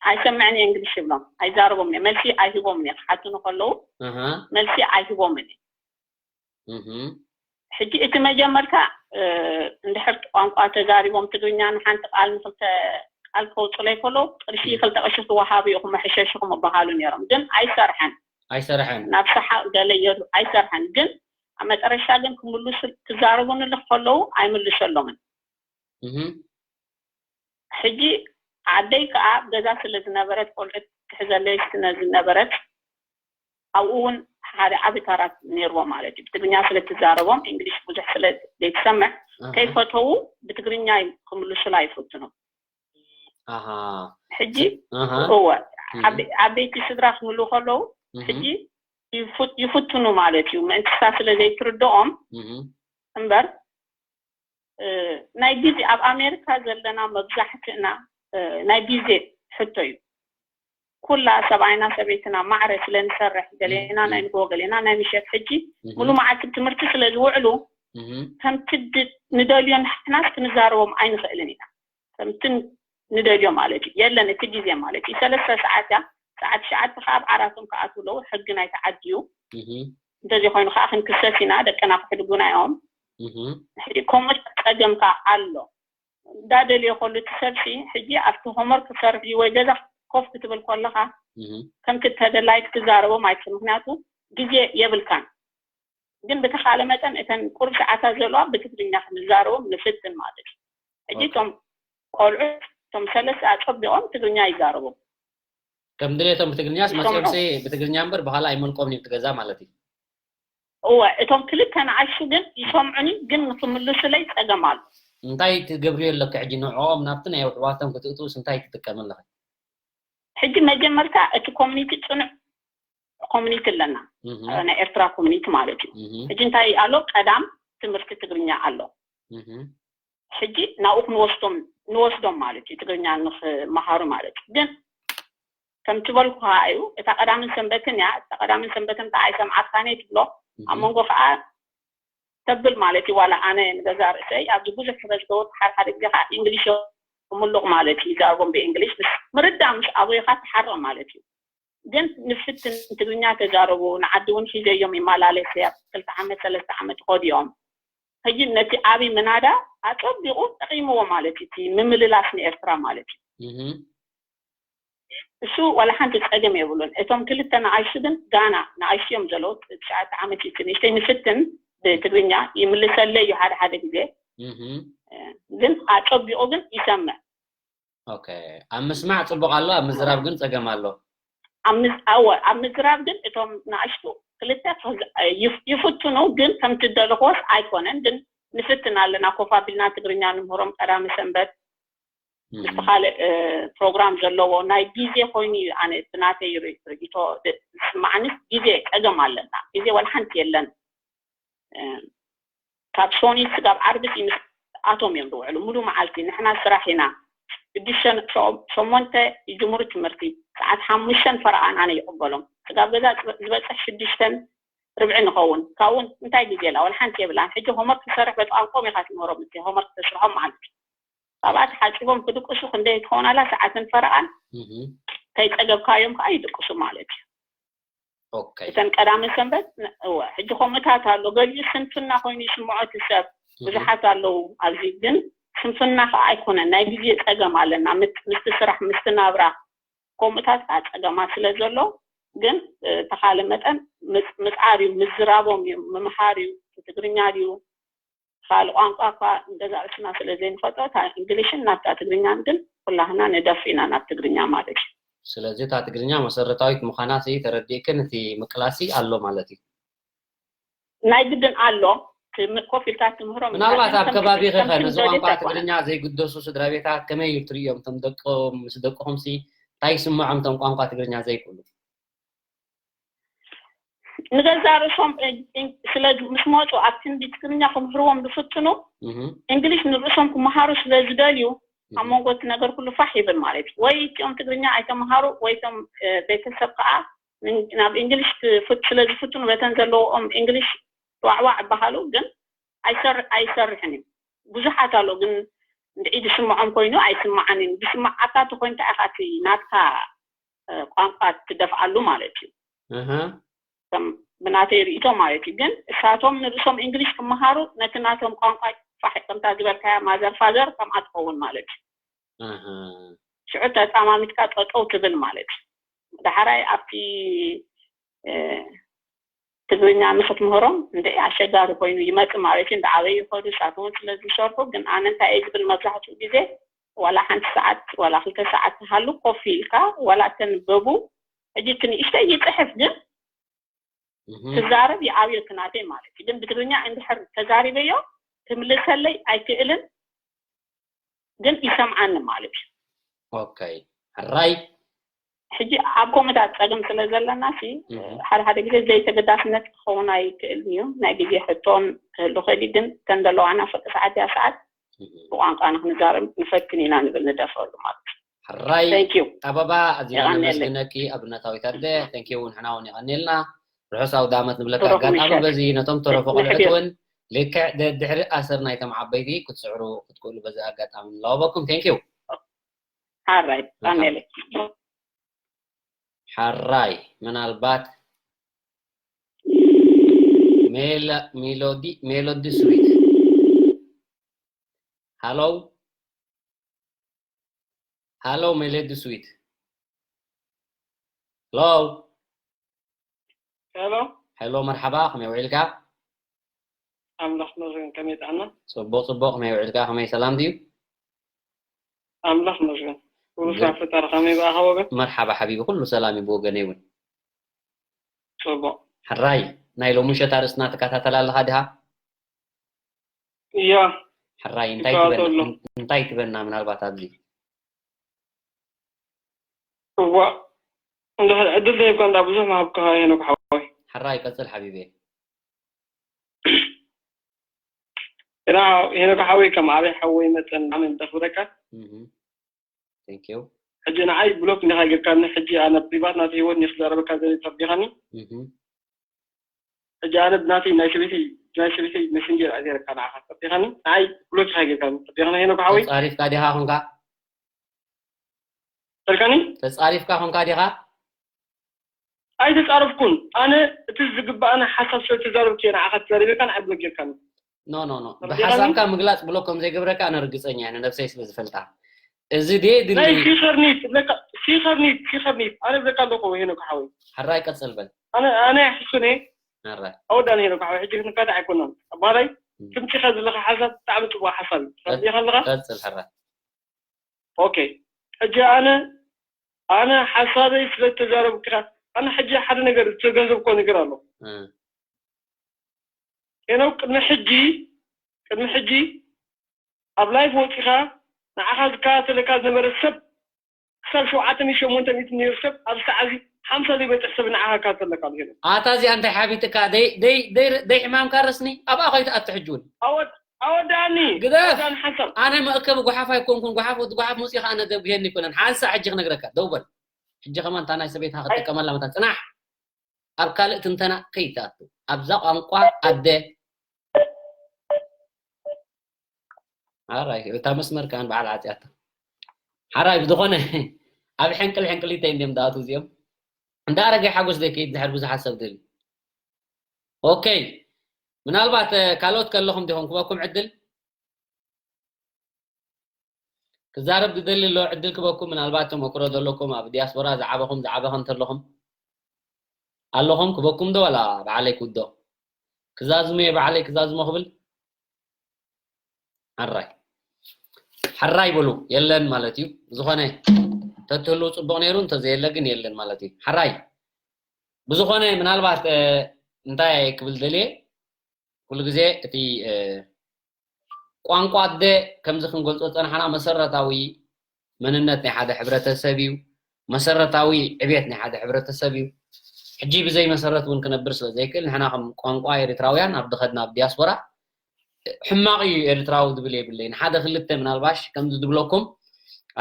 ኣይሰምዕን እየ እንግሊሽ ይብሎም፣ ኣይዛረቦም እየ፣ መልሲ ኣይህቦም እየ። ክሓቱኒ ከለዉ ኣሃ። መልሲ ኣይህቦምን እየ። እህ። ሕጂ እቲ መጀመርታ እ፣ እንድሕር ቋንቋ ተዛሪቦም ትግርኛ ንሓንቲ ቃል ንክልተ ቃል ከውፅለይ ከለዉ ቅርሺ እህ። ክልተ ቅርሺ ትወሃቡ ኢኹም መሐሸሽኹም እበሃሉ ነይሮም፣ ግን ኣይሰርሐን። ኣይሰርሐን። ናብ ሰሓቕ ገለ የሉ ኣይሰርሐን፣ ግን ኣብ መጠረሻ ግን ክምልሱ ክዛረቡኒ ከለዉ ኣይምልሰሎምን። እህ። ሕጂ ዓደይ ከዓ ኣብ ገዛ ስለ ዝነበረት፣ ቆልዑት ትሕዘለይ ስለ ዝነበረት፣ ኣብኡ እውን ሓደ ዓቢ ታራ ነይርዎ ማለት እዩ። ብትግርኛ ስለ ትዛረቦም፣ እንግሊሽ ብዙሕ ስለ ዘይትሰምዕ፣ ኣሃ። ከይፈተዉ ብትግርኛ ክምልሱላ ይፍትኑ። ኣሃ። ሕጂ ኣሃ። እወ፣ እህ። ዓበ-፣ ዓበይቲ ስድራ ክህልዉ ከለዉ፣ እህ። ሕጂ ይፉት-፣ ይፍትኑ ማለት እዩ። ምእንቲ እሳ ስለ ዘይትርድኦም እህ። እምበር፣ እ፣ ናይ ግዜ ኣብ ኣሜሪካ ዘለና መብዛሕትእና፣ እ፣ ናይ ግዜ ሕቶ እዩ። ኩላ ሰብኣይና ሰበይትና ማዕረ ስለ ንሰርሕ፣ ገሌና እህ። ናይ ንግሆ፣ ገሌና ናይ ምሸት፣ ሕጂ እህ። ሙሉ መዓልቲ ትምህርቲ ስለ ዝውዕሉ፣ እህ። ከምቲ ድ-፣ ንደልዮ ንሕናስ ክንዛረቦም ኣይንኽእልን ኢና። ከምቲ ንደልዮ ማለት እዩ። የለን እቲ ግዜ ማለት እዩ። ሰለስተ ሰዓት እያ። ሰዓት ትሽዓተ ከዓ ኣብ ዓራቶም ክኣትዉ ኣለዉ። ሕጊ ናይቲ ዓዲ እዩ። እህ። እንተዘይኮይኑ ከዓ ክንክሰስ ኢና፣ ደቅና ክሕድጉና እዮም። እህ። ሕጂ ከምኡ ጸገም ከዓ ኣሎ። እንዳደልዮ ከሉ እቲ ሰብሲ ሕጂ ኣብቲ ሆምወርክ ክሰርሕ እዩ ወይ ገዛ ኮፍ ክትብል ከለኻ እህ። ከምቲ ተደላይ ክትዛረቦም ኣይትኽእል። ምኽንያቱ ግዜ የብልካን። ግን ብተኻለ መጠን እተን ቁሩብ ሰዓታት ዘለዋ ብትግርኛ ክንዛረቦም ንፍትን ማለት እዩ። ሕጂ ኦኬ። እቶም ቆልዑ እቶም ሰለስተ ኣጸቢቖም ትግርኛ ይዛረቡ። ከም ድሌቶም ብትግርኛስ ይሰምዑ። መጺኦምሲ ብትግርኛ እምበር ብኻልእ ኣይመልቆምን እዮም እቲ ገዛ ማለት እዩ። እወ፣ እቶም ክልተ ንኣሽቱ ግን ይሰምዑኒ፣ ግን ንክምልሱለይ ጸገም ኣሎ። እንታይ ትገብርዮ ኣለኪ ሕጂ ንዕኦም ናብቲ ናይ ኣሕዋቶም ክትእትውስ እንታይ ትጥቀሚ ኣለኺ? ሕጂ መጀመርታ እቲ ኮሚኒቲ ጽኑዕ ኮሚኒቲ ኣለና። እህ። ናይ ኤርትራ ኮሚኒቲ ማለት እዩ። እህ። ሕጂ እንታይ ኣሎ? ቀዳም ትምህርቲ ትግርኛ ኣሎ። እህ። ሕጂ ናብኡ ክንወስዶም፣ ንወስዶም ማለት እዩ፣ ትግርኛ ንኽመሃሩ ማለት እዩ። ግን ከም ትበልኩ ከዓ እዩ፣ እታ ቀዳምን ሰንበትን እያ። እታ ቀዳምን ሰንበትን ከዓ ኣይሰምዓካን እየ ትብሎ። እህ። ኣብ መንጎ ከዓ ተብል ማለት እዩ። ዋላ ኣነ ንገዛ ርእሰይ ኣብዚ ብዙሕ ክበዝገቡ፣ ሓደ ሓደ ግዜ ከዓ እንግሊሽ ምሉቕ ማለት እዩ። ይዛረቦም ብእንግሊሽ፣ ምስ ምርዳእ ምስ ኣበዩኻ ትሓርቕ ማለት እዩ። ግን ንፍትን ትግርኛ ተዛረቡ፣ ንዓዲ እውን ሒዘዮም ይመላለስ እያ። ክልተ ዓመት ሰለስተ ዓመት ይኸዱ እዮም። ሕጂ ነቲ ዓብዪ ምናዳ ኣጸቢቑ ጠቒምዎ ማለት እዩ፣ እቲ ምምልላስ ንኤርትራ ማለት እዩ። እሱ ዋላ ሓንቲ ጸገም የብሉን። እቶም ክልተ ንኣሽቱ ግን ጋና ንኣሽቱ እዮም ዘለዉ፣ ትሽዓተ ዓመት እዩ እቲ ንእሽተይ። ንፍትን ብትግርኛ ይምልሰለይ እዩ ሓደ ሓደ ግዜ፣ ግን ኣጸቢቑ ግን ይሰምዕ። ኦኬ፣ ኣብ ምስማዕ ጽቡቕ ኣሎ፣ ኣብ ምዝራብ ግን ጸገም ኣሎ። ኣብ ምዝ- ኣወ ኣብ ምዝራብ ግን እቶም ንኣሽቱ ክልተ ክዝ- ይፍ- ይፍትኑ፣ ግን ከምቲ ደለኽዎስ ኣይኮነን። ግን ንፍትን ኣለና፣ ኮፍ ኣቢልና ትግርኛ ንምህሮም ቀዳመ ሰንበት ምስ ካልእ ፕሮግራም ዘለዎ ናይ ግዜ ኮይኑ እዩ። ኣነ ብናተይ ርእይቶ ዝስማዓንስ ግዜ ጸገም ኣለና። ግዜ ዋላ ሓንቲ የለን። ካብ ሶኒ ስጋብ ዓርቢ ምስ ኣቶም እዮም ዝውዕሉ፣ ሙሉ መዓልቲ። ንሕና ስራሕ ኢና። ሽዱሽተን ሸሞንተ ይጅምሩ ትምህርቲ፣ ሰዓት ሓሙሽተን ፈረቓን ኣነ ይቕበሎም። ስጋብ ገዛ ዝበፅሕ ሽዱሽተን ርብዒ ንኸውን። ካብኡ እንታይ ግዜ ላ ዋላ ሓንቲ የብላን። ሕጂ ሆምወርክ ክሰርሕ በቲ ቋንቋኦም ኢኻ ትምህሮም፣ እቲ ሆምወርክ ተስርሖም ማለት እዩ። ካብኣ ተሓፂቦም ክድቅሱ ክንደይ ትኸውን ኣላ፣ ሰዓትን ፈረቓን ከይፀገብካዮም ከዓ ይድቅሱ ማለት እዩ። ኦኬ። እተን ቀዳመ ሰንበት ን- እወ፣ ሕጂ ከምኡታት ኣሎ። ገሊኡ ስንፍና ኮይኑ ይስምዖ እቲ ሰብ። ብዙሓት ኣለዉ ኣብዚ፣ ግን ስንፍና ከዓ ኣይኮነን፣ ናይ ግዜ ፀገም ኣለና። ምት- ምስቲ ስራሕ፣ ምስቲ ናብራ፣ ከምኡታት ከዓ ፀገማት ስለ ዘሎ፣ ግን እ፣ ተኻለ መጠን ምፅ- ምፅዓር እዩ፣ ምዝራቦም እዩ፣ ምምሃር እዩ፣ ትግርኛ ድዩ ካልእ ቋንቋ እኳ ንገዛእ ርእስና ስለ ዘይንፈልጦ፣ እታ እንግሊሽን ናብታ ትግርኛን ግን ኩላህና ንደፍ ኢና ናብ ትግርኛ ማለት እዩ። ስለዚ እታ ትግርኛ መሰረታዊት ምዃና ሲ ተረዲእክን እቲ ምቅላሲ ኣሎ ማለት እዩ። ናይ ግድን ኣሎ። ትም- ኮፍ ኢልካ ትምህሮም ኢኻ፣ ምናልባት ግን ኣብ ከምቲ- ከባቢኺ ኸ ከምቲ ነዚ ዝደልየት ቋንቋ ኣይኮነን። ትግርኛ ዘይግደሱ ስድራ ቤታት ከመይ እዩ ትርእዮም? እቶም ደቆም ምስ ደቅኹም ሲ እንታይ ይስምዖም እቶም ቋንቋ ትግርኛ ዘይክእሉ? ንገዛ ርእሶም እ- እ- ስለ ምስ መፁ ኣብ ክንዲ ትግርኛ ክምህርዎም ዝፍትኑ እህ፣ እንግሊሽ ንርእሶም ክመሃሩ ስለ ዝደልዩ ኣብ እህ። መንጎ እቲ ነገር ኩሉ ፋሕ ይብል ማለት እዩ። ወይ እቲኦም ትግርኛ ኣይተምሃሩ ወይ እቶም እ፣ ቤተሰብ ከዓ ን- ናብ እንግሊሽ ክፍት- ስለ ዝፍትኑ በተን ዘለዎም እንግሊሽ ዋዕዋዕ ይበሃሉ፣ ግን ኣይሰር- ኣይሰርሕን እዩ። ብዙሓት ኣሎ ግን እንድዒ ዝስምዖም ኮይኑ ኣይስምዓን እዩ። ዝስምዓካ እንተኮይኑ እንታይ ኢኻ እቲ ናትካ እ፣ ቋንቋ ትደፍኣሉ ማለት እዩ። እህ፣ ከም ብናተይ ርእይቶ ማለት እዩ። ግን እሳቶም ንርእሶም እንግሊሽ ክመሃሩ ነቲ ናቶም ቋንቋ ፋሕ ከምታ ዝበልካያ ማዘር ፋዘር ከምኣ ትኸውን ማለት እዩ። እህ። ሽዑ ተጻማሚትካ ጠጠው ትብል ማለት እዩ። ዳሕራይ ኣብቲ እ፣ ትግርኛ ንክትምህሮም እንደ ኣሸጋሪ ኮይኑ ይመጽእ ማለት እዩ። እንደ ዓበዩ ይኸዱ፣ እሳት እውን ስለ ዝሰርሑ። ግን ኣነ እንታይ እየ ዝብል፣ መብዛሕትኡ ግዜ ዋላ ሓንቲ ሰዓት ዋላ ክልተ ሰዓት ትሃሉ ኮፍ ኢልካ ዋላ ተንበቡ። ሕጂ እቲ ንእሽተይ ይፅሕፍ፣ ግን እህ፣ ትዛረብ ይኣብዮ እቲ ናተይ ማለት እዩ። ግን ብትግርኛ እንድሕር ተዛሪበዮ ክምልሰለይ ኣይክእልን፣ ግን ይሰምዓኒ ማለት እዩ። ኦኬ። ሕራይ። ሕጂ ኣብ ኮመታት ፀገም ስለ ዘለና ሲ እህ፣ ሓደ ሓደ ግዜ ዘይተገዳስነት ክኸውን ኣይክእልን እዩ። ናይ ግዜ ሕቶን ክህሉ ክእል እዩ፣ ግን ተን ዘለዋና ፍርቂ ሰዓት እያ ሰዓት እህ። ብቋንቋና ክንዛረብ ንፈትን ኢና ንብል ንደፍረሉ ማለት እዩ። ሕራይ Thank you። ኣበባ፣ ኣዚና የቐንየለይ። ነመስግነኪ ኣብነታዊት ኣደ። Thank you እውን ንሕና እውን የቐንየልና። ርሑስ ኣውደ ዓመት ንብለካ። ብሩኽ ኣጋጣሚ ምሸት። በዚ ነቶም ተረፉ ቆልዑት ንሕቢር። እውን ልክዕ ደ- ድሕሪ ኣሰር ናይቶም ዓበይቲ ክትስዕሩ ክትክእሉ በዚ ኣጋጣሚ ንላወበኩም። Thank you። ሓራይ የቐንየለይ። ሕራይ ምናልባት ሜላ- ሜሎዲ ሜሎዲ ስዊት። ሃሎ ሃሎ ሜሎዲ ስዊት። ሃሎ ሄሎ ሄሎ፣ መርሓባ፣ ከመይ ውዒልካ? ኣምላኽ መስገን፣ ከመይ ጥዕና? ጽቡቕ ጽቡቕ፣ ከመይ ውዒልካ? ከመይ ሰላም ድዩ? ኣምላኽ መስገን፣ ኩሉ ሰላም ፈጣሪ። ከመይ ብኣኻ ወገን? መርሓባ ሓቢቢ፣ ኩሉ ሰላም እዩ ብወገነይ እውን። ጽቡቕ። ሕራይ፣ ናይ ሎሚ ምሸት ኣርእስትና ትከታተል ኣለኻ ድኻ? እያ። ሕራይ፣ እንታይ ይከታተሎ ትበና? ኣሎ። እንታይ ትበና ምናልባት ኣብዚ? እዋ፣ እንድሕር ዕድል ዘይብካ እንዳ ብዙሕ ምሃብካ ሄኖክ ሓወይ። ሕራይ፣ ቀጽል ሓቢቢ። እና ሄኖክ ሓወይ፣ ከም ዓብይ ሓወይ መጠን ብጣዕሚ እንተኽብረካ። እህ። Thank you። ሕጂ ንዓይ ብሎክ እንዲኻ ጌርካኒ፣ ሕጂ ኣነ ፕሪቫት ናተይ ህይወት እንዲየ ክዛረበካ ዘለ ጸቢኻኒ። እህ። ሕጂ ኣነ ብናተይ ናይ ሰበይተይ ናይ ሰበይተይ ሜሴንጀር እያ ጌርካ ንዓኻ ጸቢኻኒ። ንዓይ ብሎክ ኢኻ ጌርካኒ ጸቢኻኒ ሄኖክ ሓወይ። ተጻሪፍካ ዲኻ ኹንካ? ተልካኒ ተጻሪፍካ ኾንካ ዲኻ? ኣይተጻረፍኩን። ኣነ እቲ ዝግባኣኒ ሓሳብ ስለ ተዛረብኩ እየ ንዓኻ ተዛሪበካን ኣይብለጌርካን። ኖ ኖ ኖ፣ ብሓሳብካ ምግላጽ ብሎ ከም ዘይገብረካ ኣነ ርግጸኛ እየ፣ ነብሰይ ስለ ዝፈልጣ። እዚ ድየ ድሊ ናይ ሲኸርኒት ለካ ሲኸርኒት ሲኸርኒት ኣነ ብለካ ኣለኹ። ሄኖክ ሓወይ ሕራይ ቀጽል በል። ኣነ ኣነ ኣይሕሱን እየ። ሕራይ ኣወዳን ሄኖክ ሓወይ ሕጂ ክንካታዕ ኣይኮናን። ኣባላይ ትምፂኻ ዘለካ ሓሳብ ብጣዕሚ ፅቡቅ ሓሳብ እዩ። ተረዲኻ ኣለካ? ቀጽል ሕራይ። ኦኬ ሕጂ ኣነ ኣነ ሓሳበይ ስለ ተዛረብካ ኣነ ሕጂ ሓደ ነገር ዝተገንዘብኮ ነገር ኣሎ። እ፣ ሄኖክ ቅድሚ ሕጂ ቅድሚ ሕጂ ኣብ ላይፍ ወፂኻ ንዓኻ ዝከታተለካ ዝነበረ ሰብ ክሳብ ሸውዓተ ሚእቲ ሸሞንተ ሚእቲ ነይሩ ሰብ ኣብ ሰዓዚ ሓምሳ ዘይበፅሕ ሰብ ንዓኻ ይከታተለካ ኣሎ ሄኖክ። ኣታ እዚኣ እንታይ ሓቢጥካ? ደይ ደይ ደይ ደይ ሕማምካ ረስኒ ኣብኣ ከይትኣቱ ሕጂ እውን። ኣወድ ኣወዳኒ ግደፍ! ኣወዳኒ ሓንሳብ ኣነ መእከቢ ጓሓፍ ኣይኮንኩን። ጓሓፍ ወዲ ጓሓፍ መፅኡ ከዓ ነደብ ይሄን ይኮነን። ሓንሳ ሕጂ ክነግረካ ደው በል። ሕጂ ከማን እታ ናይ ሰበይትካ ክትጥቀመላ መታን ፅናሕ። ኣብ ካልእ ትንተና ከይትኣቱ ኣብዛ ቋንቋ ኣደ። ሓራይ እታ መስመር ከኣን በዓል ዓፅያታ። ሓራይ ብዝኾነ ኣብ ሕንቅል ሕንቅሊተይ እንዲም ዝኣቱ እዚኦም። እንዳ ኣረጋይ ሓጎስ ደይ ከይድ ድሕር ብዙሓት ሰብ ደልዩ። ኦኬ ምናልባት ካልኦት ከለኹም ዲኹም ክበኩም ዕድል ክዛረብ ዝደሊ ኣሎ ዕድል ክበኩም። ምናልባት ተመክሮ ዘለኩም ኣብ ዲያስፖራ ዝዓበኹም ዝዓበኸ እንተለኹም ኣለኹም ክበኩም ዶ ዋላ በዓለይ ክውዶ ክዛዝሙ እየ በዓለይ ክዛዝሞ ክብል ሓራይ ሓራይ በሉ የለን ማለት እዩ። ዝኾነ ተትህልው ፅቡቕ ነይሩ እንተዘየለ ግን የለን ማለት እዩ። ሓራይ ብዝኾነ ምናልባት እንታይ ክብል ደልየ ኩሉ ግዜ እቲ ቋንቋ ኣደ ከምዚ ክንገልፆ ዝፀናሕና መሰረታዊ መንነት ናይ ሓደ ሕብረተሰብ እዩ። መሰረታዊ ዕቤት ናይ ሓደ ሕብረተሰብ እዩ። ሕጂ ብዘይ መሰረት እውን ክነብር ስለ ዘይክእል ንሕና ከም ቋንቋ ኤርትራውያን ኣብ ድኸድና ኣብ ዲያስፖራ ሕማቕ እዩ ኤርትራዊ ዝብል የብለይን። ሓደ ክልተ ምናልባሽ ከምዚ ዝብለኩም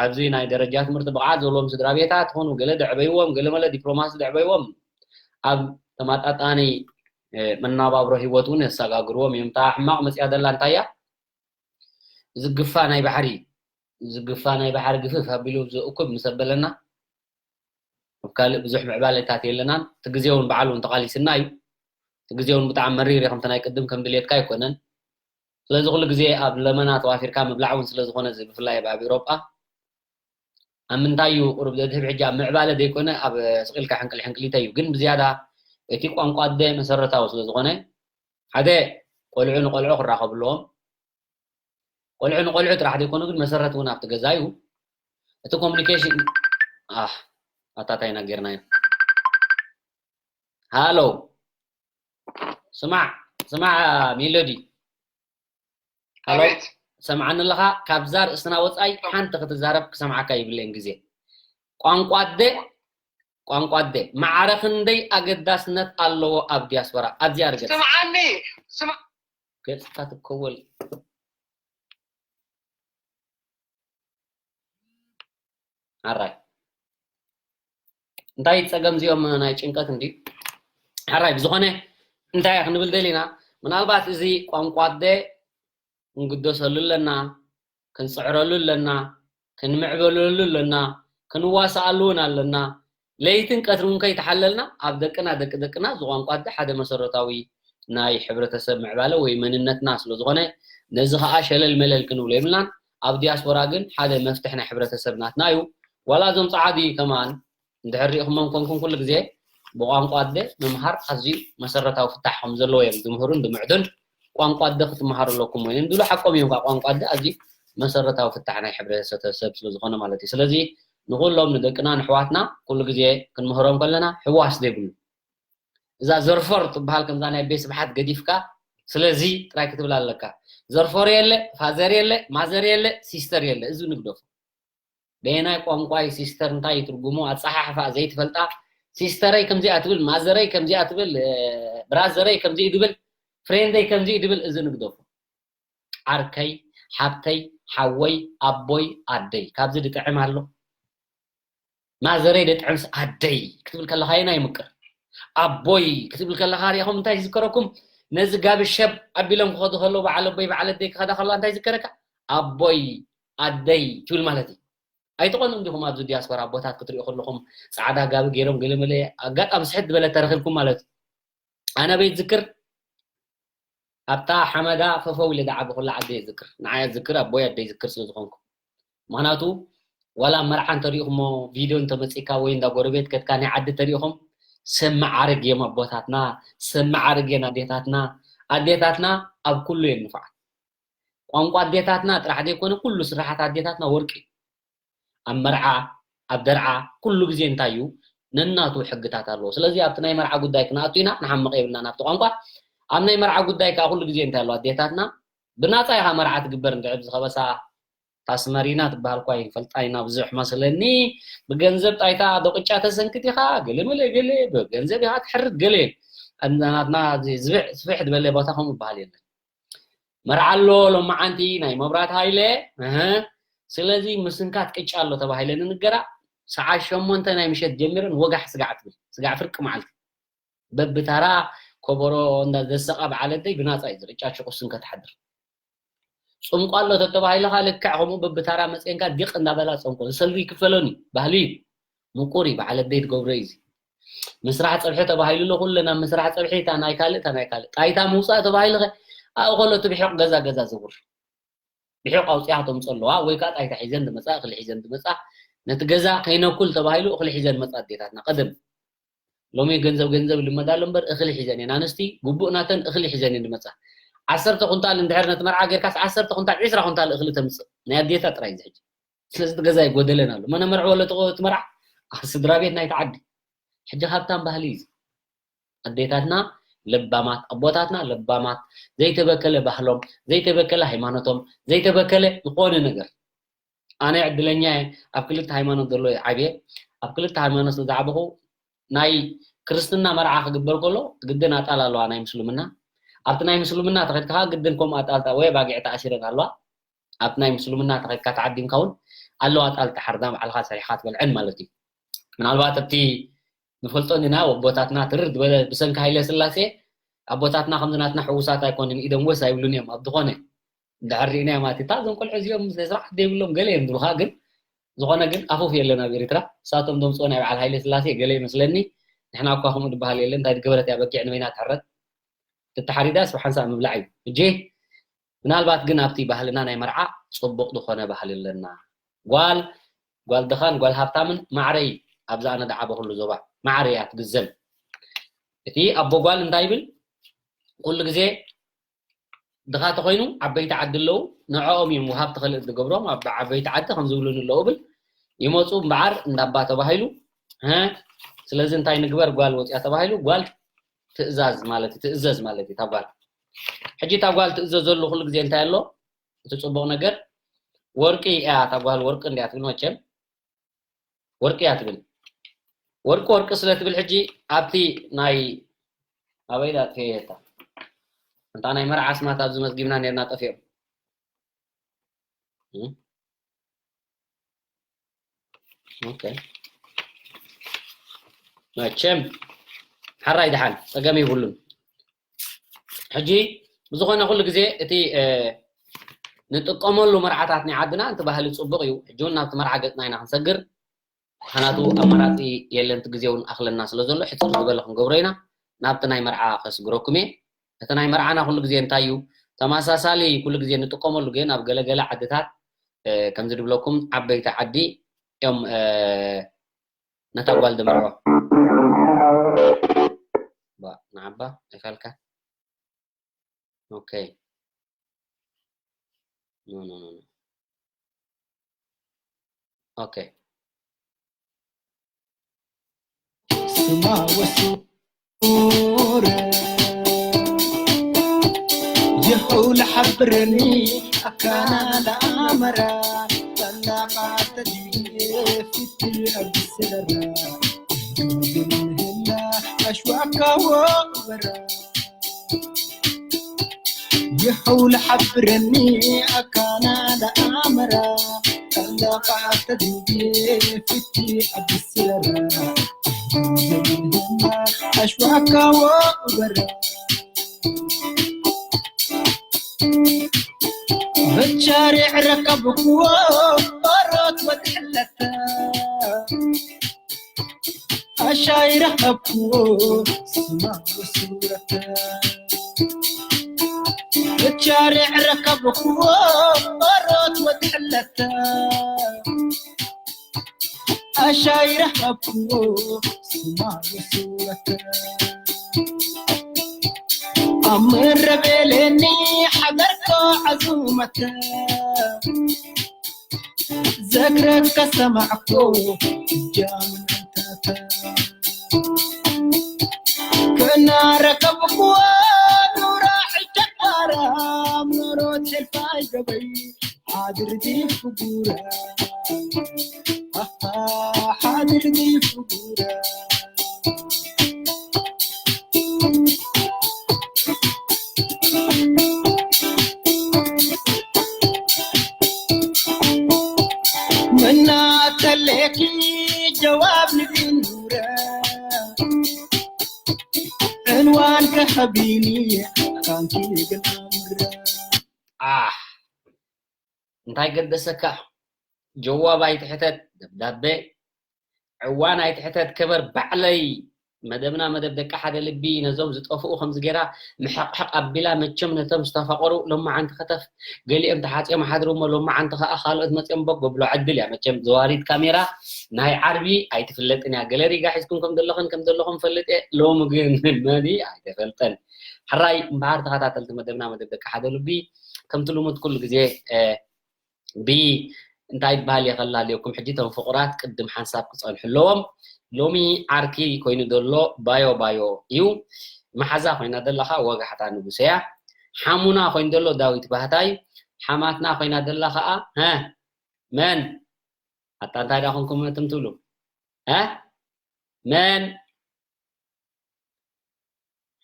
ኣብዚ ናይ ደረጃ ትምህርቲ ብቕዓት ዘለዎም ስድራ ቤታት ትኾኑ ገለ ደዕበይዎም ገለ መለ ዲፕሎማሲ ደዕበይዎም ኣብ ተማጣጣኒ መናባብሮ ህይወት እውን የሰጋግርዎም እዮም። እታ ሕማቕ መፅያ ዘላ እንታይ እያ? ዝግፋ ናይ ባሕሪ ዝግፋ ናይ ባሕሪ ግፍፍ ኣቢሉ ዝእኩብ ምስ ኣበለና ኣብ ካልእ ብዙሕ ምዕባለታት የለናን። እቲ ግዜ እውን በዓሉ እውን ተቓሊስና እዩ። እቲ ግዜ እውን ብጣዕሚ መሪር እዩ። ከምቲ ናይ ቅድም ከም ድልየትካ ኣይኮነን። ስለዚ ኩሉ ግዜ ኣብ ለመና ተዋፊርካ ምብላዕ እውን ስለ ዝኾነ እዚ ብፍላይ ኣብ ኤውሮጳ ኣብ ምንታይ እዩ ቁሩብ ዘድህብ? ሕጂ ኣብ ምዕባለ ዘይኮነ ኣብ ስቕ ኢልካ ሕንቅል ሕንቅሊተ እዩ። ግን ብዝያዳ እቲ ቋንቋ ኣደ መሰረታዊ ስለ ዝኾነ ሓደ ቆልዑ ንቆልዑ ክራኸቡ ኣለዎም። ቆልዑ ንቆልዑ ጥራሕ ዘይኮኑ ግን መሰረት እውን ኣብቲ ገዛ እዩ። እቲ ኮሚኒኬሽን ኣታታይ ነገርና እዩ። ሃሎ ስማዕ ስማዕ ሜሎዲ ሃሎ ኣቤት ሰምዓኒ ኣለኻ? ካብዛ ርእስና ወፃኢ ሓንቲ ክትዛረብ ክሰምዓካ ይብለይን ግዜ ቋንቋ ኣደ ቋንቋ ኣደ ማዕረ ክንደይ ኣገዳስነት ኣለዎ ኣብ ዲያስፖራ ኣብዚኣ ርገፅ ስምዓኒ ስማ ገፅካ ትከወል ሓራይ እንታይ ጸገም እዚኦም ናይ ጭንቀት እንዲ ሓራይ ብዝኾነ እንታይ ክንብል ደሊና ምናልባት እዚ ቋንቋ ኣደ ክንግደሰሉ ኣለና ክንፅዕረሉ ኣለና ክንምዕበለሉ ኣለና ክንዋስኣሉ እውን ኣለና ለይትን ቀትሪ እውን ከይተሓለልና ኣብ ደቅና ደቂ ደቅና እዚ ቋንቋ ኣደ ሓደ መሰረታዊ ናይ ሕብረተሰብ ምዕባለ ወይ መንነትና ስለ ዝኾነ ነዚ ከዓ ሸለል መለል ክንብሎ የብልናን ኣብ ዲያስፖራ ግን ሓደ መፍትሕ ናይ ሕብረተሰብ ናትና እዩ ዋላ እዞም ፀዓዱ ከማን እንድሕር ሪኢኹሞም ኮንኩም ኩሉ ግዜ ብቋንቋ ኣደ ምምሃር ኣዝዩ መሰረታዊ ፍታሕ ከም ዘለዎ እዮም ዝምህሩን ዝምዕዱን ቋንቋ ኣደ ክትመሃሩ ኣለኩም ወይ ዝብሉ ሓቆም እዮም ቋንቋ ኣደ ኣዝዩ መሰረታዊ ፍታሕ ናይ ሕብረተሰብ ስለ ዝኾነ ማለት እዩ ስለዚ ንኩሎም ንደቅና ንሕዋትና ኩሉ ግዜ ክንምህሮም ከለና ሕዋስ ዘይብሉ እዛ ዘርፈር ትበሃል ከምዛ ናይ ቤት ስብሓት ገዲፍካ ስለዚ ጥራይ ክትብል ኣለካ ዘርፈር የለ ፋዘር የለ ማዘር የለ ሲስተር የለ እዚ ንግደፉ በየናይ ቋንቋይ ሲስተር እንታይ ትርጉሙ ኣፀሓሕፋ ዘይትፈልጣ ሲስተረይ ከምዚኣ ትብል ማዘረይ ከምዚኣ ትብል ብራዘረይ ከምዚ ድብል ፍሬንደይ ከምዚ ድብል እዚ ንግደፉ ዓርከይ ሓብተይ ሓወይ ኣቦይ ኣደይ ካብዚ ድጥዕም ኣሎ ማዘረይ ደጥዕምስ ኣደይ ክትብል ከለኻ የና ይምቅር ኣቦይ ክትብል ከለኻ ሪኢኹም እንታይ ዝዝከረኩም ነዚ ጋብሸብ ኣቢሎም ክኸዱ ከለዉ በዓል ኣቦይ በዓል ኣደይ ክኸዳ ከለዋ እንታይ ዝከረካ ኣቦይ ኣደይ ትብል ማለት እዩ ኣይትኾኑን ዲኹም ኣብዚ ዲያስፖራ ኣቦታት ክትሪኡ ከለኹም ፃዕዳ ጋቢ ገይሮም ገለመለ ኣጋጣሚ ስሕት ዝበለ ተረኺብኩም ማለት እዩ። ኣነ ቤት ዝክር ኣብታ ሓመዳ ፈፈው ኢለ ዝዓበኹላ ዓዲ እየ ዝክር። ንዓይ ዝክር ኣቦይ ኣደይ ዝክር ስለ ዝኾንኩ። ምኽንያቱ ዋላ መርዓ እንተሪኢኹሞ ቪድዮ እንተመፂእካ ወይ እንዳ ጎረቤት ከድካ ናይ ዓዲ ተሪኢኹም ሰብ መዓርግ እዮም ኣቦታትና፣ ሰብ መዓርግ እየን ኣዴታትና። ኣዴታትና ኣብ ኩሉ እየን ንፉዓት። ቋንቋ ኣዴታትና ጥራሕ ዘይኮነ ኩሉ ስራሓት ኣዴታትና ወርቂ እዩ። ኣብ መርዓ ኣብ ደርዓ ኩሉ ግዜ እንታይ እዩ ነናቱ ሕግታት ኣለዎ። ስለዚ ኣብቲ ናይ መርዓ ጉዳይ ክንኣቱ ኢና፣ ንሓምቕ የብልና ናብቲ ቋንቋ። ኣብ ናይ መርዓ ጉዳይ ከዓ ኩሉ ግዜ እንታይ ኣለዎ ኣዴታትና ብናፃ ኢኻ መርዓ ትግበር። እንድዕብ ዝኸበሳ ታስመሪና ትበሃል እኳ ይፈልጣ ኢና ብዙሕ መስለኒ። ብገንዘብ ጣይታ ዶቅጫ ተሰንክት ኢኻ ገለ መለ ገለ ብገንዘብ ኢኻ ትሕርድ ገለ ናትና ዝበሕ ዝበሕ ዝበለ ቦታ ከምኡ ይበሃል የለን። መርዓ ኣሎ ሎማዓንቲ ናይ መብራት ሃይለ እህ። ስለዚ ምስንካት ቅጫ ኣሎ ተባሂለ ንንገራ ሰዓት ሸሞንተ ናይ ምሸት ጀሚረን ወጋሕ ስጋዕ ትብል ስጋዕ ፍርቂ መዓልቲ በብታራ ኮቦሮ እንዳ ዘሰቃ በዓለደይ ብናፃ እዩ ዝርጫ ሽቁስን ከተሓድር። ጽምቋ ኣሎ ተተባሂልኻ ልክዕ ከምኡ በብታራ መፅንካ ዲቕ እንዳበላ ፀንቆ ዝሰልዱ ይክፈሎን እዩ ባህሊ እዩ። ምቁር እዩ በዓል ኣደይ ትገብሮ እዩ እዚ። ምስራሕ ፀብሒ ተባሂሉ ኣሎ ኩሉ ናብ ምስራሕ ፀብሒ እታ ናይ ካልእ እታ ናይ ካልእ ጣይታ ምውፃእ ተባሂሉ ኸ ኣብኡ ከሎ እቲ ብሒቕ ገዛ ገዛ ዝውር ብሒቕ ኣውፅያ ተምፀ ኣለዋ ወይ ከዓ ጣይታ ሒዘን ዝመፃ እኽሊ ሒዘን ዝመፃ ነቲ ገዛ ከይነኩል ተባሂሉ እኽሊ ሒዘን መፃ ኣዴታትና ቀደም ሎሚ ገንዘብ ገንዘብ ልመዳ ኣሎ እምበር እኽሊ ሒዘን እየን ኣንስቲ ግቡእ ናተን እኽሊ ሒዘን እየን ዝመፃ ዓሰርተ ኩንታል እንድሕር ነቲ መርዓ ጌርካስ ዓሰርተ ኩንታል ዒስራ ኩንታል እኽሊ ተምፅእ ናይ ኣዴታ ጥራይ እዚ ሕጂ ስለዚ እቲ ገዛ ይጎደለን ኣሎ መነ መርዕዎ ኣሎ እቲ መርዓ ስድራ ቤት ናይቲ ዓዲ ሕጂ ሃብታም ባህሊ እዩ ኣዴታትና ለባማት ኣቦታትና ለባማት ዘይተበከለ ባህሎም ዘይተበከለ ሃይማኖቶም ዘይተበከለ ዝኾነ ነገር ኣነ ዕድለኛ እየ ኣብ ክልተ ሃይማኖት ዘሎ እየ ዓብየ ኣብ ክልተ ሃይማኖት ስለዝዓበኹ ናይ ክርስትና መርዓ ክግበር ከሎ ግድን ኣጣል ኣለዋ ናይ ምስልምና ኣብቲ ናይ ምስልምና ተኸድካ ግድን ከምኡ ኣጣልታ ወይ ባጊዕ ተኣሲረን ኣለዋ ኣብቲ ናይ ምስልምና ተኸድካ ተዓዲምካ እውን ኣለዋ ኣጣል ተሓርዳ ባዕልካ ሰሪሕካ ትበልዐን ማለት እዩ ምናልባት ኣብቲ ንፈልጦ እንዲና ኣቦታትና ትርር ዝበለ ብሰንኪ ሃይለ ስላሴ ኣቦታትና ከምዚ ናትና ሕውሳት ኣይኮንን ኢዶም ወስ ኣይብሉን እዮም ኣብ ዝኾነ እንድሕር ርኢናዮ ማለት እታ እዞም ቆልዑ እዚኦም ስርዓት ዘይብሎም ገለ እዮም ዝብሉካ ግን ዝኾነ ግን ኣፉፍ የለን ኣብ ኤርትራ እሳቶም ዘምፅኦ ናይ በዓል ሃይለ ስላሴ ገለ ይመስለኒ ንሕና እኳ ከምኡ ዝበሃል የለን እንታይ ዝገበረት እያ በጊዕ ንበይና ትሕረድ ትተሓሪዳስ ብሓንሳእ ምብላዕ እዩ እጂ ምናልባት ግን ኣብቲ ባህልና ናይ መርዓ ፅቡቕ ዝኾነ ባህሊ ኣለና ጓል ጓል ድኻን ጓል ሃብታምን ማዕረ እዩ ኣብዛ ኣነ ዝዓበኹሉ ዞባ ማዕረ እያ ትግዘም እቲ ኣቦ ጓል እንታይ ይብል ኩሉ ግዜ ድኻ ተኾይኑ ዓበይቲ ዓዲ ኣለዉ ንዕኦም እዮም ውሃብ ተኸልእ ዝገብሮም ኣብ ዓበይቲ ዓዲ ከም ዝብሉን ኣለዉ ብል ይመፁ እምበዓር እንዳባ ተባሂሉ ስለዚ እንታይ ንግበር ጓል ወፅያ ተባሂሉ ጓል ትእዛዝ ማለት እዩ ትእዘዝ ማለት እዩ ታጓል ሕጂ ታጓል ትእዘዘሉ ኩሉ ግዜ እንታይ ኣሎ እቲ ፅቡቕ ነገር ወርቂ እያ ታጓል ወርቂ እንዲያ ትብል መቸም ወርቂ እያ ትብል ወርቂ ወርቂ ስለ ትብል ሕጂ ኣብቲ ናይ ኣበይ ዳ ጥፍየታ እንታ ናይ መርዓ ኣስማት ኣብዚ መዝጊብና ነርና ጠፊኦም መቸም ሓራይ ድሓን ፀገም ይብሉን ሕጂ ብዝኾነ ኩሉ ግዜ እቲ ንጥቀመሉ መርዓታት ናይ ዓድና እቲ ባህሊ ፅቡቕ እዩ ሕጂ እውን ናብቲ መርዓ ገፅና ኢና ክንሰግር ምክንያቱ ኣማራፂ የለን እቲ ግዜ እውን ኣኽለና ስለ ዘሎ ሕፅር ዝበለ ክንገብሮ ኢና ናብቲ ናይ መርዓ ከስግረኩም እየ እቲ ናይ መርዓና ኩሉ ግዜ እንታይ እዩ ተመሳሳሊ ኩሉ ግዜ ንጥቀመሉ ግን ኣብ ገለገለ ዓድታት ከምዚ ድብለኩም ዓበይቲ ዓዲ እዮም ነታ ጓል ድምርዖ ንዓባ ኣይፋልካ ኦኬ ኖ ኖ ኖ ኦኬ ስማ ወሱ يهول حبرني أكان الأمر طلقت في الأرض السرى أشواك وبرا يحول حبرني أكان الأمر طلقت دي فتي أبسرا أشواك وبرا بالشارع ركبك وبرت وتحلت ኣይረኸብኩዎ ስማ ወሱረተ። ብቻርዕ ረከብኩዎ ቆሮት ወትሕለተ። ኣሻይ ረኸብኩዎ ስማ ወሱረተ። ኣብ መረቤለኒ ሓደርኮ ዓዙመተ። ዘግረከ ሰማዕኮ ጃምን ኣንታተ። ክና ረከብኩዎ ኑራ ሕጨቃራ ምኖሮት ሕልፋይ ገበይ ሓድር ዲፍ ጉራ። ኣሃ፣ ሓድር ዲፍ ጉራ። ምናተሌኪ ጀዋብ ንግንዱረ። ዕንዋን ከሀቢኒ ካንኪ ግን ኣምረ። ኣህ፣ እንታይ ገደሰካ? ጀዋብ ኣይትሕተት፣ ደብዳቤ ዕዋን ኣይትሕተት፣ ክበር ባዕለይ። መደብና መደብ ደቂ ሓደ ልቢ፣ ነዞም ዝጠፍኡ ከምዚ ገይራ ምሕቕሕቕ ኣቢላ፣ መቸም ነቶም ዝተፋቐሩ ሎማዓንቲ ከተፍ ገሊኦም ተሓፂኦም ሓድሩ እሞ፣ ሎማዓንቲ ከዓ ካልኦት መፂኦም በጎ ብሎ ዕድል እያ። መቸም ዘዋሪት ካሜራ ናይ ዓርቢ ኣይትፍለጥን እያ። ገለ ሪጋ ሒዝኩም ከም ዘለኽን ከም ዘለኹም ፈልጥ እየ። ሎሚ ግን መን እዩ ኣይተፈልጠን። ሕራይ እምበኣር ተኸታተልቲ መደብና መደብ ደቂ ሓደ ልቢ፣ ከምቲ ልሙድ ኩሉ ግዜ፣ እ፣ ብ-፣ እንታይ ይበሃል እየ ከላልየኩም። ሕጂ እቶም ፍቑራት ቅድም ሓንሳብ ክጸንሑ ኣለዎም። ሎሚ ዓርኪ ኮይኑ ዘሎ ባዮ ባዮ እዩ። መሓዛ ኮይና ዘላ ኸኣ ወጋሕታ ንጉሰ እያ። ሓሙና ኮይኑ ዘሎ ዳዊት ባህታ እዩ። ሓማትና ኮይና ዘላ ኸኣ፣ ሀ፣ መን? ኣታ እንታይ ደኣ ኮንኩም እትም ትብሉ? ሀ? መን?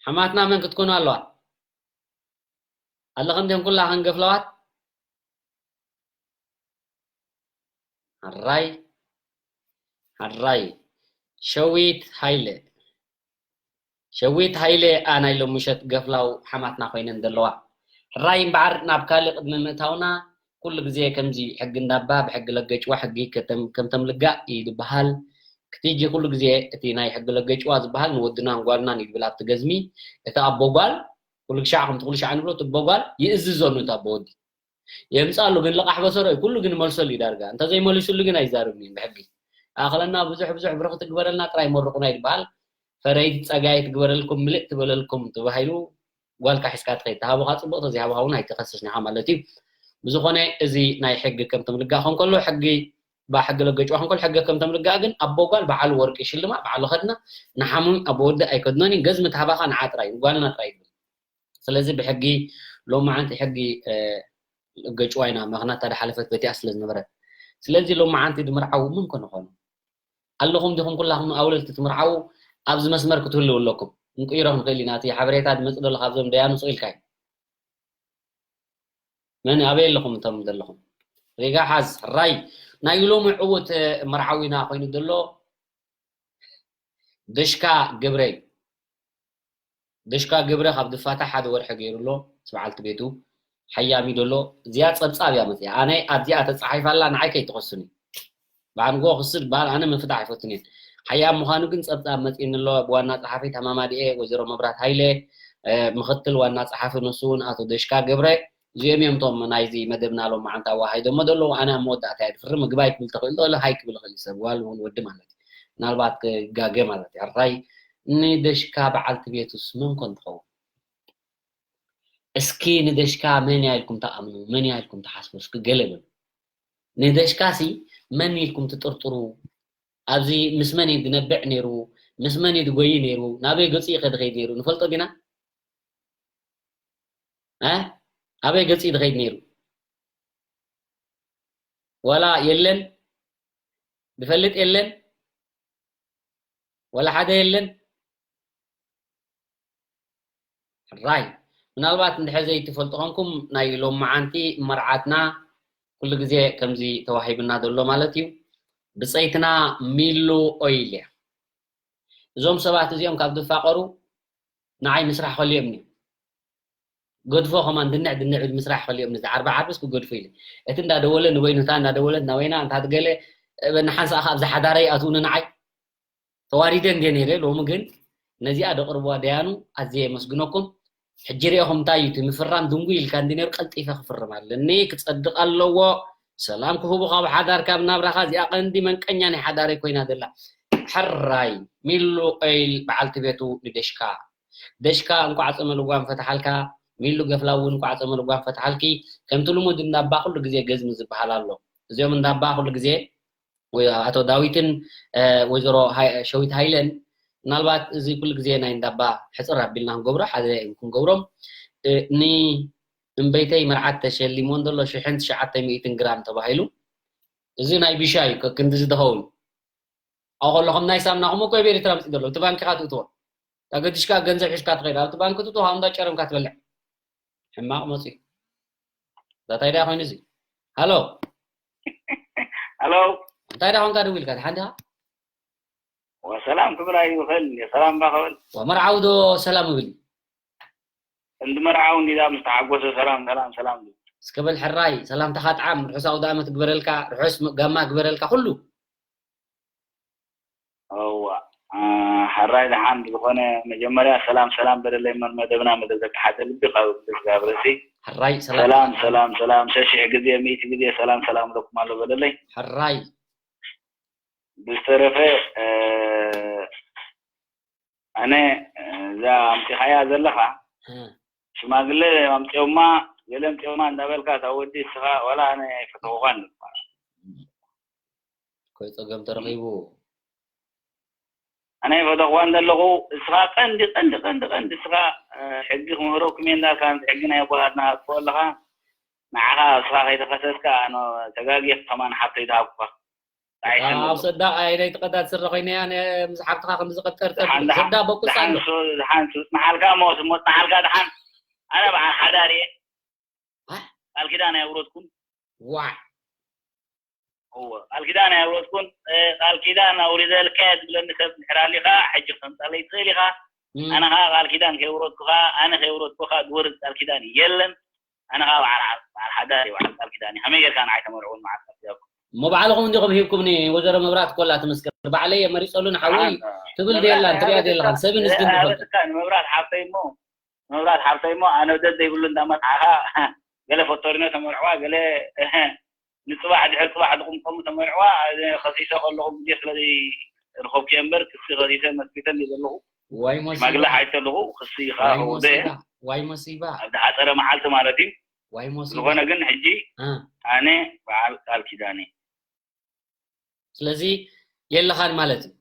ሓማትና መን ክትኮኑ ኣለዋ? ኣለኽን ዲኹም ኩላኽን ገፍለዋት? ሕራይ፣ ሕራይ። ሸዊት ሃይለ። ሸዊት ሃይለ፣ ኣ፣ ናይ ሎሚ ምሸት ገፍላው ሓማትና ኮይነን ዘለዋ። ሕራይ እምበኣር ናብ ካልእ ቅድሚ ምእታውና፣ ኩሉ ግዜ ከምዚ ሕጊ እንዳባ ብሕጊ ለገጭዋ ሕጊ ከተም-፣ ከም ተምልጋእ እዩ ዝበሃል። ክትጂ ኩሉ ግዜ እቲ ናይ ሕጊ ለገጭዋ ዝበሃል ንወድናን ጓልናን እዩ ዝብል ኣብቲ ገዝሚ። እቲ ኣቦ ጓል ኩሉ ሻዕ ከምቲ ኩሉ ሻዕ ንብሎ፣ እቲ ኣቦ ጓል ይእዝዞ ኣሎ፣ እቲ ኣቦ ወዲ የምጻሉ፣ ግን ልቓሕ በሰሮ እዩ። ኩሉ ግን መልሰሉ እዩ ዳርጋ። እንተ ዘይመሊሱሉ ግን ኣይዛረብን እዩ ብሕጊ። ኣኽለና ብዙሕ ብዙሕ ብርኽ ትግበረልና ጥራይ መርቑና ይበሃል። ፈረይቲ ጸጋይ ትግበረልኩም፣ ምልእ ትበለልኩም ተባሂሉ ጓልካ ሒዝካ ትኸይድ። ተሃቡኻ ጽቡቕ፣ ተዘይሃቡኻ እውን ኣይተኸስስን ኢኻ ማለት እዩ። ብዝኾነ እዚ ናይ ሕጊ ከም ተምልጋእ ከንከሎ ሕጊ ባ ሕጊ ለገጭዋ ከንከሎ ሕጊ ከም ተምልጋእ ግን ኣቦ ጓል በዓሉ ወርቂ ሽልማ በዓሉ ከድና ንሓሙን ኣቦ ወዲ ኣይከድኖን እዩ። ገዝሚ ተሃባኻ ንዓ ጥራይ ንጓልና ጥራይ ይብል። ስለዚ ብሕጊ ሎማዓንቲ ሕጊ፣ እ፣ ገጭዋ ኢና፣ ምኽንያት እታ ዝሓለፈት በቲኣ ስለ ዝነበረት። ስለዚ ሎማዓንቲ ድምርዓዉ መን ኮን ይኾኑ? ኣለኹም ዲኹም ኩላኹም ኣውለድቲ ትምርዓዉ ኣብዚ መስመር ክትህልዉ ኣለኩም። ክንቅይሮ ክንኽእል ኢና። እቲ ሓበሬታ ድመጽእ ዘሎ ካብዞም ደያኑ ስቕ ኢልካ እዩ። መን ኣበይ ኣለኹም እቶም ዘለኹም? ሪጋ ሓዝ፣ ሕራይ። ናይ ሎሚ ዕዉት፣ እ፣ መርዓዊና ኮይኑ ዘሎ ደሽካ ገብረ እዩ። ደሽካ ገብረ ካብ ድፋታ ሓደ ወርሒ ገይሩ ኣሎ፣ ምስ በዓልቲ ቤቱ ሓያም እዩ ዘሎ። እዚኣ ጸብጻብ እያ መጽያ። ኣነ ኣብዚኣ ተጻሒፋ ኣላ፣ ንዓይ ከይትኸሱኒ። ብኣንጎ ክሲ ዝበሃል ኣነ ምፍታሕ ኣይፈቱን እየ። ሓያም ምዃኑ ግን ጸብጻብ መጽእኒ ኣሎ። ብዋና ጸሓፊት ሃማማድኤ ወይዘሮ መብራት ሃይለ፣ እ፣ ምኽትል ዋና ጸሓፊ ንሱ እውን ኣቶ ደሽካ ገብረ። እዚኦም እዮም እቶም ናይዚ መደብና ሎም መዓንታ ኣዋሃይዶሞ ዘለዉ። ኣነ ኣብ መወዳእታ እየ ድፍሪ ምግባይ ክብል ተኽእል ዶ? ሃይ ክብል ይኽእል እዩ ሰብ፣ ጓል እውን ወዲ ማለት እዩ። ምናልባት ክጋገ ማለት እዩ። ሕራይ ንደሽካ በዓልቲ ቤቱስ መን ኮን ትኸውን? እስኪ ንደሽካ መን እያ ኢልኩም ትኣምኑ? መን እያ ኢልኩም ትሓስቡ? እስኪ ገለ በሉ። ንደሽካሲ መን ኢልኩም ትጥርጥሩ? ኣብዚ ምስ መን እዩ ዝነብዕ ነይሩ? ምስ መን እዩ ዝጎይ ነይሩ? ናበይ ገጹ እዩ ከድኸይድ ነይሩ? ንፈልጦ ዲና? እ? ኣበይ ገጹ እዩ ዝኸይድ ነይሩ? ዋላ የለን? ዝፈልጥ የለን? ዋላ ሓደ የለን? ሕራይ። ምናልባት እንድሕር ዘይትፈልጡ ኾንኩም፣ ናይ ሎም መዓንቲ መርዓትና ኩሉ ግዜ ከምዚ ተዋሂብና ዘሎ ማለት እዩ። ብጸይትና ሚሉ ኦይል እያ። እዞም ሰባት እዚኦም ካብ ዝፋቐሩ ንዓይ ምስራሕ ከልዮም እዩ። ገድፎ ከማን ድንዕ ድንዕ ብል ምስራሕ ከልዮም፣ ነዚ ዓርቢ ዓርብስ ክገድፎ ኢለ። እቲ እንዳደወለ ንበይኑ፣ እታ እንዳደወለት ናበይና፣ እንታ ትገለ፣ እ፣ ንሓንሳእ ከኣ ኣብዚ ሓዳረይ ኣትውኒ ንዓይ። ተዋሪደ እንድየ ነይረ። ሎሚ ግን ነዚኣ ደቕርብዋ ደያኑ ኣዝየ የመስግነኩም። ሕጂ ርኢኹም እንታይ እዩ እቲ ምፍራም ድንጉይ ኢልካ እንዲ ነይሩ፣ ቀልጢፈ ክፍርም ኣለኒ፣ ክጸድቕ ኣለዎ። ሰላም ክህቡ ካብ ሓዳር ካብ ናብራኻ፣ እዚኣ ቀንዲ መንቀኛ ናይ ሓዳረይ ኮይና ዘላ። ሕራይ ሚሉ ኦይል በዓልቲ ቤቱ ንደሽካ። ደሽካ እንኳዕ ጸመ ልጓም ፈትሓልካ፣ ሚሉ ገፍላ እውን እንኳዕ ጸመ ልጓም ፈትሓልኪ። ከምቲ ልሙድ እንዳባ ኩሉ ግዜ ገዝሚ ዝበሃል ኣሎ። እዚኦም እንዳባ ኩሉ ግዜ ወይ ኣቶ ዳዊትን፣ እ፣ ወይዘሮ ሃይ-፣ ሸዊት ሃይለን፣ ምናልባት እዚ ኩሉ ግዜ ናይ እንዳባ ሕጽር ኣቢልና ክንገብሮ፣ ሓደ ክንገብሮም፣ እ፣ ን-፣ እምበይተይ መርዓት ተሸሊምዎን ዘሎ ሽሕን ትሽዓተ ሚእትን ግራም ተባሂሉ። እዚ ናይ ቢሻ እዩ፣ ከ-፣ ክንዲ ዝደኸውን። ኣብ ከለኹም ናይ ሳምናኹም እኮ ኣብ ኤርትራ ኣምጺእ ዘሎ፣ እቲ ባንክኻ ትእትዎ። ተገዲሽካ ገንዘብ ሒዝካ ትኸይድ፣ ኣብቲ ባንክ ትእትዎ፣ ካብ እንዳ ጨረምካ ትበልዕ። ሕማቕ መጺኡ። እዛ እንታይ ደኣ ኮይኑ እዚ? ሃሎ። ሃሎ። እንታይ ደኣ ኮንካ ደዊልካ? ደሓን ዲኻ? ወሰላም ክብል ኣይኽእል፣ ሰላም እባ ክብል። ወመርዓዊ ዶ ሰላም እብል? እንዲ መርዓዊ እንዲዳ ምስ ተሓጎሰ ሰላም፣ ሰላም፣ ሰላም ዝብል። እስከ በል ሕራይ፣ ሰላምታኻ ጥዓም፣ ርሑስ ኣውደ ዓመት ግበረልካ፣ ርሑስ ጋማ ግበረልካ፣ ኩሉ። እዋ፣ እ፣ ሕራይ ደሓን ብዝኾነ መጀመርያ ሰላም፣ ሰላም በለለይ መ-፣ መደብና መደብ ዘተሓተ ልቢ ካብ ልቢ ካብ ርእሲ። ሕራይ ሰላም። ሰላም፣ ሰላም፣ ሰላም፣ ሸሽሕ ግዜ፣ ሚእቲ ግዜ ሰላም፣ ሰላም እለኩም ኣሎ በለለይ። ሕራይ። ብዝተረፈ፣ እ፣ ኣነ፣ እ፣ እዛ ኣምጺኻያ ዘለኻ፣ እ። ሽማግለ ኣምጺኦማ፣ ገለ ኣምጺኦማ እንዳበልካ፣ እታ ወዲ እስኻ፣ ዋላ ኣነ ኣይፈተኹኻን። ኮይ ጸገም ተረኺቡ። ኣነ ኣይፈተኹኻን ዘለኹ፣ እስኻ ቀንዲ፣ ቀንዲ፣ ቀንዲ፣ ቀንዲ እስኻ፣ እ፣ ሕጊ ክምህረኩም እየ እንዳልካ፣ ነቲ ሕጊ ናይ ኣቦታትና ትፈ ኣለኻ፣ ንዓኻ እስኻ ከይተኸሰስካ፣ ኣነ ተጋግየ ከማን ሓብተይ ዝሃብኩኻ። ኣይ፣ ኣታ ሽም ኣብ ብሎ። ሰዳ ኣይ ናይ ተቐዳድ ስረ ኮይነ እያ፣ ነ-፣ ምስ ሓብትኻ ከም ዝቐጠር ተብል። ዝሓን፣ ዝሓን፣ ሰዳ በቁስ ዝሓን ኣሎ። ሱ-፣ ዝሓን ሱ-፣ ጽንሓልካ እሞ፣ ስሞ ጽንሓልካ ድሓን። ኣነ በዓል ሓዳር እየ። ዋ? ቃል ኪዳን ኣየውረድኩን። ዋ። እወ፣ ቃል ኪዳን ኣየውረድኩን። እ፣ ቃል ኪዳን ኣውሪደልካ እየ ዝብለኒ ሰብ እንድሕር ኣሊኻ፣ ሕጂ ክተምጻለይ ትኽእል ኢኻ። እም። ኣነ ኸኣ ቃል ኪዳን ከየውረድኩኻ፣ ኣነ ከየውረድኩኻ ዝወርድ ቃል ኪዳን የለን። ኣነ ኸኣ በዓል ዓ-፣ በዓል ሓዳር እየ፣ በዓል ቃል ኪዳን እየ። ከመይ ጌርካ ንዓይ ተመርዕውን መዓልቲ ቃል ኪዳንኩም? እሞ ባዕልኹም እንዲኹም ሂብኩምኒ፣ ወይዘሮ መብራት ኮላ ትምስክር። ባዕለይ እየ መሪጸሉ ንሓወይ ኣንታ ትብል መብራት ደየላን፣ ትሪኣ ኣይሃበትካ፣ ደየለኻን፣ ሰብን ህዝብን ዝፈልጦ። ኣይሃበትካ፣ ንመብራት ሓብተይ እሞ፣ መብራት ሓብተይ እሞ፣ ኣነ ደድ ዘይብሉ እንዳመጽዓኻ፣ ገለ ፈቶሪኖ ተመርዕዋ፣ ገለ ንጽባሕ ድሕሪ ጽባሕ ዝቕምቀሙ ተመርዕዋ፣ ኣነ ከሲሰ ከለኹ ግዜ ስለ ዘይረኸብኩ እየ እምበር፣ ክሲ ከሲሰ መስኪተ እንድየ ዘለኹ። ዋይ ሞሲባ። ሽማግለ ሓይተ ኣለኹ፣ ክሲ ኢኻ ዋይ ከውደ። ሞሲባ። ዋይ ሞሲባ። ኣብ ዝሓጸረ መዓልቲ ማለት እዩ። ዋይ ሞሲባ። ዝኾነ ግን ሕጂ እ። ኣነ በዓል ቃል ኪዳን እየ። ስለዚ የለኻን ማለት እዩ።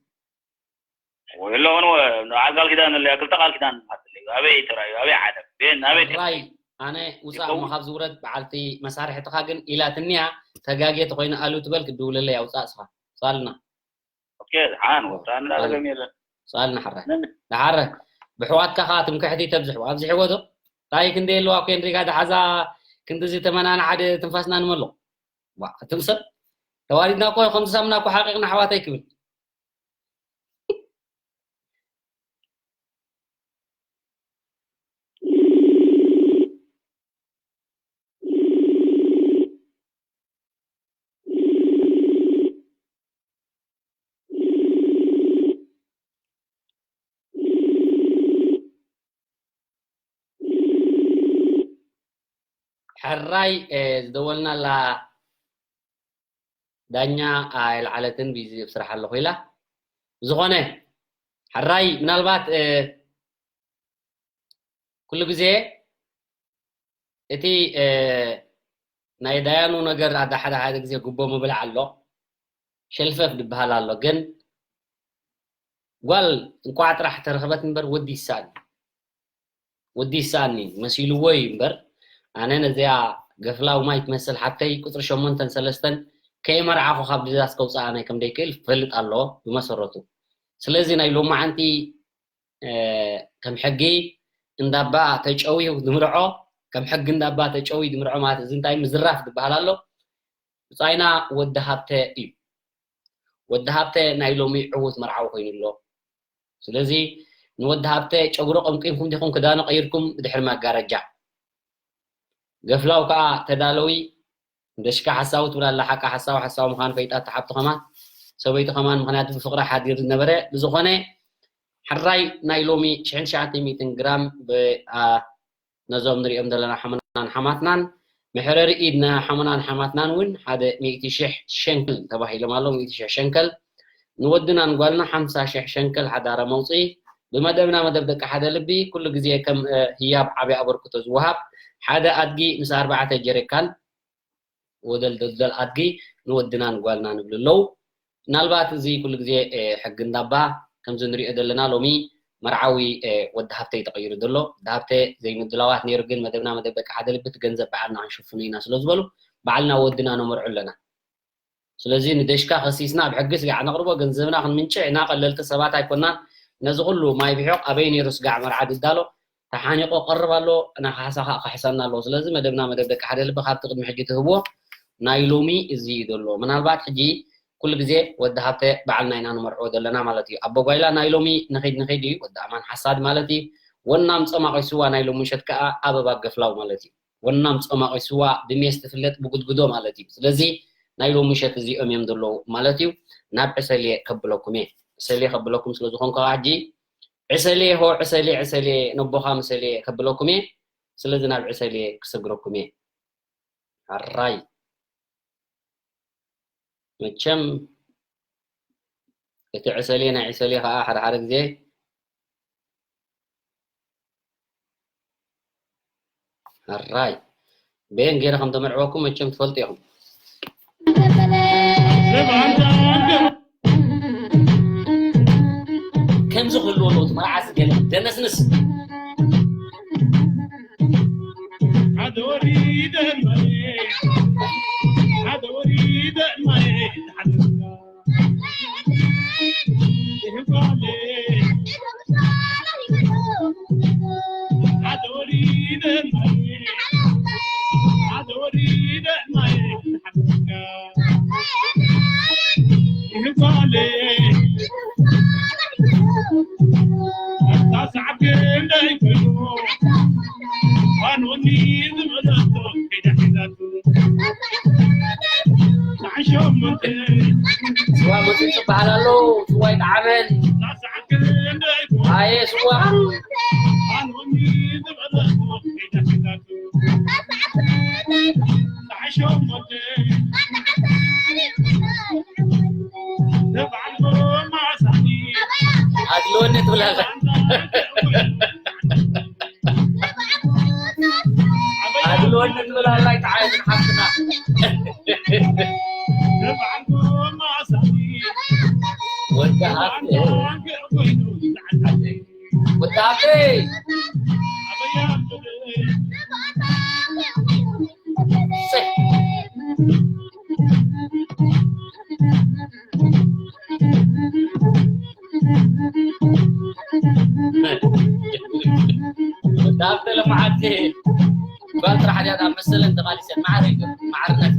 ወይ ኣለኹን ወ-፣ በዓል ቃል ኪዳን ኣለያ፣ ክልተ ቃል ኪዳን ኣለያ። ኣበይ ተራእዩ? ኣበይ ዓለም? ቤን፣ ኣበይ ሕራይ፣ ኣነ ውጻእ ይኸውን? እሞ ካብ ዝውረድ በዓልቲ መሳርሕትኻ ግን ኢላትንያ ተጋግየ ተኾይነ ኣሉ ትበል ክድውለለይ ኣውጻእ እስኻ። ሳልና። ኦኬ፣ ደሓን፣ ወጣ እንዳደገም የለን። ሳልና ሕራይ። ምን? ደሓረ፣ ብሕዋትካ ኸኣ ትምክሕቲ ተብዝሕዎ። ኣብዝሕዎ ዶ? ታይ ክንደይ ኣለዋ እኮ እንሪጋ ደሓዛ ክንድዚ ተመናና ሓደ ትንፋስና ንመሎ። ዋ፣ እትም ሰብ ተዋሪድና እኮ ከምቲ ሳምና እኮ ሓቂቕና ኣሕዋተይ ክብል። ሕራይ፣ እ፣ ዝደወልናላ ዳኛ ኣይለዓለትን፣ ቢዚ ኣብ ስራሕ ኣለኹ ኢላ። ዝኾነ፣ ሕራይ ምናልባት፣ እ፣ ኩሉ ግዜ እቲ፣ እ፣ ናይ ዳያኑ ነገር ኣደ ሓደ ሓደ ግዜ ጉቦ ምብላዕ ኣሎ፣ ሸልፈፍ ዝበሃል ኣሎ። ግን ጓል እንቋዕ ጥራሕ ተረኽበት እምበር ወዲ ይሰኣን እዩ። ወዲ ይሰኣኒ መሲልዎ እዩ እምበር፣ ኣነ ነዚኣ ገፍላው ማይ ትመስል ሓብተይ ቁጽሪ ሸሞንተን ሰለስተን ከይመርዓኹ ካብ ድዛስ ከውጽኣ ናይ ከም ደይክእል ክፈልጥ ኣለዎ ብመሰረቱ። ስለዚ ናይ ሎማዓንቲ፣ እ፣ ከም ሕጊ እንዳባ ተጨውዩ ዝምርዖ፣ ከም ሕጊ እንዳባ ተጨውዩ ዝምርዖ ማለት እዚ እንታይ ምዝራፍ ዝበሃል ኣሎ። ብጻይና ወዲ ሃብተ እዩ። ወዲ ሃብተ ናይ ሎሚ ዕዉት መርዓዊ ኮይኑ ኣሎ። ስለዚ ንወዲ ሃብተ ጨጉሩ ቀምቂምኩም ዲኹም ክዳኑ ቀይርኩም ብድሕሪ መጋረጃ? ገፍላው ከኣ ተዳለዊ፣ ደሽካ ሓሳዊ ትብል ኣላ። ሓቃ ሓሳዊ ሓሳዊ ምዃኑ ፈይጣ እታ ሓብቲ ከማን። ሰበይቱ ከማን ምኽንያቱ ብፍቕሪ ሓዲሩ ዝነበረ። ብዝኾነ ሕራይ ናይ ሎሚ ሽሕን ትሽዓተ ሚእትን ግራም ብ-፣ ኣ-፣ ነዞም ንሪኦም ዘለና ሓሙናን ሓማትናን መሕረሪ ኢድ ናይ ሓሙናን ሓማትናን እውን ሓደ ሚእቲ ሽሕ ሸንከል ተባሂሎም ኣሎ። ሚእቲ ሽሕ ሸንከል ንወድናን ጓልና ሓምሳ ሽሕ ሸንከል ሓዳረ መውፅኢ ብመደብና መደብ ደቂ ሓደ ልቢ ኩሉ ግዜ ከም፣ እ፣ ህያብ ዓብይ ኣበርክቶ ዝወሃብ ሓደ ኣድጊ ምስ ኣርባዕተ ጀሪካን ወደል ደልደል ኣድጊ ንወድናን ጓልና ንብሉ ኣለዉ። ምናልባት እዚ ኩሉ ግዜ፣ እ፣ ሕጊ እንዳባ ከምዚ ንሪኦ ዘለና ሎሚ መርዓዊ፣ እ፣ ወዲ ሃብተይ ተቐይሩ ዘሎ። ወዲ ሃብተ ዘይምድላዋት ነይሩ፣ ግን መደብና መደብ ደቂ ሓደ ልቢ እቲ ገንዘብ ባዕልና ክንሽፍኑ ኢና ስለ ዝበሉ ባዕልና ወድና ነመርዑ ኣለና። ስለዚ ንደሽካ ከሲስና ኣብ ሕጊ ስጋዕ ነቕርቦ፣ ገንዘብና ክንምንጭዕ ኢና፣ ቀለልቲ ሰባት ኣይኮናን። ነዚ ኩሉ ማይ ብሒቕ ኣበይ ነይሩ ስጋዕ መርዓ ዝዳሎ? ተሓኒቑ ቀርብ ኣሎ፣ ናይ ካሕሳ ከዓ ክሕሰና ኣለዎ። ስለዚ መደብና መደብ ደቂ ሓደ ልቢ ካብቲ ቅድሚ ሕጂ ትህብዎ ናይ ሎሚ እዚ እዩ ዘሎ። ምናልባት ሕጂ ኩሉ ግዜ ወዲ ሃብተ ባዕልና ኢና ንመርዕዎ ዘለና ማለት እዩ። ኣቦ ጓይላ ናይ ሎሚ ንኺድ ንኺድ እዩ፣ ወዲ ኣማን ሓሳድ ማለት እዩ። ወናም ጸማቒ ስዋ ናይ ሎሚ ምሸት ከዓ ኣበባ ገፍላው ማለት እዩ። ወናም ጸማቒ ስዋ ብሜስ ትፍለጥ ብጉድጉዶ ማለት እዩ። ስለዚ ናይ ሎሚ ምሸት እዚኦም እዮም ዘለዉ ማለት እዩ። ናብ ዕሰልየ ከብለኩም እየ። ዕሰልየ ከብለኩም ስለ ዝኾንኩ ከዓ ሕጂ ዕሰልየ ሆ ዕሰልየ ዕሰልየ ነቦኻ ምሰልየ ከብለኩም እየ። ስለዚ ናብ ዕሰልየ ክሰግረኩም እየ። ሕራይ መቸም እቲ ዕሰልየ ናይ ዕሰልየ ከዓ ሓደ ሓደ ግዜ ሕራይ በየን ገይረ ከም ተመርዕወኩም መቸም ትፈልጡ ኢኹም። ከምዚ ክህልዎ ኣለዎ እቲ መርዓ ዝገለ ደነስንስ። ሓደ ወሪደ ማየ፣ ሓደ ወሪደ ማየ፣ ስዋ መፂኡ ዝበሃል ኣሎ። ስዋ ይጠዓመን። ኣየ ስዋ። ኣድልወኒ ትብል ኣላ። ኣድልወኒ ትብል ኣላ። ይጠዓመን ሓፍትና። ወዲ ሃብተ። ወዲ ሃብተ። ወዲ ሃብተ ለመዓልቲ ጓል ጥራሕ ድያ ኣብ መሰለን ተቓሊሰን። ማዕረ ይገብር፣ ማዕርነት።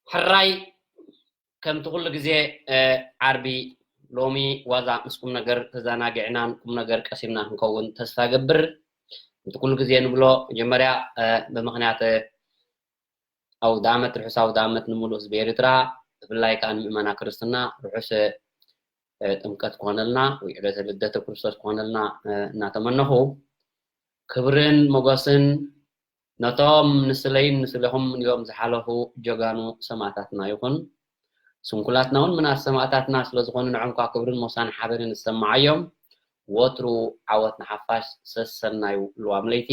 ሕራይ ከምቲ ኩሉ ግዜ ዓርቢ ሎሚ ዋዛ ምስ ቁም ነገር ተዘናጊዕናን ቁም ነገር ቀሲምና ክንከውን ተስፋ ገብር። እቲ ኩሉ ግዜ ንብሎ መጀመርያ ብምክንያት ኣውዳመት ርሑስ ኣውዳመት ንምሉእ ህዝቢ ኤርትራ ብፍላይ ከዓ ንምእመና ክርስትና ርሑስ ጥምቀት ክኾነልና ወይ ዕለተ ልደተ ክርስቶስ ክኾነልና እናተመነኹ ክብርን ሞገስን ነቶም ንስለይን ንስለኹም ኢሎም ዝሓለፉ ጀጋኑ ሰማእታትና ይኹን። ስንኩላትና እውን ምናት ሰማእታትና ስለ ዝኾኑ ንዖም ከዓ ክብርን ሞሳን ሓበንን ዝሰማዓዮም። ወትሩ ዓወት ንሓፋሽ። ሰሰናዩ ልዋም ለይቲ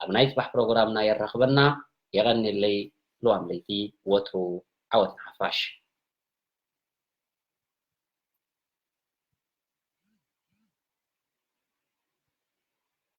ኣብ ናይ ጽባሕ ፕሮግራምና የራኽበና። የቐንየለይ። ልዋም ለይቲ። ወትሩ ዓወት ንሓፋሽ።